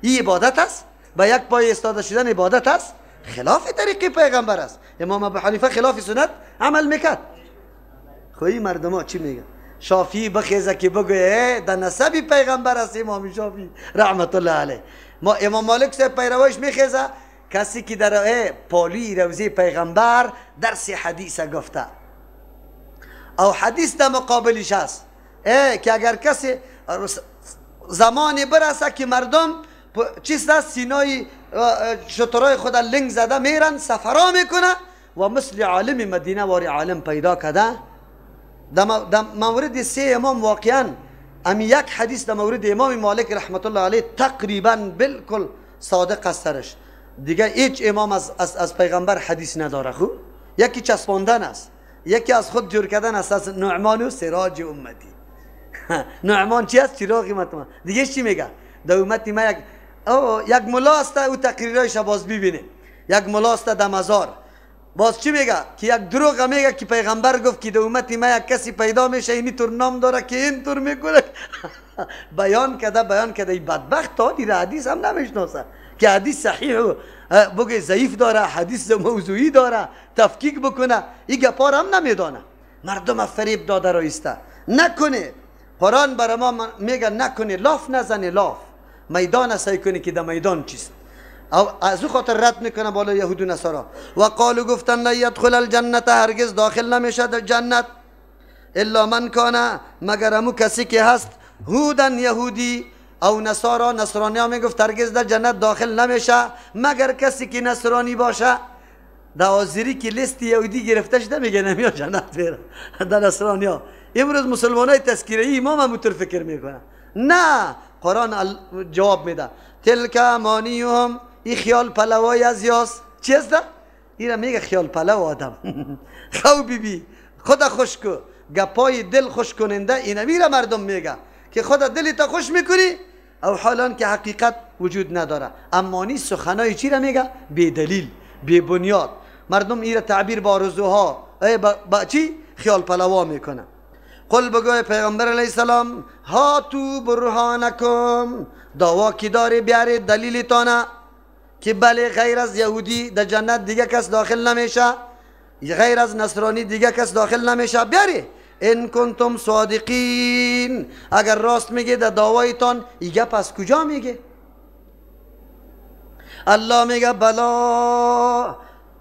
Speaker 1: این عبادت است؟ به یک پای استاده شدن عبادت است؟ خلاف طریق پیغمبر است. امام ابو حنیفه خلاف سنت عمل میکرد. خو این مردم ها چی میگن؟ شافعی بخیزه که بگویه در نسب پیغمبر است امام شافعی رحمت الله علیه. ما امام مالک صاحب پیروش میخیزه، کسی که در پالی روزه پیغمبر درس حدیث گفته او حدیث در مقابلش است، که اگر کسی زمان برسه که مردم چیست است سینای شترای خود لنگ زده میرن سفرا میکنه و مثل عالم مدینه واری عالم پیدا کرده. در مورد سه امام واقعا امی یک حدیث در مورد امام مالک رحمت الله علیه تقریبا بالکل صادق است سرش. دیگه هیچ امام از پیغمبر حدیث نداره. خو یکی چسباندن است، یکی از خود جور کردن است، از نعمان و سراج امتی. نعمان چی است؟ چراغ امت. دیگه چی میگه؟ در امتی ما یک ملا است، او تقریرایش باز ببینه. یک ملا است در مزار، باز چی میگه؟ که یک دروغ میگه که پیغمبر گفت که در امتی ما یک کسی پیدا میشه اینی طور نام داره که این طور میکنه. بیان کرده بیان کرده. این بدبخت تا دیره حدیث هم نمیشناسه که حدیث صحیح بگه ضعیف داره، حدیث موضوعی داره، تفکیک بکنه، این گپا هم نمیدانه. مردم فریب داده رایسته. نکنه قرآن برای ما میگه نکنه، لاف نزنه، لاف میدان سعی کنی که در میدان چیست. او از او خاطر رد میکنه بالا یهود و نصارا. و قالو گفتن لا یدخل الجنت، هرگز داخل نمیشه در جنت الا من کان، مگر امو کسی که هست هودن یهودی او نصارا. نصرانی ها میگفت هرگز در جنت داخل نمیشه مگر کسی که نصرانی باشه. در آذری که لیست یهودی گرفته شده میگه نمیاد جنت بره در نصرانی ها. امروز مسلمان های تذکیره ای امام هم فکر میکنه. نه، قرآن جواب میده تلک امانیهم، این خیال پلوای از یاس. چی است؟ ایرا میگه خیال پلو آدم. خو بی بی خدا خوش کو، گپای دل خوش کننده اینا میره مردم میگه که خدا دلی تا خوش میکنی، او حالان که حقیقت وجود نداره. اما نی سخنای چی را میگه؟ بی دلیل، بی بنیاد. مردم ایره تعبیر با آرزوها، با چی؟ خیال پلوا میکنه. قل بگوی پیغمبر علیه السلام هاتو برهانکم، دعوا کی داری بیاری دلیل تانه که بله غیر از یهودی در جنت دیگه کس داخل نمیشه، غیر از نصرانی دیگه کس داخل نمیشه، بیاری ان کنتم صادقین، اگر راست میگه در دعوایتان. ایگه پس کجا میگه؟ الله میگه بلا،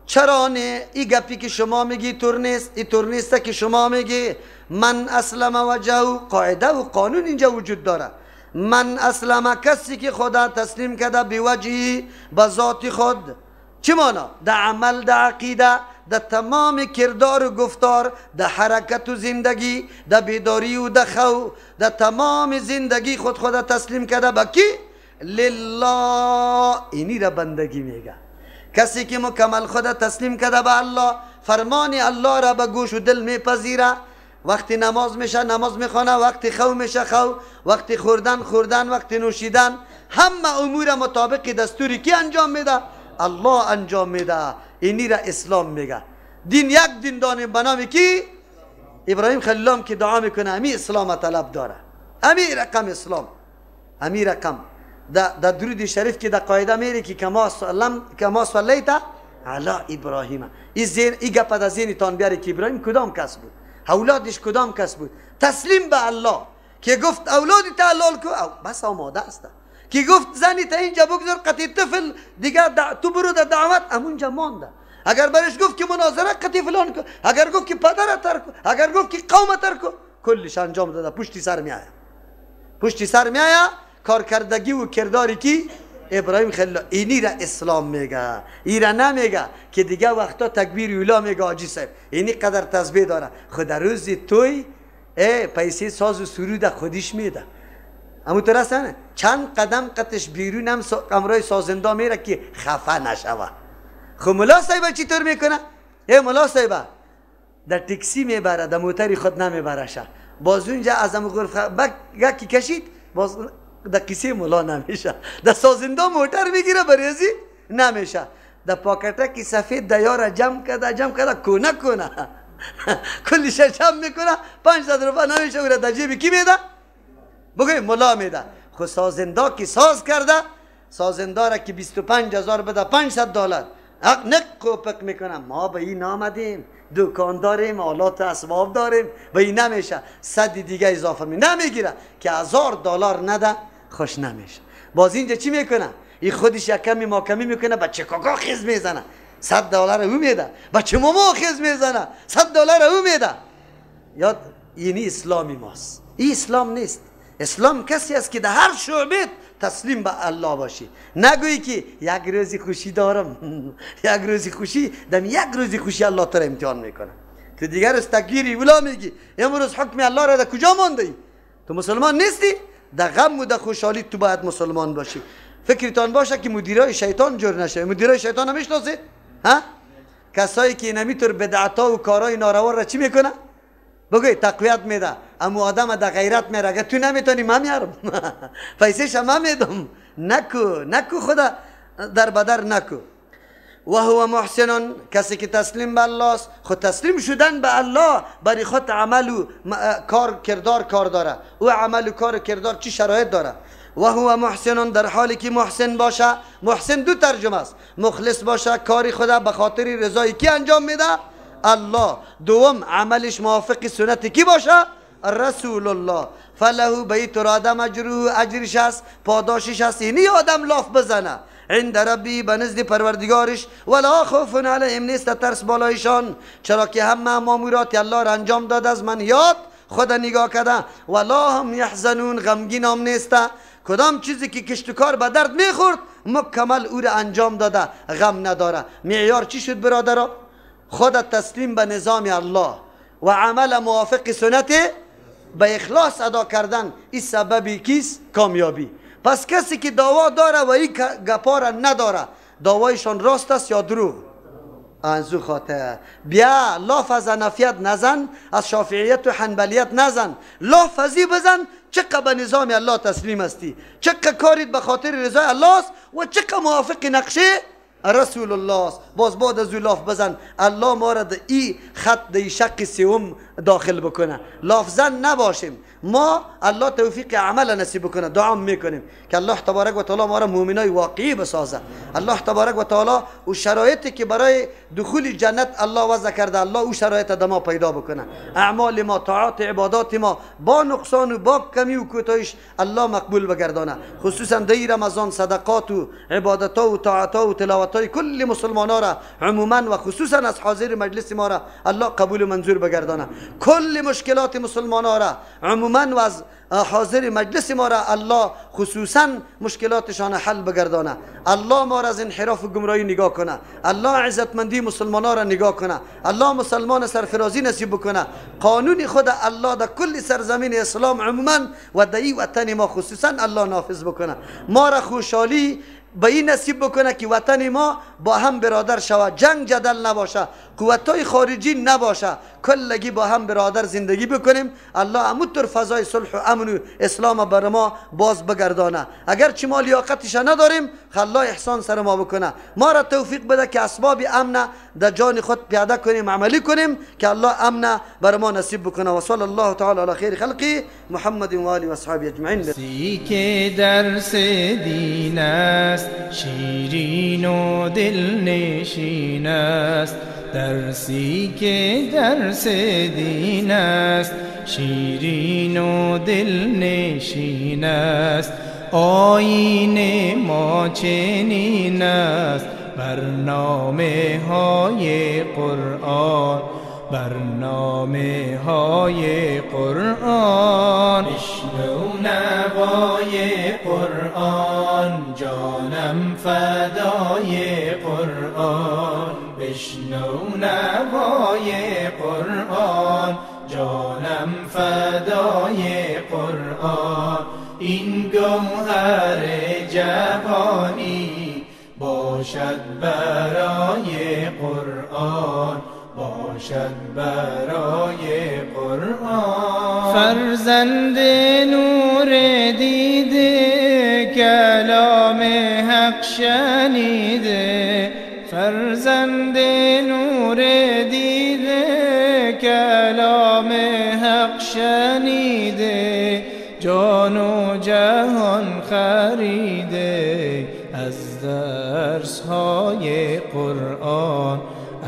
Speaker 1: چرا نه؟ ای گپی که شما میگی طور نیست، ای طور نیست که شما میگی. من اسلم وجهه، قاعده و قانون اینجا وجود داره. من اسلم، کسی که خدا تسلیم کرده به وجهی، به ذات خود، چی مانا؟ در عمل، در عقیده، در تمام کردار و گفتار، در حرکت و زندگی، در بیداری و در خو، در تمام زندگی خود خدا تسلیم کرده به کی؟ لله. اینی را بندگی میگه. کسی که مکمل خدا تسلیم کرده به الله، فرمان الله را به گوش و دل میپذیره. وقتی نماز میشه نماز میخوانه، وقتی خو میشه خو، وقتی خوردن خوردن، وقتی نوشیدن، همه امور مطابق دستوری کی انجام میده؟ الله انجام میده. اینی را اسلام میگه. دین یک دین دانیم به نام کی؟ ابراهیم خلیل که دعا میکنه امی اسلام طلب داره، امی رقم اسلام، امی رقم در درود شریف که در قاعده میره که کما صلیت علی ابراهیم. این گپ در ذهنتان بیاره که ابراهیم کدام کس بود، اولادش کدام کس بود، تسلیم به الله که گفت اولادی تعلل کو، بس آماده است. که گفت زنی تا اینجا بگذار قطعی طفل دیگه تو برو در دعوت، همونجا مانده. اگر برش گفت که مناظره قطعی فلان کو، اگر گفت که پدر ترک کو، اگر گفت که قوم ترک کو، کلش انجام داده. پشتی سر میآید، پشتی سر میآید کارکردگی و کرداری کی؟ ابراهیم خلیل. اینی را اسلام میگه، ایرا نمیگه که دیگه وقتا تکبیر اولا میگه حاجی صاحب اینی قدر تسبیح داره، خود روز توی پیسه ساز و سرود خودش میده. اما تو راست نه؟ چند قدم قطش بیرون هم امرای سازنده میره که خفه نشوه. خب ملا صاحب چطور میکنه؟ ای ملا صاحب در تاکسی میبره، در موتری خود نمیبره شه. باز اونجا از هم غرفه بک کشید، باز در کیسه ملا نمیشه، در سازنده موتر میگیره بریزی نمیشه، در پاکتک سفید دیار جمع کرده جمع کرده کونه کونه کلش جمع میکنه، 500 روپیه نمیشه، او را در جیب کی میده؟ بگوی ملا میده. خو سازنده که ساز کرده، سازنده را که 25,000 بده $500 نق کوپک میکنه. ما به این آمدیم، دکان داریم، آلات اسباب داریم، به این نمیشه، 100 دیگه اضافه می نمیگیره که $1000 نده خوش نمیشه. باز اینجا چی میکنه؟ این خودش یک کمی ماکمی میکنه، بچه کاکا خیز میزنه $100 او میده، بچه ماما خیز میزنه $100 او میده. یاد اینی اسلامی ماست. این اسلام نیست. اسلام کسی است که در هر شعبه تسلیم به الله باشی. نگویی که یک روزی خوشی دارم، یک روزی خوشی، دم یک روزی خوشی الله تو را امتحان میکنه. تو دیگر از تکبیری ولا میگی امروز حکم الله را در کجا مانده ای؟ تو مسلمان نیستی؟ در غم و در خوشحالی تو باید مسلمان باشی. فکرتان باشه که مدیرای شیطان جور نشه. مدیرای شیطان هم میشناسی؟ ها؟ کسایی که نمیتور بدعتا و کارهای ناروا را چی میکنه؟ بگوی تقویت میده. اما آدم در غیرت میره، اگه تو نمیتونی من میارم پیسهش من میدم. نکو نکو، خدا در بدر نکو. و هو محسن، کسی که تسلیم به الله است. خود تسلیم شدن به الله برای خود عمل و کار کردار کار داره. او عمل و کار کردار چی شرایط داره؟ و هو محسن، در حالی که محسن باشه. محسن دو ترجمه است، مخلص باشه، کاری خدا به خاطر رضای کی انجام میده؟ الله. دوم عملش موافق سنت کی باشه؟ رسول الله. فله بیت آدم اجره، اجرش است، پاداشش است. اینی آدم لاف بزنه عند ربی، به نزد پروردگارش، ولا خوف علیهم، نیست ترس بالایشان، چرا که همه مامورات الله را انجام داد از من یاد خدا نگاه کرده. ولا هم یحزنون، غمگین هم نیست. کدام چیزی که کشت و کار به درد میخورد مکمل او را انجام داده، غم نداره. معیار چی شد برادرها؟ خود تسلیم به نظام الله و عمل موافق سنت به اخلاص ادا کردن، این سببی کیست؟ کامیابی. پس کسی که دعوا داره و این گپا را نداره، دعوایشان راست است یا دروغ؟ انزو خاطر بیا لاف از حنفیت نزن، از شافعیت و حنبلیت نزن، لاف ازی بزن چقدر به نظام الله تسلیم هستی، چقدر کاریت به خاطر رضای الله است و چقدر موافق نقشه رسول الله است. باز بعد از لاف بزن الله ما را ای خط دی شق سوم داخل بکنه. لاف زن نباشیم ما، الله توفیق عمل نصیب بکنه. دعا میکنیم که الله تبارک و تعالی ما را مؤمنای واقعی بسازه. الله تبارک و تعالی او شرایطی که برای دخول جنت الله وضع کرده، الله او شرایط د ما پیدا بکنه. اعمال ما، طاعات، عبادات ما با نقصان و با کمی و کوتاهیش الله مقبول بگردانه. خصوصا در رمضان صدقات و عبادت و طاعات و تلاوت های کل مسلمان را عموما و خصوصا از حاضر مجلس ما را الله قبول و منظور بگردانه. کل مشکلات مسلمان را عموما و از حاضر مجلس ما را الله خصوصا مشکلاتشان حل بگردانه. الله ما را از انحراف و گمراهی نگاه کنه. الله عزتمندی مسلمان را نگاه کنه. الله مسلمان سرفرازی نصیب بکنه. قانون خود الله در کل سرزمین اسلام عموما و در این وطن ما خصوصا الله نافذ بکنه. ما را خوشحالی به این نصیب بکنه که وطن ما با هم برادر شود، جنگ جدل نباشه، قوتای خارجی نباشه، کلگی با هم برادر زندگی بکنیم. الله همونطور فضای صلح و امن و اسلام بر ما باز بگردانه. اگر چه ما لیاقتش نداریم، الله احسان سر ما بکنه. ما را توفیق بده که اسباب امن در جان خود پیاده کنیم، عملی کنیم که الله امن بر ما نصیب بکنه. و صلی الله تعالی علی خیر خلقی محمد و آله و اصحابه اجمعین.
Speaker 2: که درس دین است، شیرین و دلنشین است. درسی که درس دین است، شیرین و دلنشین است. آیین ما چنین است، برنامه های قرآن، برنامه های قرآن. بشنو نوای قرآن، جانم فدای قرآن. بشنو نوای قرآن، جانم فدای قرآن. این گوهر جهانی باشد برای قرآن، باشد برای قرآن. فرزند نور دیده، کلام حق شنیده. فرزند نور دیده، کلام حق شنیده. جان و جهان خریده از درس های قرآن،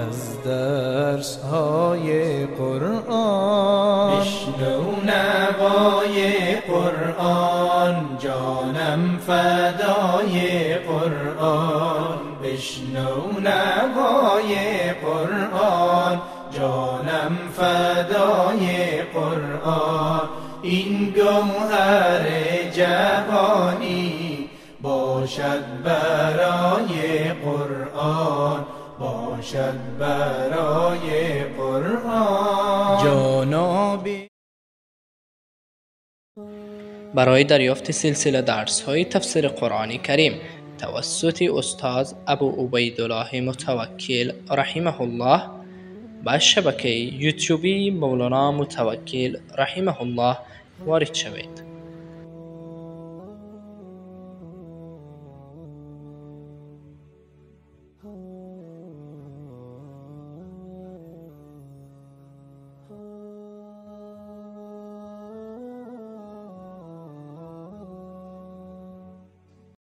Speaker 2: از درس های قرآن. بشنو نوای قرآن، جانم فدای قرآن. بشنو نوای قرآن، جانم فدای قرآن. این گوهر جهانی باشد برای قرآن، باشد برای قرآن. جانب
Speaker 3: برای دریافت سلسله درس های تفسیر قرآن کریم توسط استاد ابو عبیدالله متوکل رحمه الله به شبکه یوتیوبی مولانا متوکل رحمه الله وارد شوید.